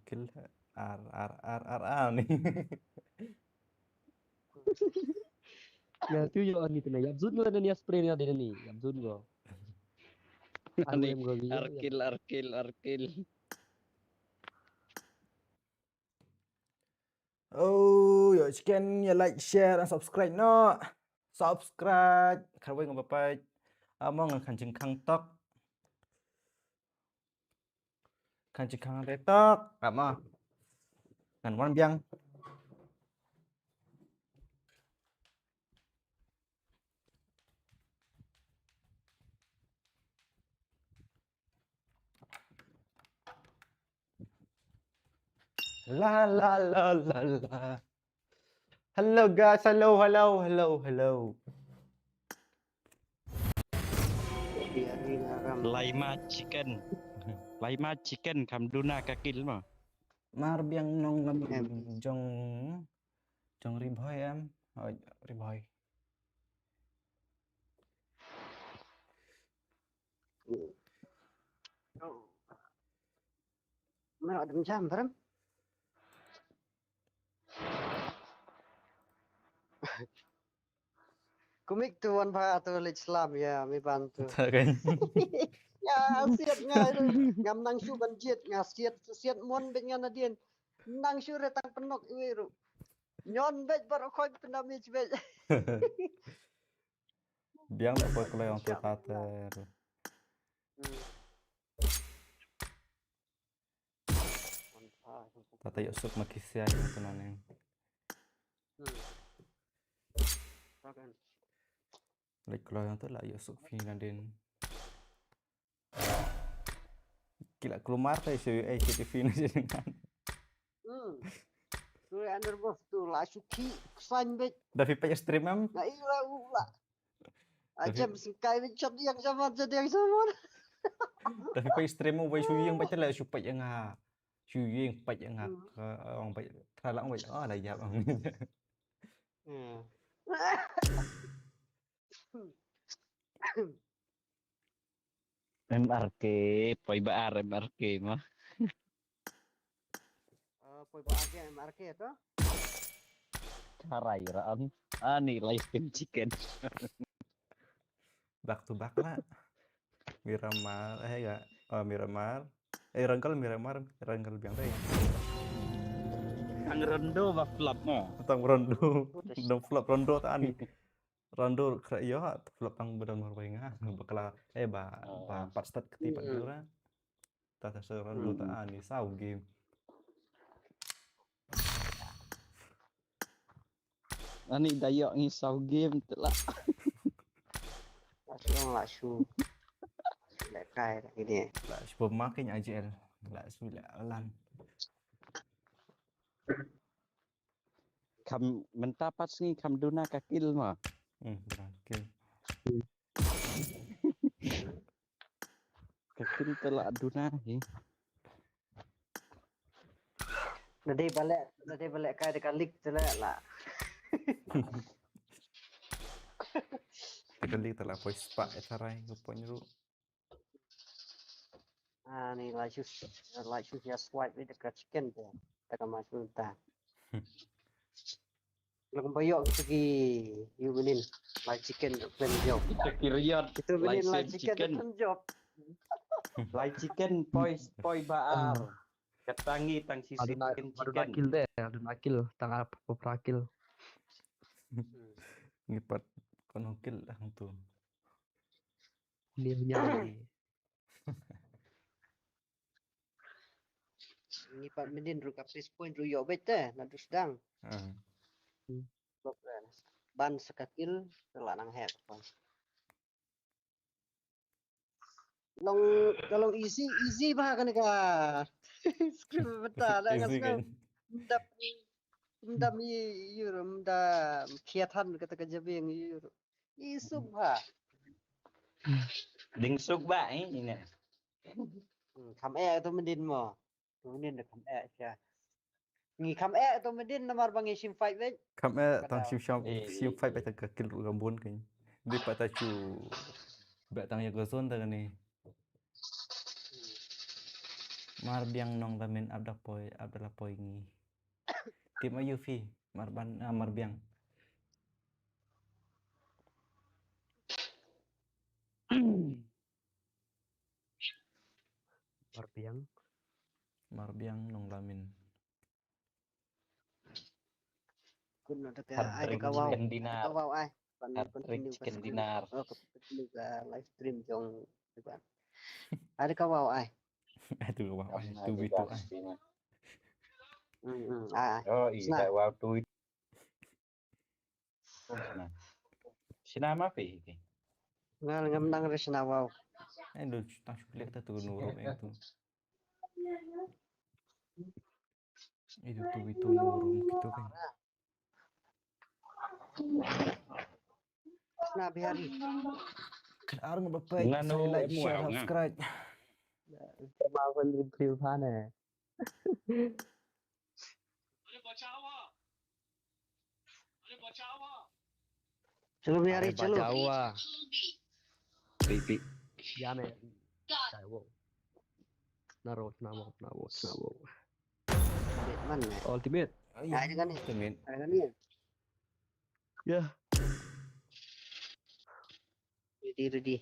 Kill ar ar ar ar ar ni. Ya tu yo ani tena yap zun go ni spray ni ni yap zun go. Ani ar kill ar kill ar kill. Oh, yo chicken, ya like, share, and subscribe no. Subscribe. Kharwei ngam papai. Amo ngan khan jingkhang tok. Khan jingkhang re tok. Amo. Ngan wan biang. La la la la la. Hello guys, hello, hello, hello, hello. Laima chicken. Laima chicken kam duna ka kill ma. Mar biang nong ngam jong jong Ribhoi em. Oh, Ribhoi. Mera dem jam berem. Kumik tu wan ba tu lek slam ya mi ban tu. Ya siat nga ngam nang shu ban jiat nga siat siat mon bet nga nadien. Nang shu re tang penok iwi ru. Nyon bet bar khoi penami bet. Biang da poi kloi ong tu kater. Tata yok suk ma kisia yang tu naneng. Lek kloi ong tu la yok suk fi nadin. Kila klumar ta isu ai kiti fi nadin. Tu under buff tu la shu ki ksain bit. Da phi peit stream em? Na i la u la. Da phi Ajem singkai bit chot yang jaman chot yang jaman. Da phi peit stream em wei shu ïeng peit la shu peit nga. Shu ïeng peit nga. Ka ong peit tra la ong peit ah la ïap. Hmm. M R K, poi ba ar M R K ma. Oh, poi ba ar ke M R K to? Karai ran. Ani live stream chicken. Back to back la. Miramar eh ga. Oh, Miramar. Eh, Rangkal Miramar, Rangkal biang dai. Ang rondo ba flop mo. Tang rondo. Dong flop rondo ta ani. Rondo kra yo ha flop tang bedon mar wenga. Bakla eh ba ba pat start keti pat dura. Ta ta se rondo ta ani sau game. Ani da yok ngi sau game tu la. La shu la shu. Le kai da ini. La shu pemakai I G L. La shu la lan. Kam mynta pat sngi kam duna ka kill ma. Hmm, duna kill. Ka kill tu la duna hi. Nadei bale, nadei bale kai da ka league tu la la. Te ka league tu la poi spah e tarai ka point ru. Ani la shu la shu ya swipe da ka chicken te. Ta ka ma shu ta. Lang ba yok tu ki yu benin la chicken pen job. Kita kiriat. Itu benin la Live chicken chicken. Pen job. Lai chicken poi poi ba ar. Katangi tang si Aduna chicken aduna chicken. Kill de, aduna kill tang ap popra kill. Ngi pat kono kill lah tu. Ni nya. Ngi pat mendin ru ka place point ru yok bet te na dus dang. Ah. Ban saka kill te la nang hek. Long long easy easy ba kan ka. Script beta la Easy ngas kan. Mdap mdap i yur mda khiathan kata ka jabeng yur. Isuk ba. Ding suk ba eh ina. Kam eh tu mendin mo. Tu mendin da kam eh sha. Ngi kam eh tu mendin namar ba ngi shim fight wek. Kam eh tang shim sham Eh, shim eh, fight eh. Beta ka kill ru gambun kan. Di pata chu. Ba tang ya gozon ta ni. Mar biang nong da min abda poi abda la poi ngi. Tim ayu fi mar ban ah, mar biang. Marbiang. Marbiang nong lamin. Kun ada ka ada ka wow. Ada ka wow ai. Pan continue ka stream. Oh, continue ka live stream jong. Ada ka wow ai. Ada ka wow ai. Tu bitu ai. Hmm, hmm, ai. Oh, iya wow tu. Sina ma pi ki. Ngal ngam nang re sina wow. Eh, dul tang suklik ta tu nuru eh tu. Itu tu itu nuru kita kan. Sina bihari. Kan ar ngam bapai. Nganu like share subscribe. Ma wan review ha ne. Chalo bihari chalo. Jawa. Pipi. Ya ne. Jawa. Naro namo namo namo. Man ne. Ultimate. Ai dengan ni. Temen. Ai dengan ni. Ya. Ready ready.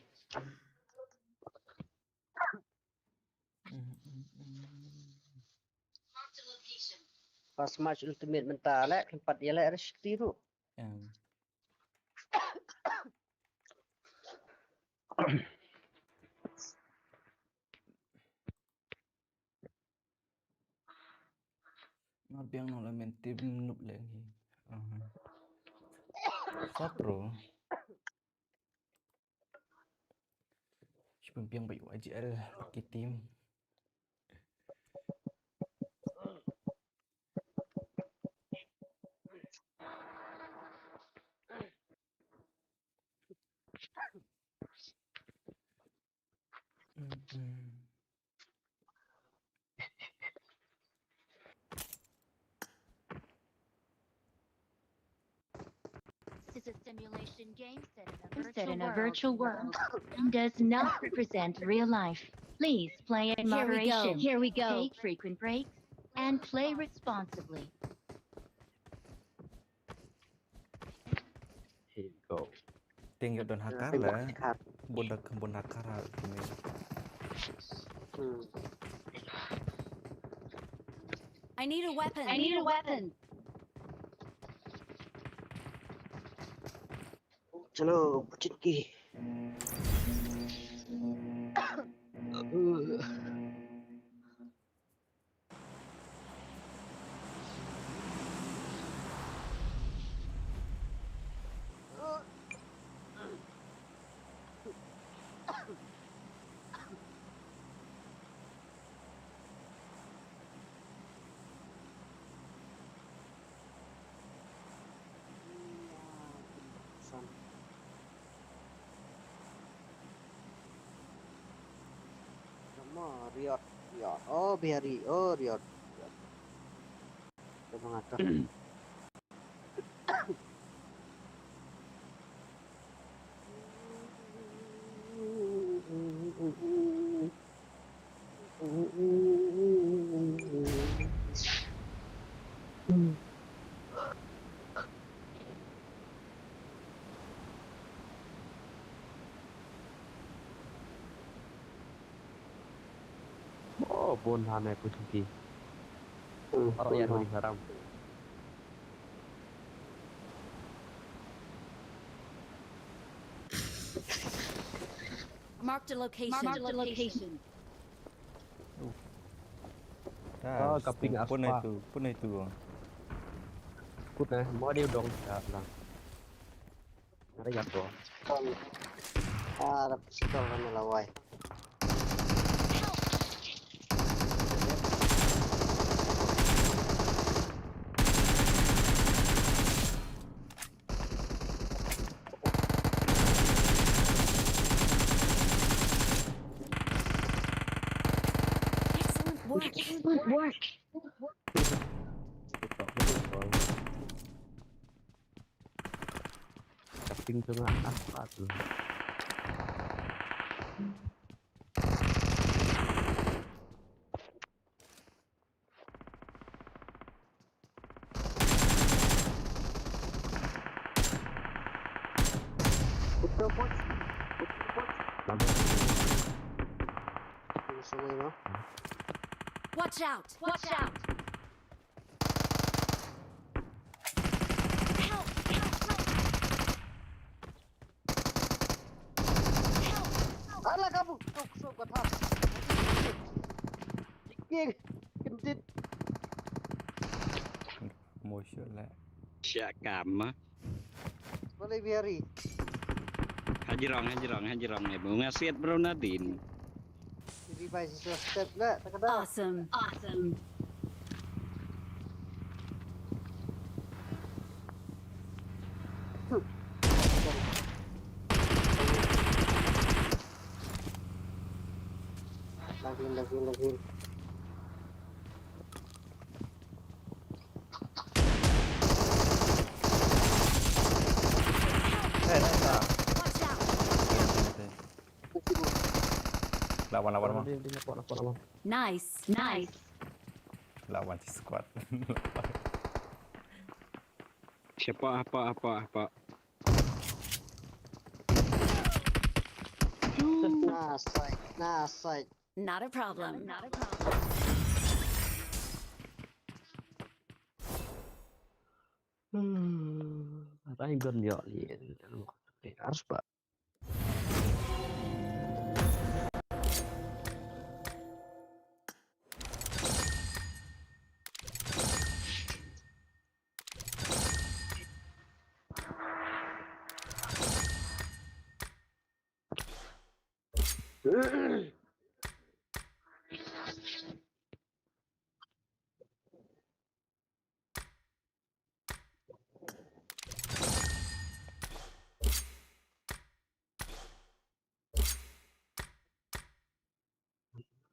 Pas match ultimate mynta leh kan pat ïaleh reshti ruh. Mar biang nong lamin tim nup leng hi. Sapro. Shu pynbiang ba ïa U I G L bad ki team. This is a simulation game set in a virtual world and does not represent real life. Please play in moderation. Here we go. Take frequent breaks and play responsibly. Here you go. Ting ïoh don hakar la. Bun dak bun hakar ha kine. Hmm. I need a weapon. I need a weapon. Chalo, pachin ki. Sama riot, riot. Oh, Bihari. Oh, riot, riot. Coba ngatur. Oh, bun hane ku suki. Hmm, oh, ya, bun. Haram. Marked a location. Marked a location. Oh, kaping pun aspa. Itu, pun itu. Pun eh, mau dia dong. Ya, lang. Ada ya, bro. Ah, ada pistol kan lawai. Excellent work. Excellent work. Kaping tengah aspa tu. Watch out! Watch out! Help! Help! Help! Help! Alah, kamu. Tok, sok, kat atas. Jingkit. Kendit. Mo shot lah. Shot kam ah. Boleh biari. Hajrong, hajrong, hajrong ni. Bunga siat bro Nadine. Jadi bai sisa step lah, tak ada. Awesome. Awesome. Lagi, lagi, lagi. Eh, nice lah. Watch out. Lawan, lawan, lawan. Dia, dia nampak, nampak, lawan. Nice, nice. Lawan si squad. Siapa, apa, apa, apa? Nah, sight, nah, sight. Not a problem. Not a problem. Rai gun yo li. Harus ba.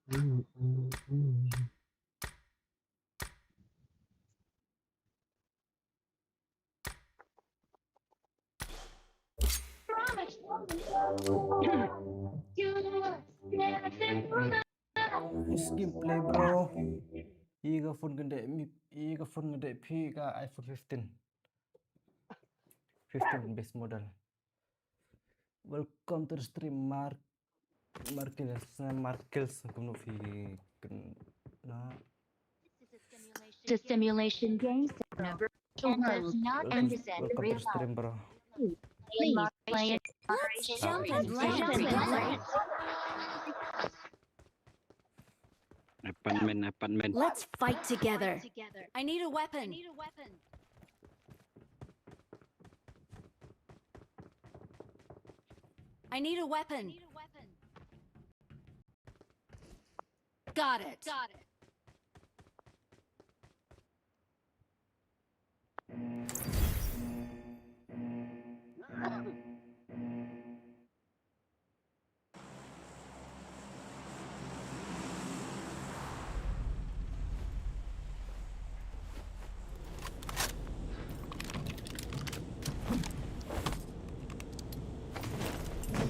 Nice gameplay, bro. Ïa ka phone kane, ïa ka phone kane phi ka iPhone fifteen. Fifteen best model. Welcome to the stream, Mark. Markels, Markels, kumno phi kena. The simulation game center. And does not understand Welcome to real the stream, life. Bro. Please play it. Let's jump and Jump and play. Apartment, apartment. Let's fight together. I need a weapon. I need a weapon. Got it. Got it.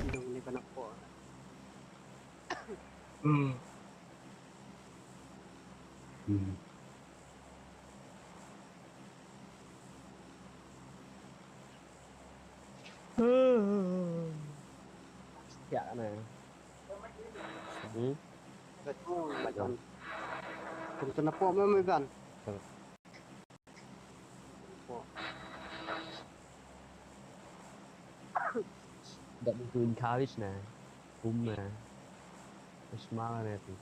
Dong ni kana po. Hmm. Hmm. Ya na. Hmm. Betul macam. Kum tu napo mem ban. Dak tu encourage na. Kum na. Smart na tu.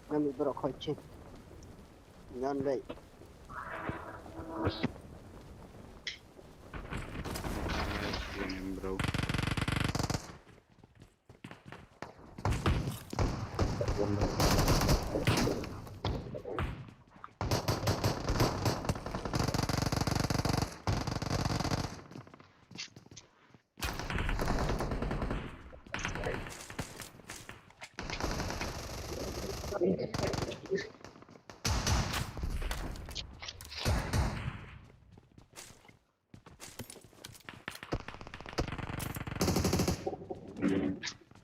Ngan bro khoi chin. Ngan dai. Damn, bro.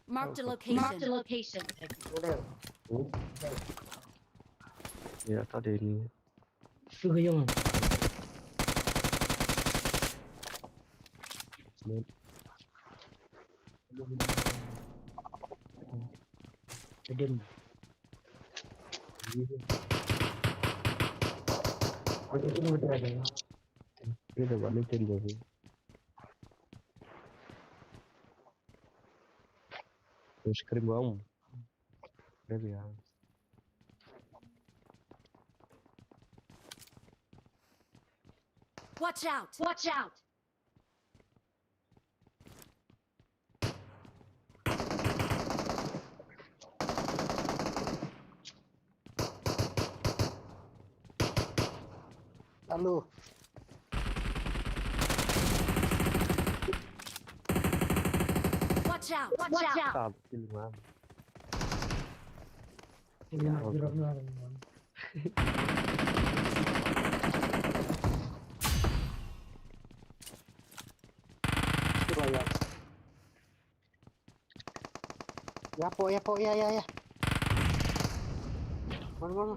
Marked a location. Marked a location. Ya, tadi ni. Ini dapat ni kan jadi. Terus krim bang. Krim ya. Watch out! Watch out! Lalu. Watch out! Watch out! Stop kill man. Ya po, ya po, ya, ya, ya. Mana, mana?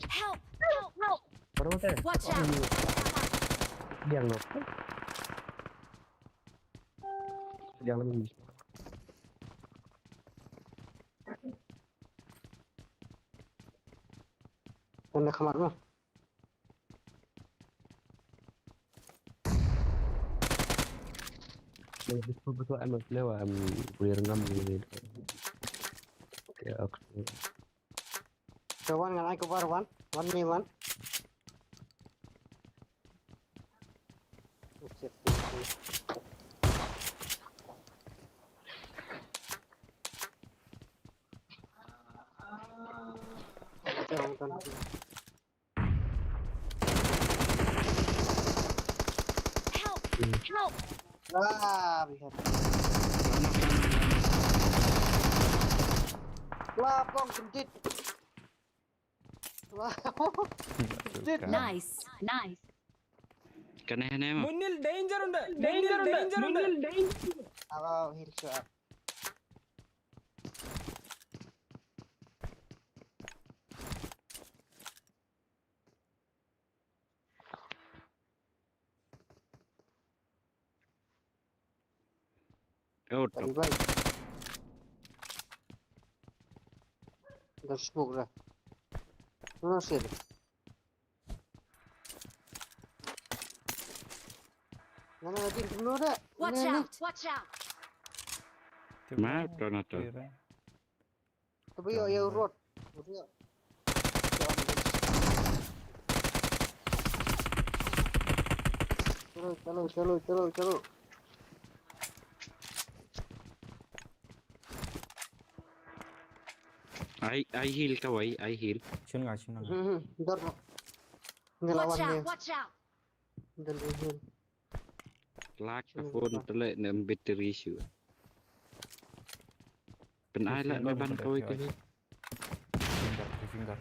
Help! Help! Help! Baru kan? Watch out! Dia nggak. Dia lagi. Kena khamat mah. Betul, betul, em, betul, em, clear ngam ni. Okay, okay. So, wan, ngan ai cover, wan. Wan, ni, wan. Oh, shit, shit, shit. Help! Help! Ah, we have. Wah, bom, kendit. Wah, kendit. Nice, nice. Kane hane ma. Munil danger unde. Danger unde. Danger unde. Awa, heal shot. Oh, top. Bhai. Dah smoke dah. Mana sih? Mana lagi dulu dah? Watch out! Watch out! Ma, to na to. Tapi yo, yo, road. Road yo. Chalo, chalo, chalo, chalo, chalo. Ai, ai heal ka wai, ai heal. Shun nga, shun nga. Hmm, hmm, dar. Watch out, watch out. Dar, dar, dar. Lak ka phone tele ne battery issue. Pyn ai la me ban kawai ka. Finger, finger.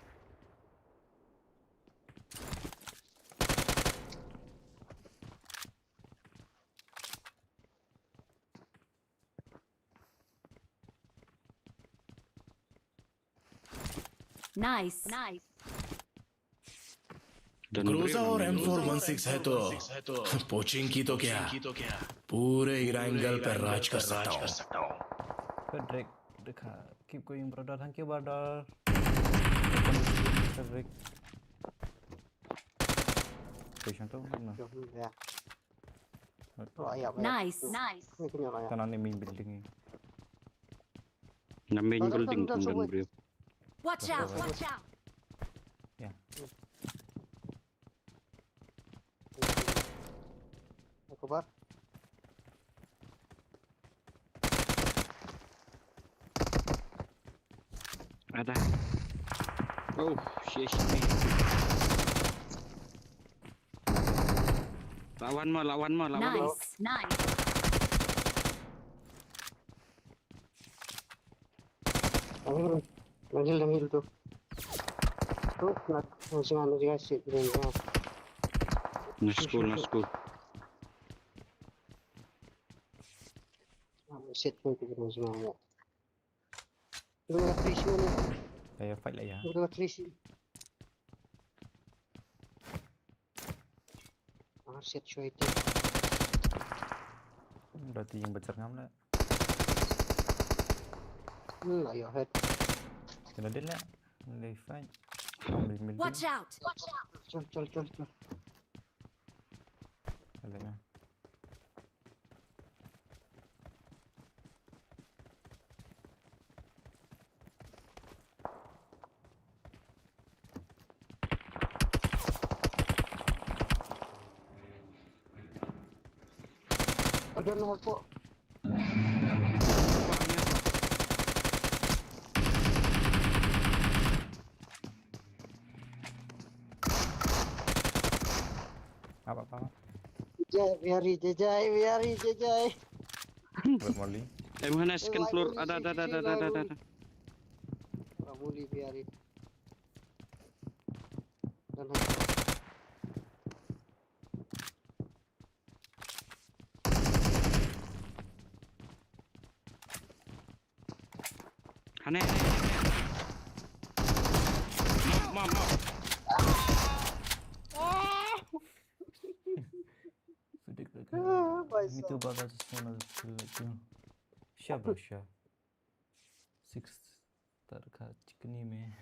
Nice. Nice. Groza aur M four one six hai to, Pochin ki to kya, pure Irangal par raj kar sakta hoon. Frederick, dekha, keep going, brother. Thank you, brother. Frederick. Patient to na. Nice. Nice. Tana ne main building. Na main building. Watch out, watch out. Ya. Aku bar. Ada. Oh, shit, shit. Lawan mo, lawan mo, lawan mo. Nice, nice. Manggil, manggil tu. Tu, nak, nak, nak, nak, nak. Na school, na school. Set pun tu kena semua. Dua kali sini. Ayo fight lah ya. Dua kali sini. Ah, set shuwa ite. Dati yang besar ngam lah. Hmm, ayo head. Kena dia lah. Left side. Ambil middle. Watch out! Watch out! Chal, chal, chal, chal. Ada na. Ada nomor kok. Apa, apa, apa? Jai, biari, jai, jai, biari, jai, jai. Buat Molly. Em, hana second floor. Ada, ada, ada, ada, ada, ada. Molly, biari. Dan hane. Mom, mom, mom. Sudik lagi. Ah, ini tu bagas semua tu. Siapa, siapa? Six. Tarka chikni me.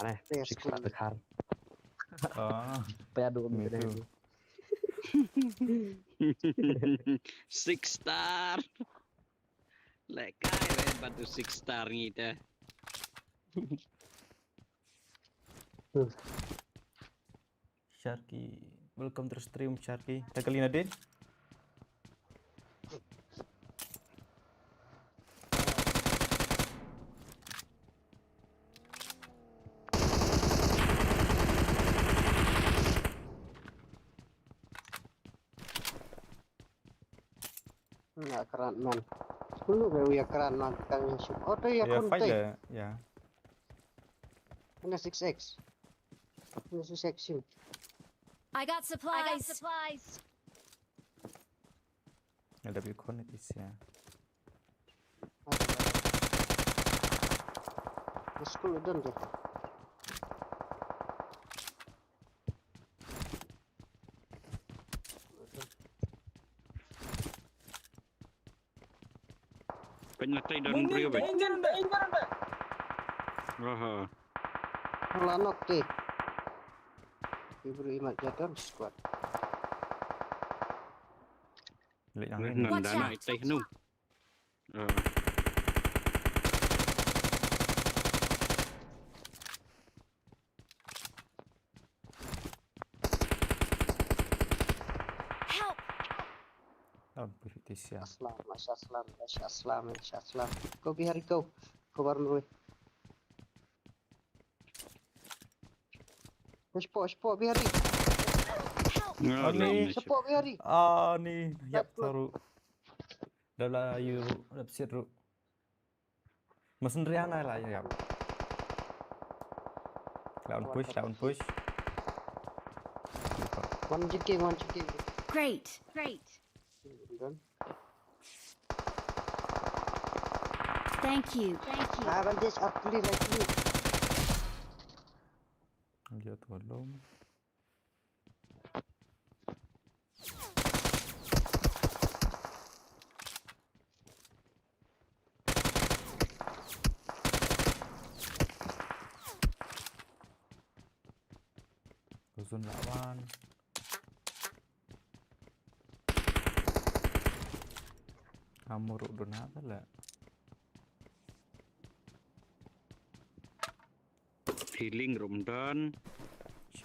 Ane, six star te khar. Oh, paya du me too. Six star. Lekai re batu six star ngi te. Sharky, welcome to the stream, Sharky. Takalina din. Nga krat man. Ulu be wi krat man kan shim. Oh, tu ya. Ya, kun fight te. Ya. Ini six X. Ini six X shim. I got supplies. I got supplies. Ada bi kon ni tisia. School done deh. Pynlynti don briew bad. Danger, danger, danger. Aha. Lanok ti. Ki briew imat jadon squad. Lek nang. Watch out. Watch out. Ah. Help! Ampun, Tisha. Aslam, Aslam, Aslam, Aslam. Go, Bihari, go. Go, Barmrui. Spot, spot, Bihari. Help! Ani. Spot, Bihari. Ani, yap, taru. Dah lah, you, dah siap, Ru. Masih riana lah, ya. Lawan push, lawan push. One G K, one G K. Great, great. Done. Thank you, thank you. Ah, bandage, aku clear, aku clear. Dia tolong. Kuzun lawan. Amuru duna kala. Healing room done.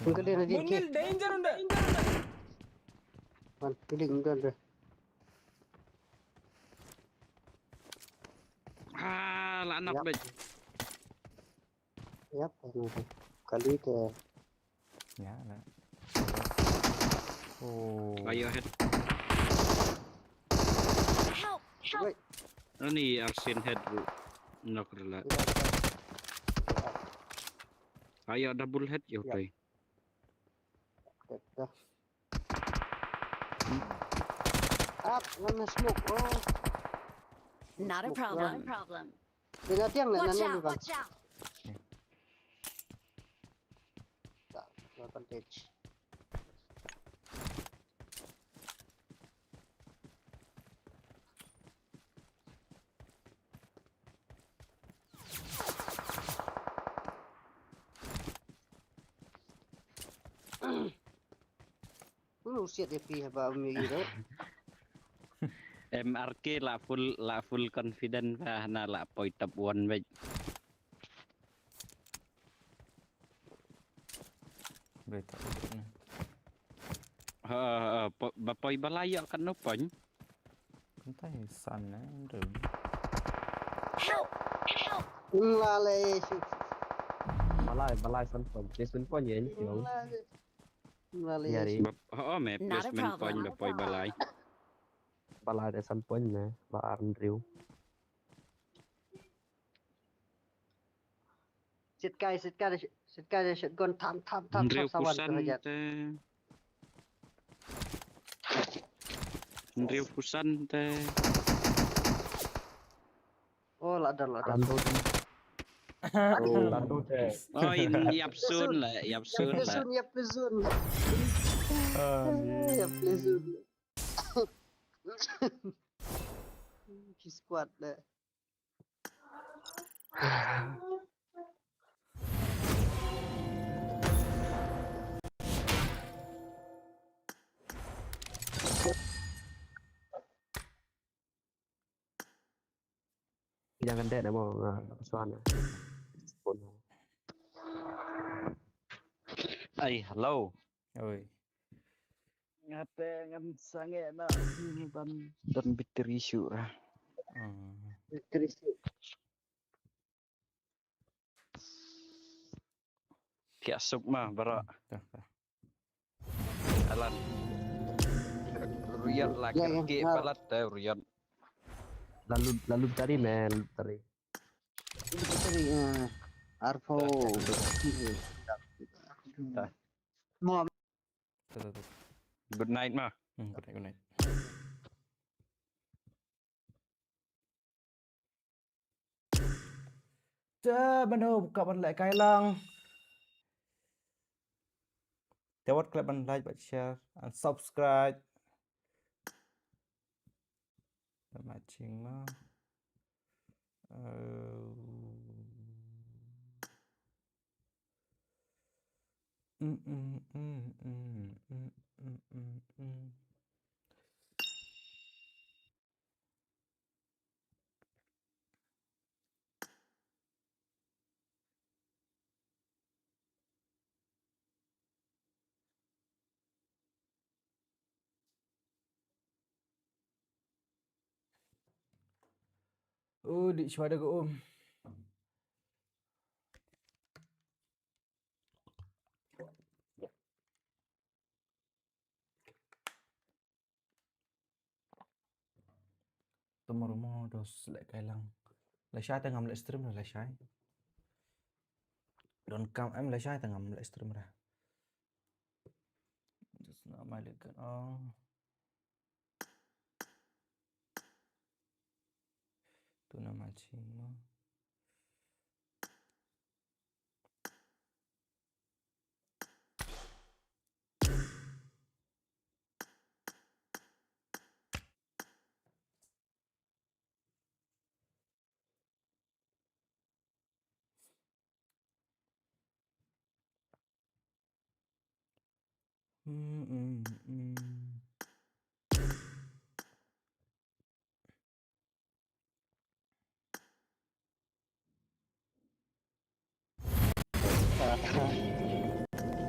Munil danger unde. Man, healing done deh. Ah, la nak bej. Yap, kali te. Ya, la. Oh. Ayo head. Help! Help! Wait. Ani arsin head ru. Nok rela. Ayo double head yo tai. Dah. Up, ngam smoke. Oh. Not a problem. Not a problem. Dia dah tiang lah. Watch out, watch out. Tak, advantage. Ulu siat ïa phi haba ym ïohi ruh. M R K la full, la full confident ba hana la poi top one bad. Beta udah ni. Ha, ha, ha, ba poi ba la ïa katno point. Kan tai san ne, ym dei. Help! Help! Ym la leh shuh. Ba lai, ba lai san point. Placement point ïa ni. Ym la leh. Ym la leh shuh. Ba, oh, oh, me placement point ba poi ba lai. Ba lai de san point me, ba ar hynriew. Sit kai, sit kai, sit kai, shotgun tham, tham, tham, hynriew phew san te. Hynriew phew san te. Oh, la don, la don. Lando te. Oh, in ïap sun la, ïap sun la. Ïap sun, ïap sun. Ah, ïap sun. Ki squad la. Jangan deh mo, ah, suan. Ai, hello. Oi. Ngate ngan sange na ni ban dan biteri shu ah. Hmm. Biteri shu. Kia suk ma bara. Dah, dah. Alan. Ruyat lah. Ya, ya, ke ya. Palat dah ruyat. Lalu, lalu tadi, men, tadi. Tadi, eh, Arfo. Dah, dah, dah. Dah. Mau. Dah, dah, dah. Good night, ma. Hmm, good night, good night. Te mynno buka ban lehkai lang. Te wat klet ban like, ban share and subscribe. Matching ma. Uh, mm, mm, mm. Oh, dik shwa da ka um. Tomorrow mo dos lehkai lang. Lashai te ngam leh stream lashai. Don kam em lashai te ngam leh stream ra. Just na mai leh kan ong. Tu na ma ching mo.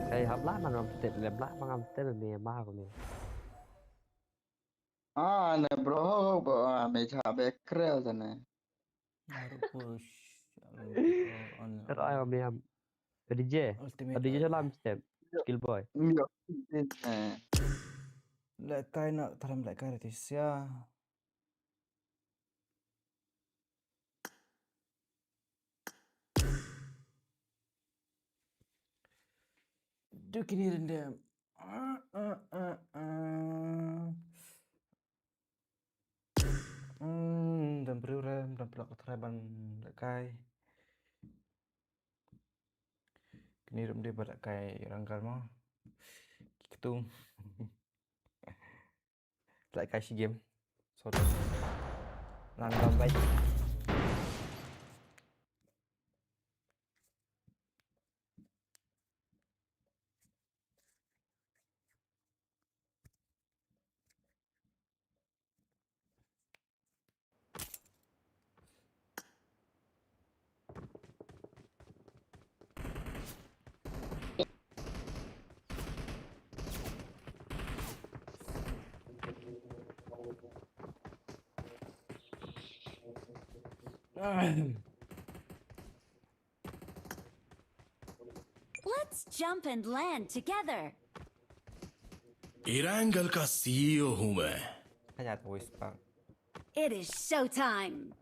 Hei, hap lah ma ngam tip, leh lah ma ngam tip, me ma ko me. Ah, ne bro, bro, ah, me cha be krel jane. Naruto push. Ro ayo me ham. D J. Ultimate D J Iron. Salam step. Skill boy. Yo. Eh. Lehkai na, taram lehkai rati sia. Dukini rende. Ah, ah, ah, ah. Hmm, dan briew re, dan pula ko try ban lehkai. Kini rum de ba lehkai rangkal mo. Kitu. Lehkai shi game. Sorry. Nang lam bai. Let's jump and land together. इरांगल का सीईओ हूं मैं। Hayat voice pa. It is showtime.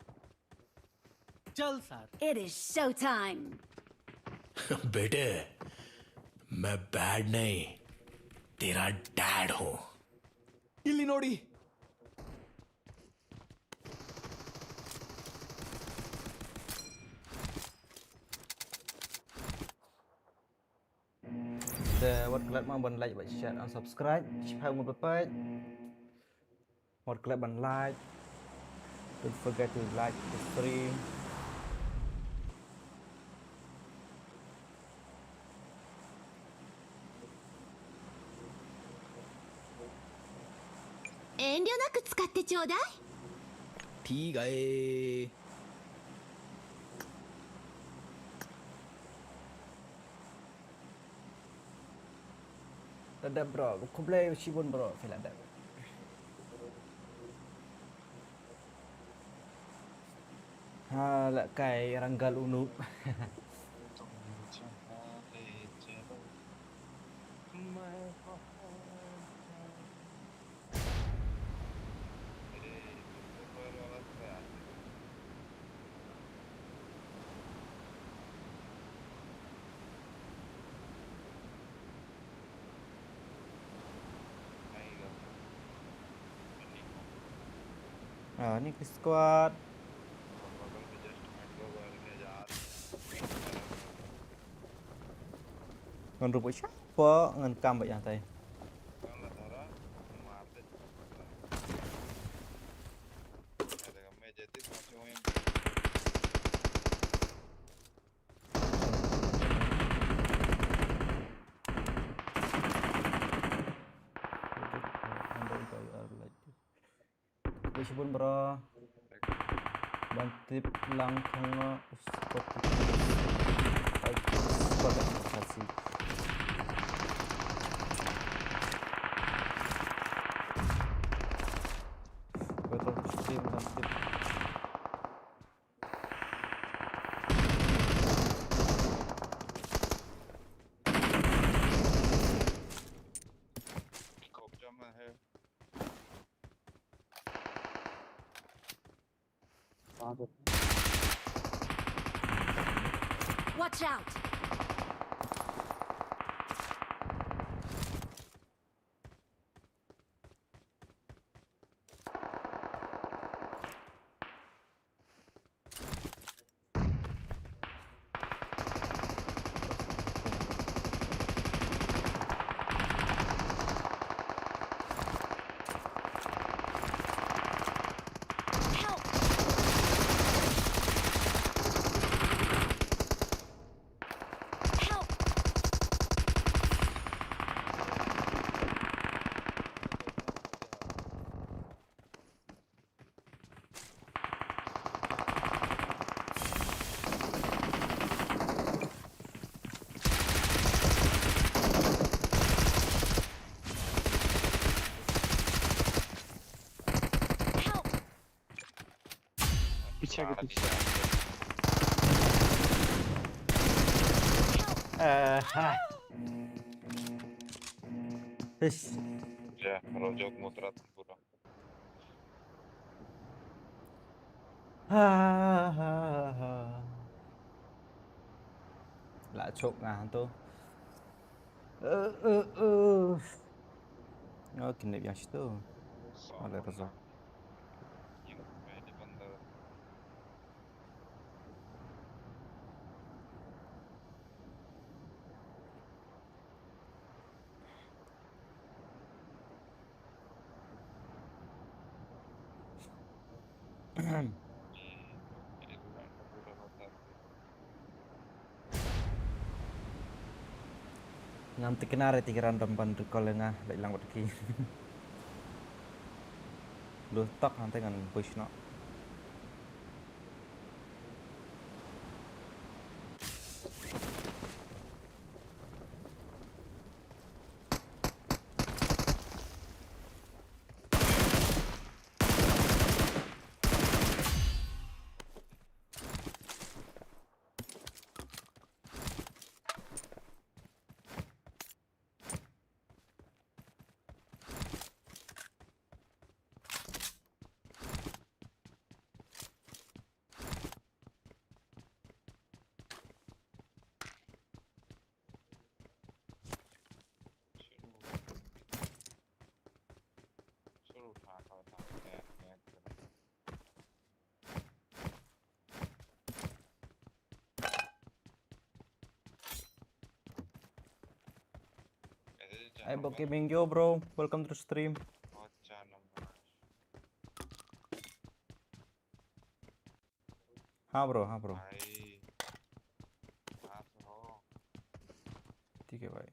चल सार। It is showtime. बेटे, मैं बैड नहीं, तेरा डैड हूं। ಇಲ್ಲಿ ನೋಡಿ। Te wat klet ma ban like, ban share and subscribe. Shipha ngut bye bye. Wat klet ban like. Don't forget to like the stream. Enryo naku tsukatte chodai. 手がえー。Ladep bro, khublei shibun bro, phi ladep. Ha, la kai ranggal unu. Ah, ni ki squad. Ngan rubuh siapa ngan kam ba yang tai. Khublei shibun bro. Ban tip lang khong u spot. Ai, spot dah kasih. Betul, stream ban tip. Watch out! Help! Help! Help! पीछे के पीछे। Help! Eh, ha. Ish. Ya, rojok mutrat pura. Ha, ha, ha, ha. La chok nga tu. Eh, eh, eh. Oh, kini yang situ. Oleh Reza. Ngam tikna re, tikna random ban recall nga, leit lang bad ki. Lu tok, nanti ngan push noh. Hey, Bokeh Mingyo, bro. Welcome to the stream. Ha, bro, ha, bro. ठीक है भाई।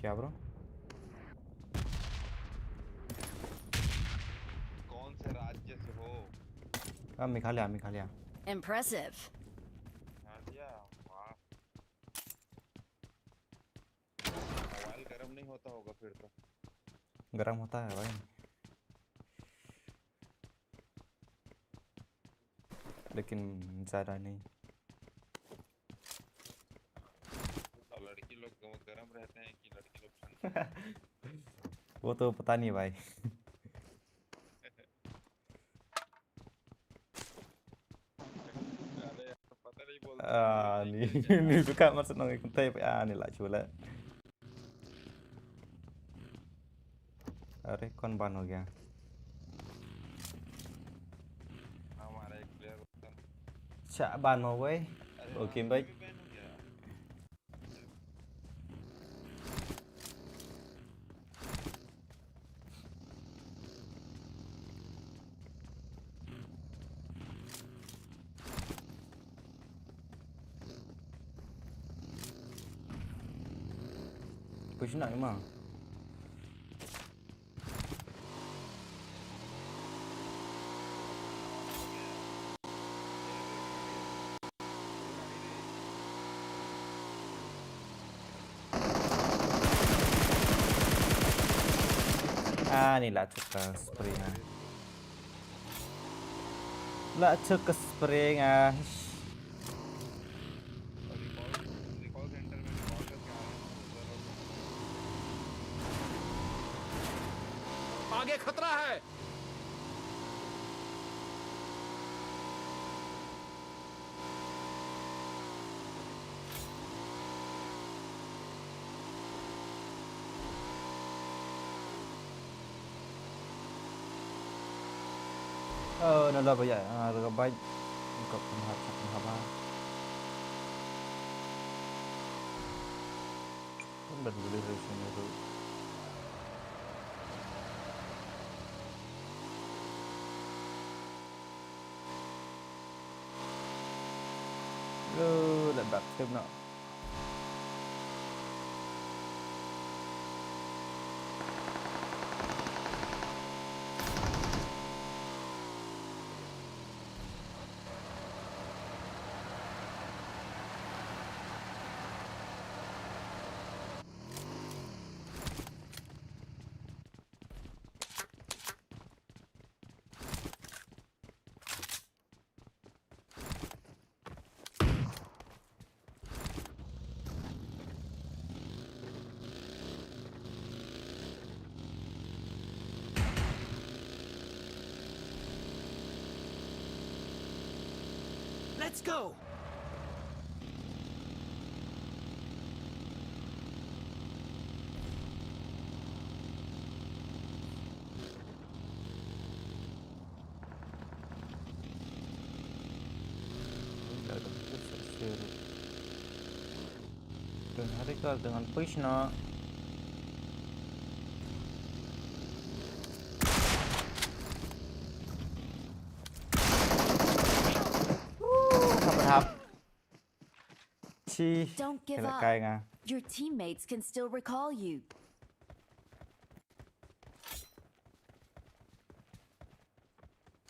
क्या bro? कौन से राज्य से हो? Ah, Meghalaya, Meghalaya. Impressive. होगा फिर तो। गरम होता है भाई, लेकिन ज्यादा नहीं। तो लड़की लोग ग-, गर्म रहते हैं कि लड़की लोग ठंड? वो तो पता नहीं भाई। अरे यार, पता नहीं बोलते हैं, आ, नहीं, नहीं, नहीं, नहीं, रुका, मत सुनो, एक मिनट, आ, नहीं, लाजो वाला। अरे, कौन ban हो गया? हमारा एक player होता है। अच्छा, ban हो गए। अरे, OK, हाँ, भाई। ये भी ban हो गया। Push nak memang. Ah, ni lah cuka spray ah. Lah cuka spray ah. आगे खतरा है। Oh, na la ba ïa, ah, la ba. Kop pynhap, kop pynhap, ah. Pun ban boleh dari sini tu. Yo, la back flip noh. Let's go! Dengan hari kau dengan push nak. Hap, hap. Chi. Don't give up. Kai nga. Your teammates can still recall you.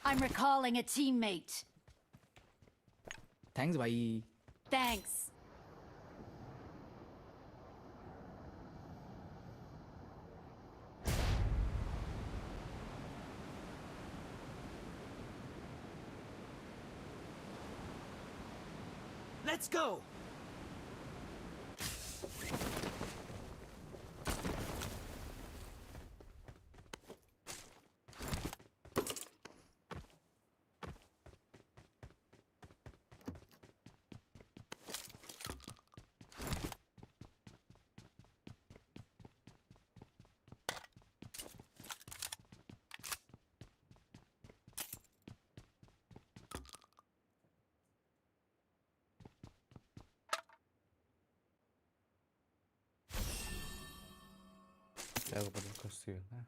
I'm recalling a teammate. Thanks, bhai. Thanks. Let's go. Lagu paling kecil, ha?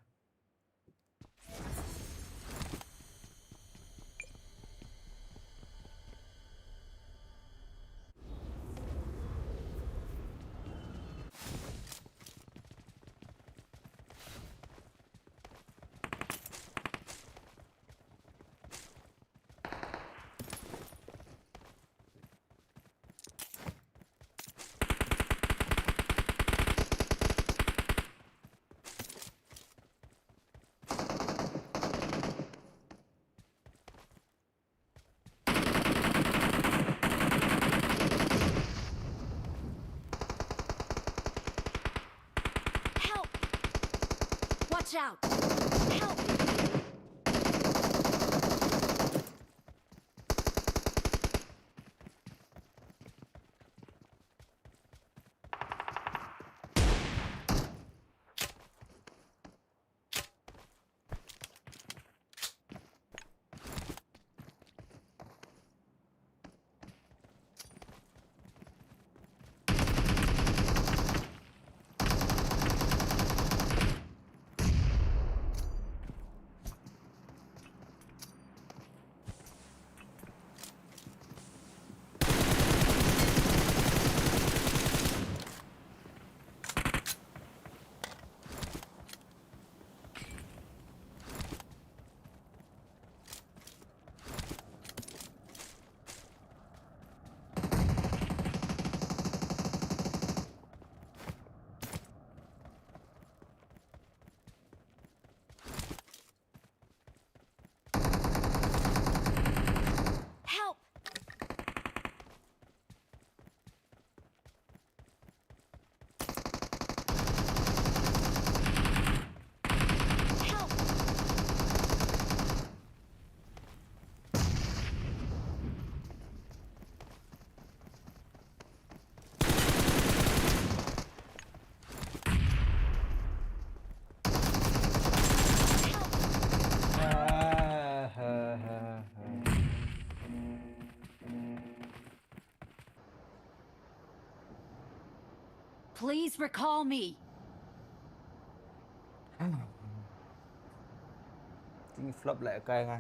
Out! Help! Help! Help! Please recall me. Ting flop leh kai nga.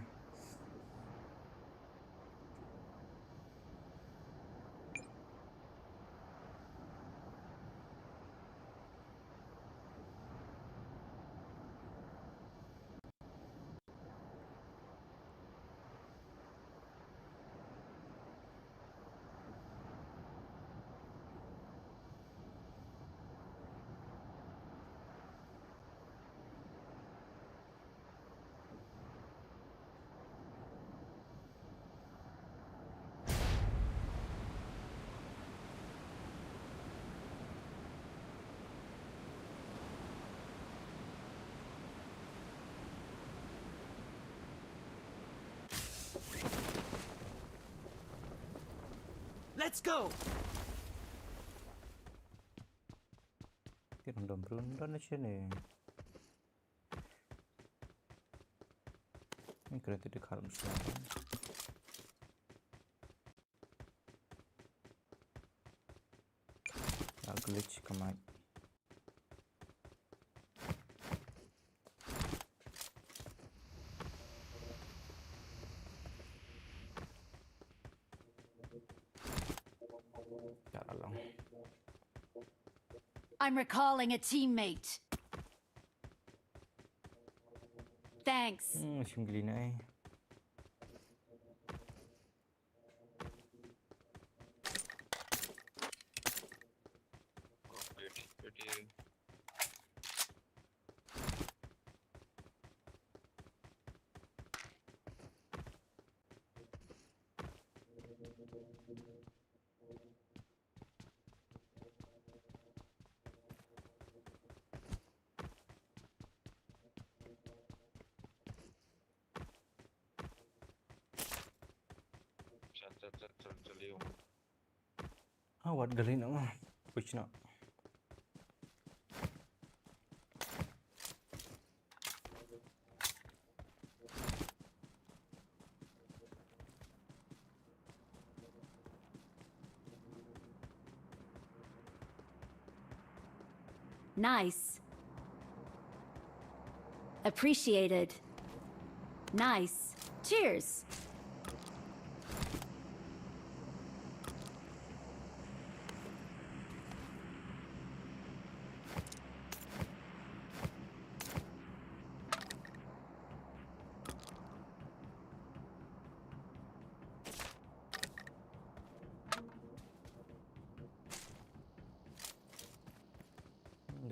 Let's go! Ti random brun dan na sini. Ni kena tu dekat dalam sana. Ah, glitch kemai. Tak along. I'm recalling a teammate. Thanks. Hmm, shim gili nai. Chal, chal, chal, chal, chal, yo. Ah, wat gali na ma. Push na. Nice. Appreciated. Nice. Cheers.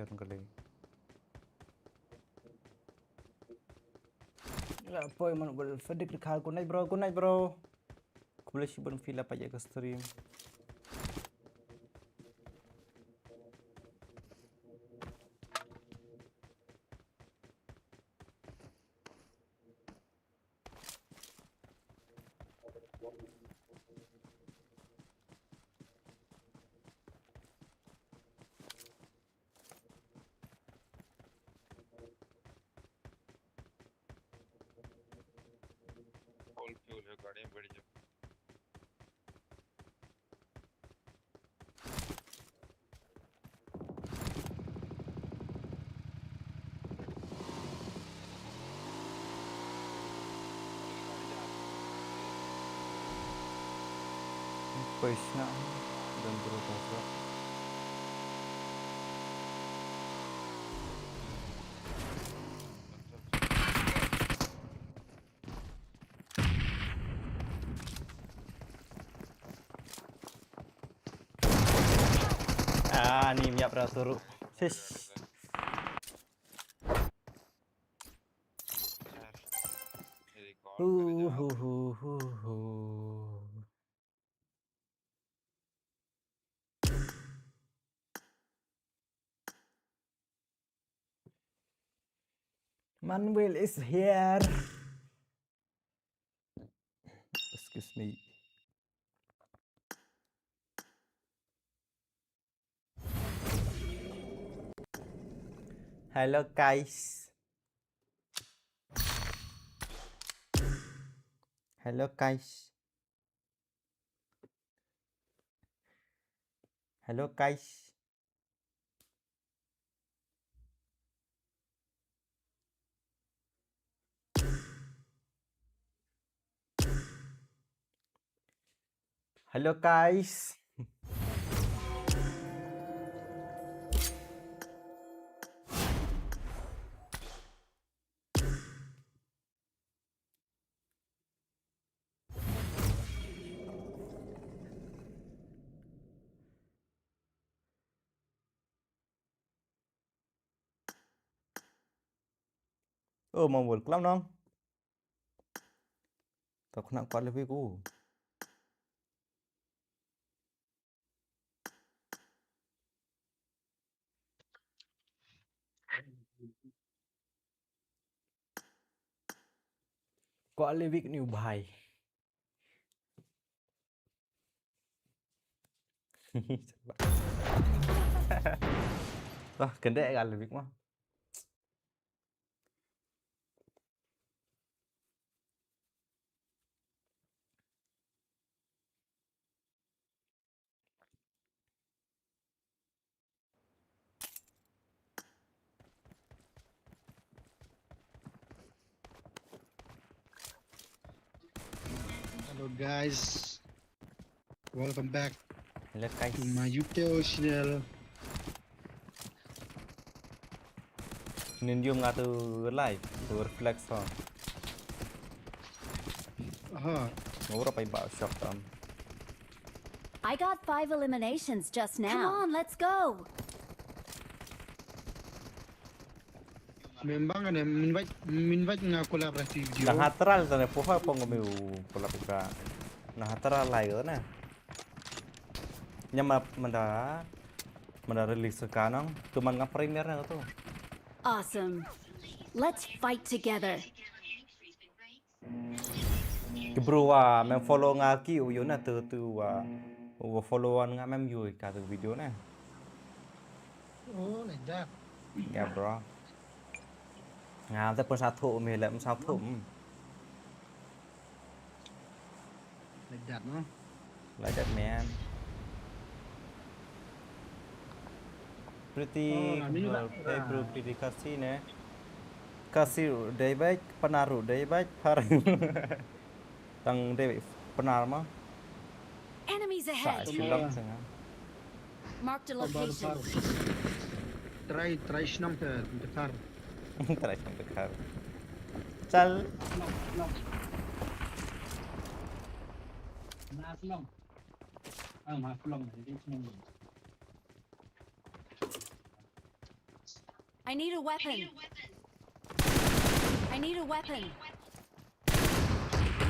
Don kali. La poi man bel Fadik Dkhar, good night bro, good night bro. Khublei shibun phi la peit ïa ka stream. फुल फ्यूल है, गाड़ी में बैठ जाओ। Pwis na dan bro kasar. Ah, ni miap dah suruh. Sis. Hu, hu, hu, hu, hu. Manuel is here. Excuse me. Hello, guys. Hello, guys. Hello, guys. Hello, guys. Oh, Mongol, klam nong. Tao khnak kwah lewik u. Kwah lewik ni u bhai. Wah, kendek ka lewik mah. Hello guys, welcome back. Hello guys. To my YouTube channel. Nin yum nga tu live tu reflex ha. Aha. Ngora pai ba shop tam. I got five eliminations just now. Come on, let's go. Memang ne minwaj minwaj nga collaborative video. Na hatral tane poha pong mi collaborative. Na hatral lai ko na. Nyama manda manda release ka nang tu man nga premier na tu. Awesome. Let's fight together. Ki bro wa mem follow nga ki u yo na tu tu wa u follow wan nga mem yo ka tu video na. Oh, like that. Yeah, bro. Nga te pun satu mi lem satu. Like that, no? Like that, man. Pretty, hey bro, pretty Khasi ne. Khasi ruh dei bait, Pnar ruh dei bait, Pnar. Tang dei bait Pnar ma. Enemies ahead. Sa Shillong sanga. Marked a location. Try, try shnong te, te kar. Try shnong te kar. Chal. Shnong, shnong. Na shnong. Ah, ma shnong, na shnong. I need a weapon. I need a weapon.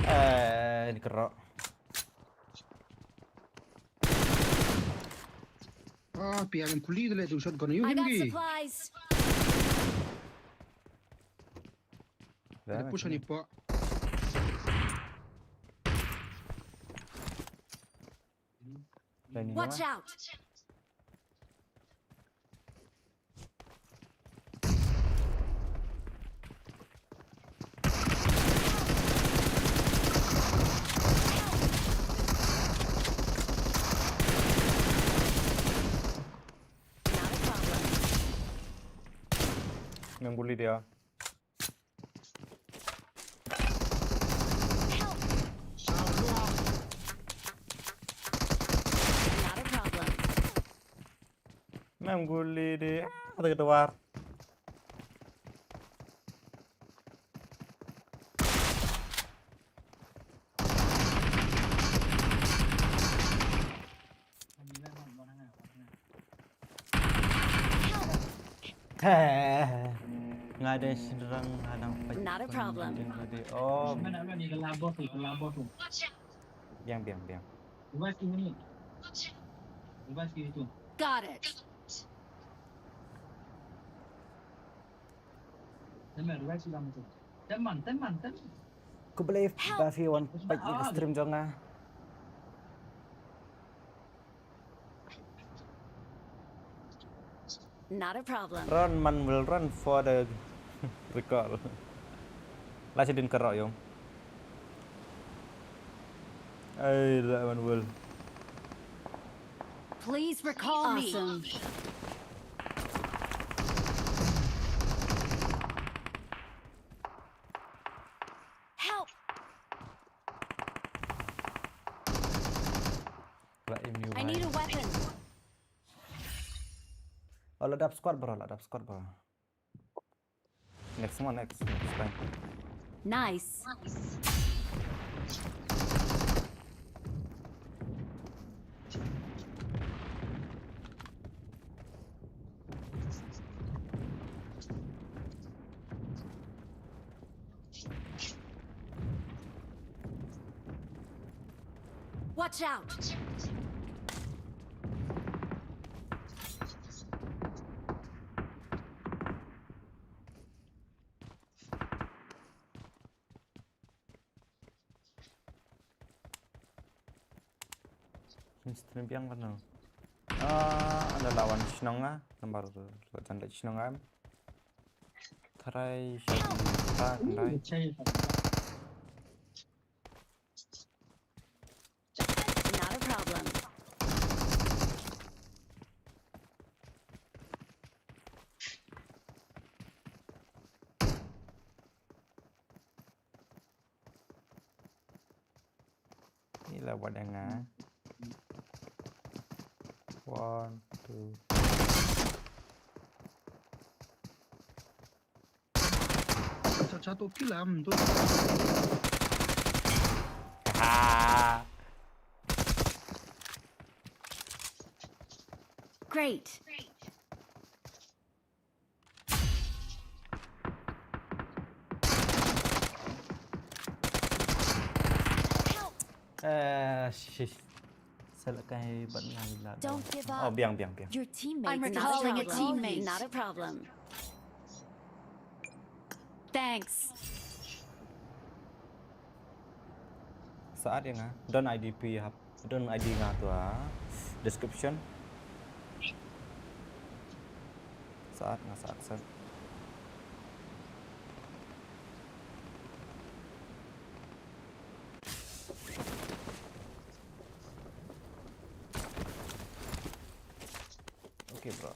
Eh, ni kerok. Ah, pia kan kuli tu le tu shotgun. You him gi. I got supplies. Ada push ni pak. Watch out. Ngam guli dia. Not a problem. Ngam guli dia. Ah, ada keluar. Nga dei sdang hadang peit. Not a problem. Ding ko di. Oh. Biang, biang, biang. Got it. Khublei ba phi wan peit ïa ka stream jong nga. Not a problem. Run, man will run for the recall. La sha ding ka rok ïong. Ai, la man will. Please recall me. Awesome. Help! La im ïu I need a hai. Weapon. Oh, la dap squad, bro, la dap squad, bro. Next one, next, next time. Nice. Watch out! Stream biang kan no. Ah, ada lawan shnong ah, nambar lawan shnong ah. Try shot. Try. Not a problem. Ila wadanga. One, two. Cha cha to kill am to. Ah. Great. Eh, shish. Sa la kai ban ngai la. Don't give up. Oh, biang, biang, biang. Your teammate. I'm recalling a teammate. Not a problem. Thanks. Sa add ïa nga. Don I D phi hap. Don I D nga tu ha description. Sa add nga, sa add, sa add. Okay, bro.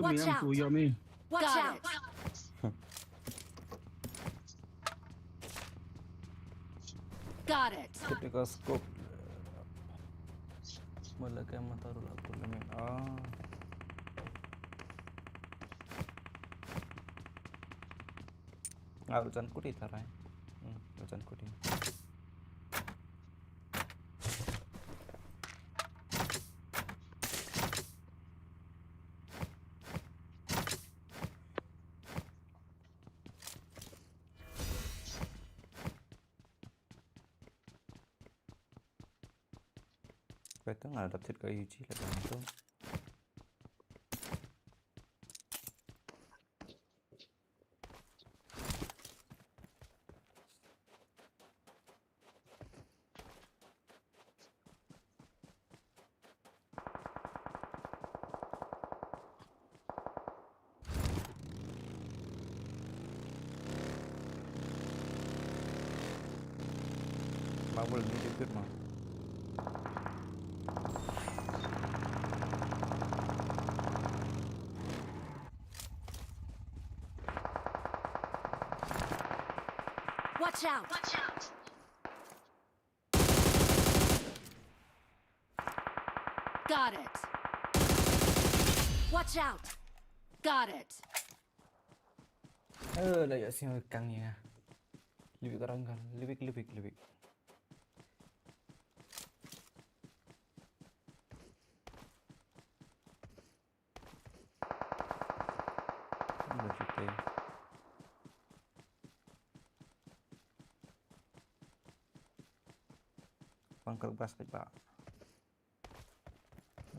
Watch out! Watch out! Got it. Scope, scope. Mula ke motor la pun ni. Ah. Ah, urusan kudi tarai. Hmm, urusan kudi. Betul, nggak ada update ke U G lah, betul. Double ni jepit ma. Watch out! Watch out! Got it! Watch out! Got it! Eh, la ïoh sing kang ïa nga. Lubik orang kan, lubik, lubik, lubik. Udah, cuti. Pangkal bas, ba.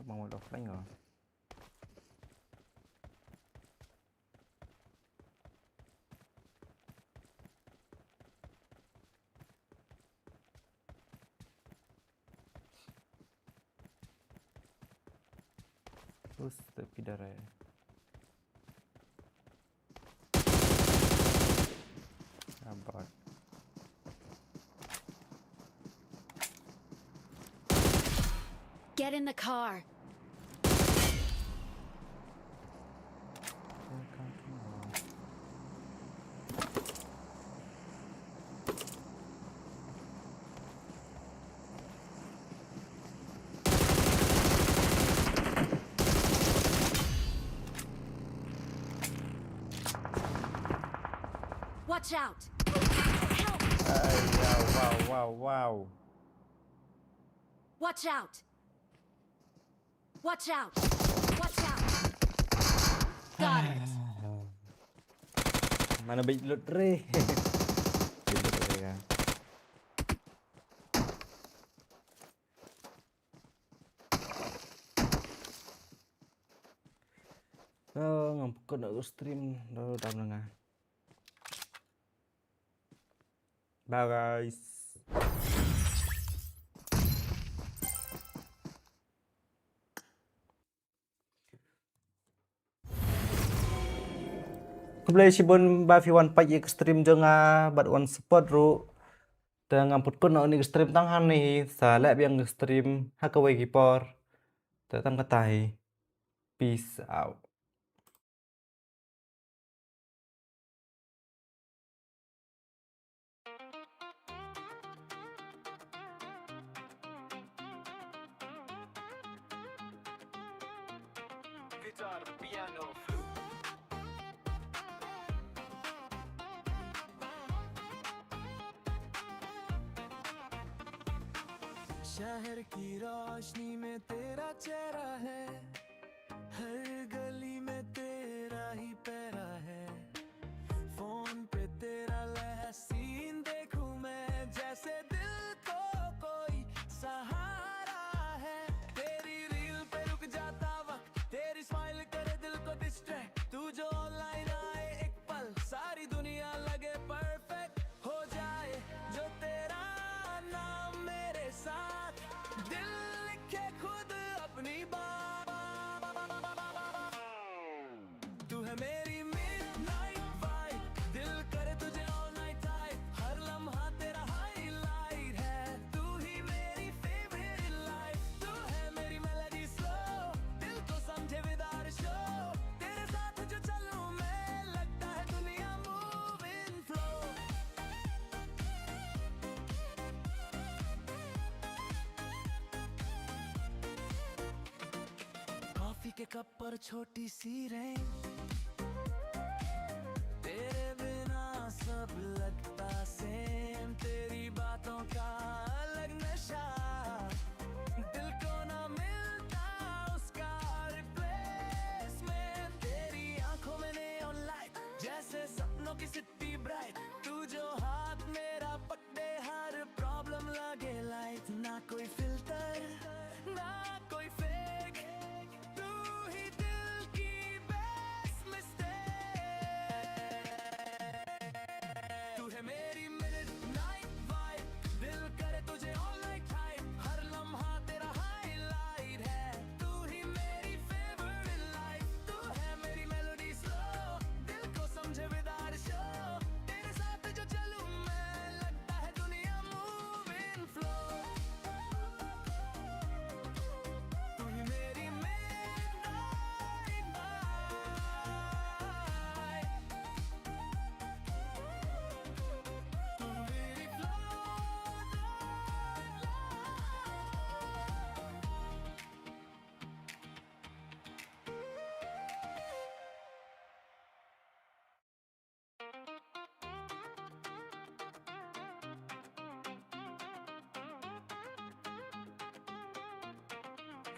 Bang wal offline ko. Terus tepi darai. Abot. Get in the car. Watch out! Help! Ay, wow, wow, wow, wow. Watch out! Watch out! Watch out! Got it! Mana bait loot re? Bait loot re ka. Oh, ngam pukul nak stream dah dah menengah. Bye, guys. Khublei shibun ba phi wan peit ïa ka stream jong nga bad wan support ruh. Te ngam put kut noh ïa ka stream tang hangne hi, sa leh biang ka stream ha kawei ki por. Te tang kata hi. Peace out. Guitar, piano, flute. शहर की रोशनी में तेरा चेहरा है, हर गली में तेरा ही पहरा है। फोन पे तेरा लाइव सीन देखूं मैं, जैसे दिल को कोई सहारा है। तेरी रील पे रुक जाता वक्त, तेरी स्माइल करे दिल को डिस्ट्रैक्ट। तू जो ऑनलाइन आए एक पल, सारी दुनिया लगे परफेक्ट। हो जाए जो तेरा नाम मेरे साथ, दिल लिखे खुद अपनी बात। तू है मेरी मिडनाइट वाइब, दिल करे तुझे ऑल नाइट टाइप। हर लम्हा तेरा हाईलाइट है, तू ही मेरी फेवरेट लाइफ। तू है मेरी मेलोडी स्लो, दिल को समझे विदाउट शो। तेरे साथ जो चलूं मैं, लगता है दुनिया मूव इन फ्लो। कॉफी के कप पर छोटी सी रेंज, तेरे बिना सब लगता सेम। तेरी बातों का अलग नशा, दिल को ना मिलता उसका रिप्लेसमेंट। तेरी आंखों में नियॉन लाइट, जैसे सपनों की सिटी ब्राइट। तू जो हाथ मेरा पकड़े, हर प्रॉब्लम लगे लाइट। ना कोई फिल्टर, ना कोई फेक, तू ही दिल की बेस्ट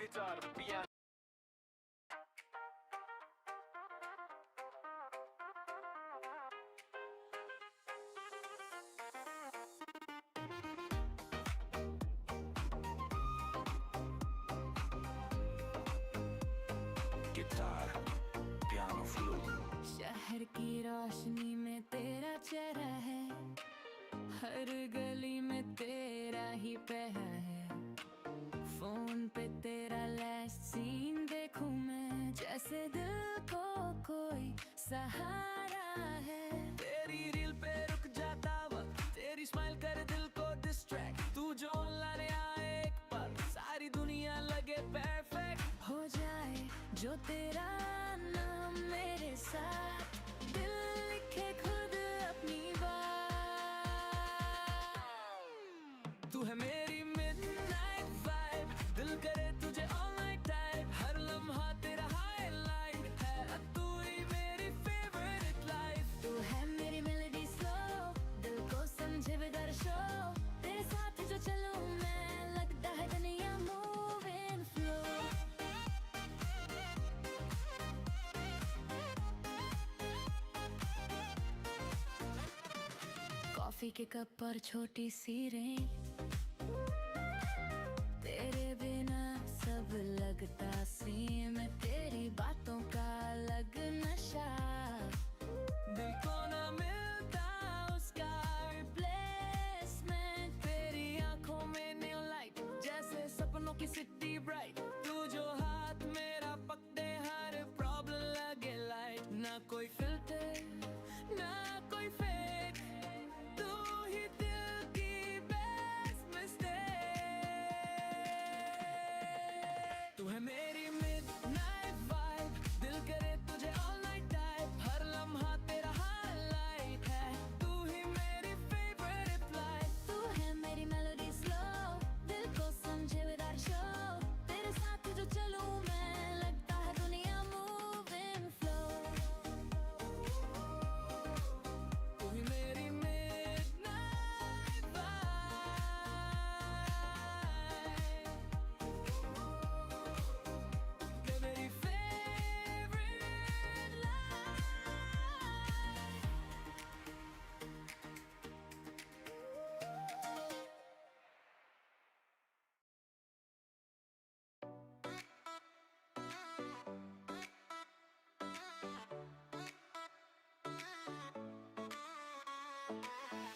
Guitar, piano. Guitar, piano, flute. शहर की रोशनी में तेरा चेहरा है, हर गली में तेरा ही पहरा है। फोन पे तेरा लास्ट सीन देखूं मैं, जैसे दिल को कोई सहारा है। तेरी रील पे रुक जाता वक्त, तेरी स्माइल कर दिल को डिस्ट्रैक्ट। तू जो ऑनलाइन आए एक पल, सारी दुनिया लगे परफेक्ट। हो जाए जो तेरा नाम मेरे साथ, दिल लिखे खुद अपनी बात। तू है मेरी मिडनाइट वाइब, दिल करे तुझे ऑल नाइट टाइप। हर लम्हा तेरा हाईलाइट है, तू ही मेरी फेवरेट लाइफ। तू है मेरी मेलोडी स्लो, दिल को समझे विदाउट शो। तेरे साथ जो चलूं मैं, लगता है दुनिया मूव इन फ्लो। कॉफी के कप पर छोटी सी रेंग, तेरे बिना सब लगता सेम। तेरी बातों का अलग नशा, दिल को ना मिलता उसका रिप्लेसमेंट। तेरी आंखों में न्यू लाइट, जैसे सपनों की सिटी ब्राइट। तू जो हाथ मेरा पकड़े, हर प्रॉब्लम लगे लाइट। ना कोई फिल्टर, ना कोई फेक, तू ही दिल की बेस्ट मिस्टेक। तू है मेरी मिडनाइट वाइब, दिल करे तुझे ऑल नाइट टाइप। हर लम्हा तेरा हाईलाइट है, तू ही मेरी फेवरेट लाइफ। तू है मेरी मेलोडी स्लो, दिल को समझे विदाउट शो। तेरे साथ जो चलूं मैं, लगता है दुनिया मूव इन फ्लो। तू ही मेरी मिडनाइट वाइब, तू मेरी फेवरेट लाइफ।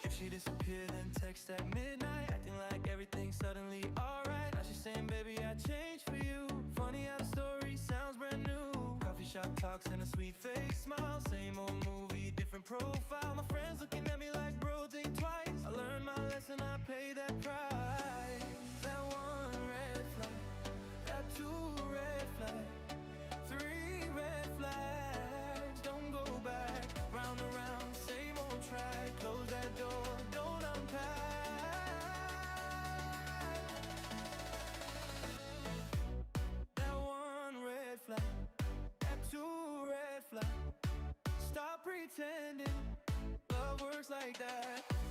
If she disappeared, then text at midnight, acting like everything's suddenly alright. Now she's saying, "Baby, I changed for you." Funny how the story sounds brand new. Coffee shop talks and a sweet fake smile. Same old movie, different profile. My friends looking at me like, "Bro, think twice." I learned my lesson, I paid that price. That one red flag, that two red flag, three red flags. Don't go back, round and round, same old track. Close that door, don't unpack. That one red flag, that two red flag. Stop pretending love works like that.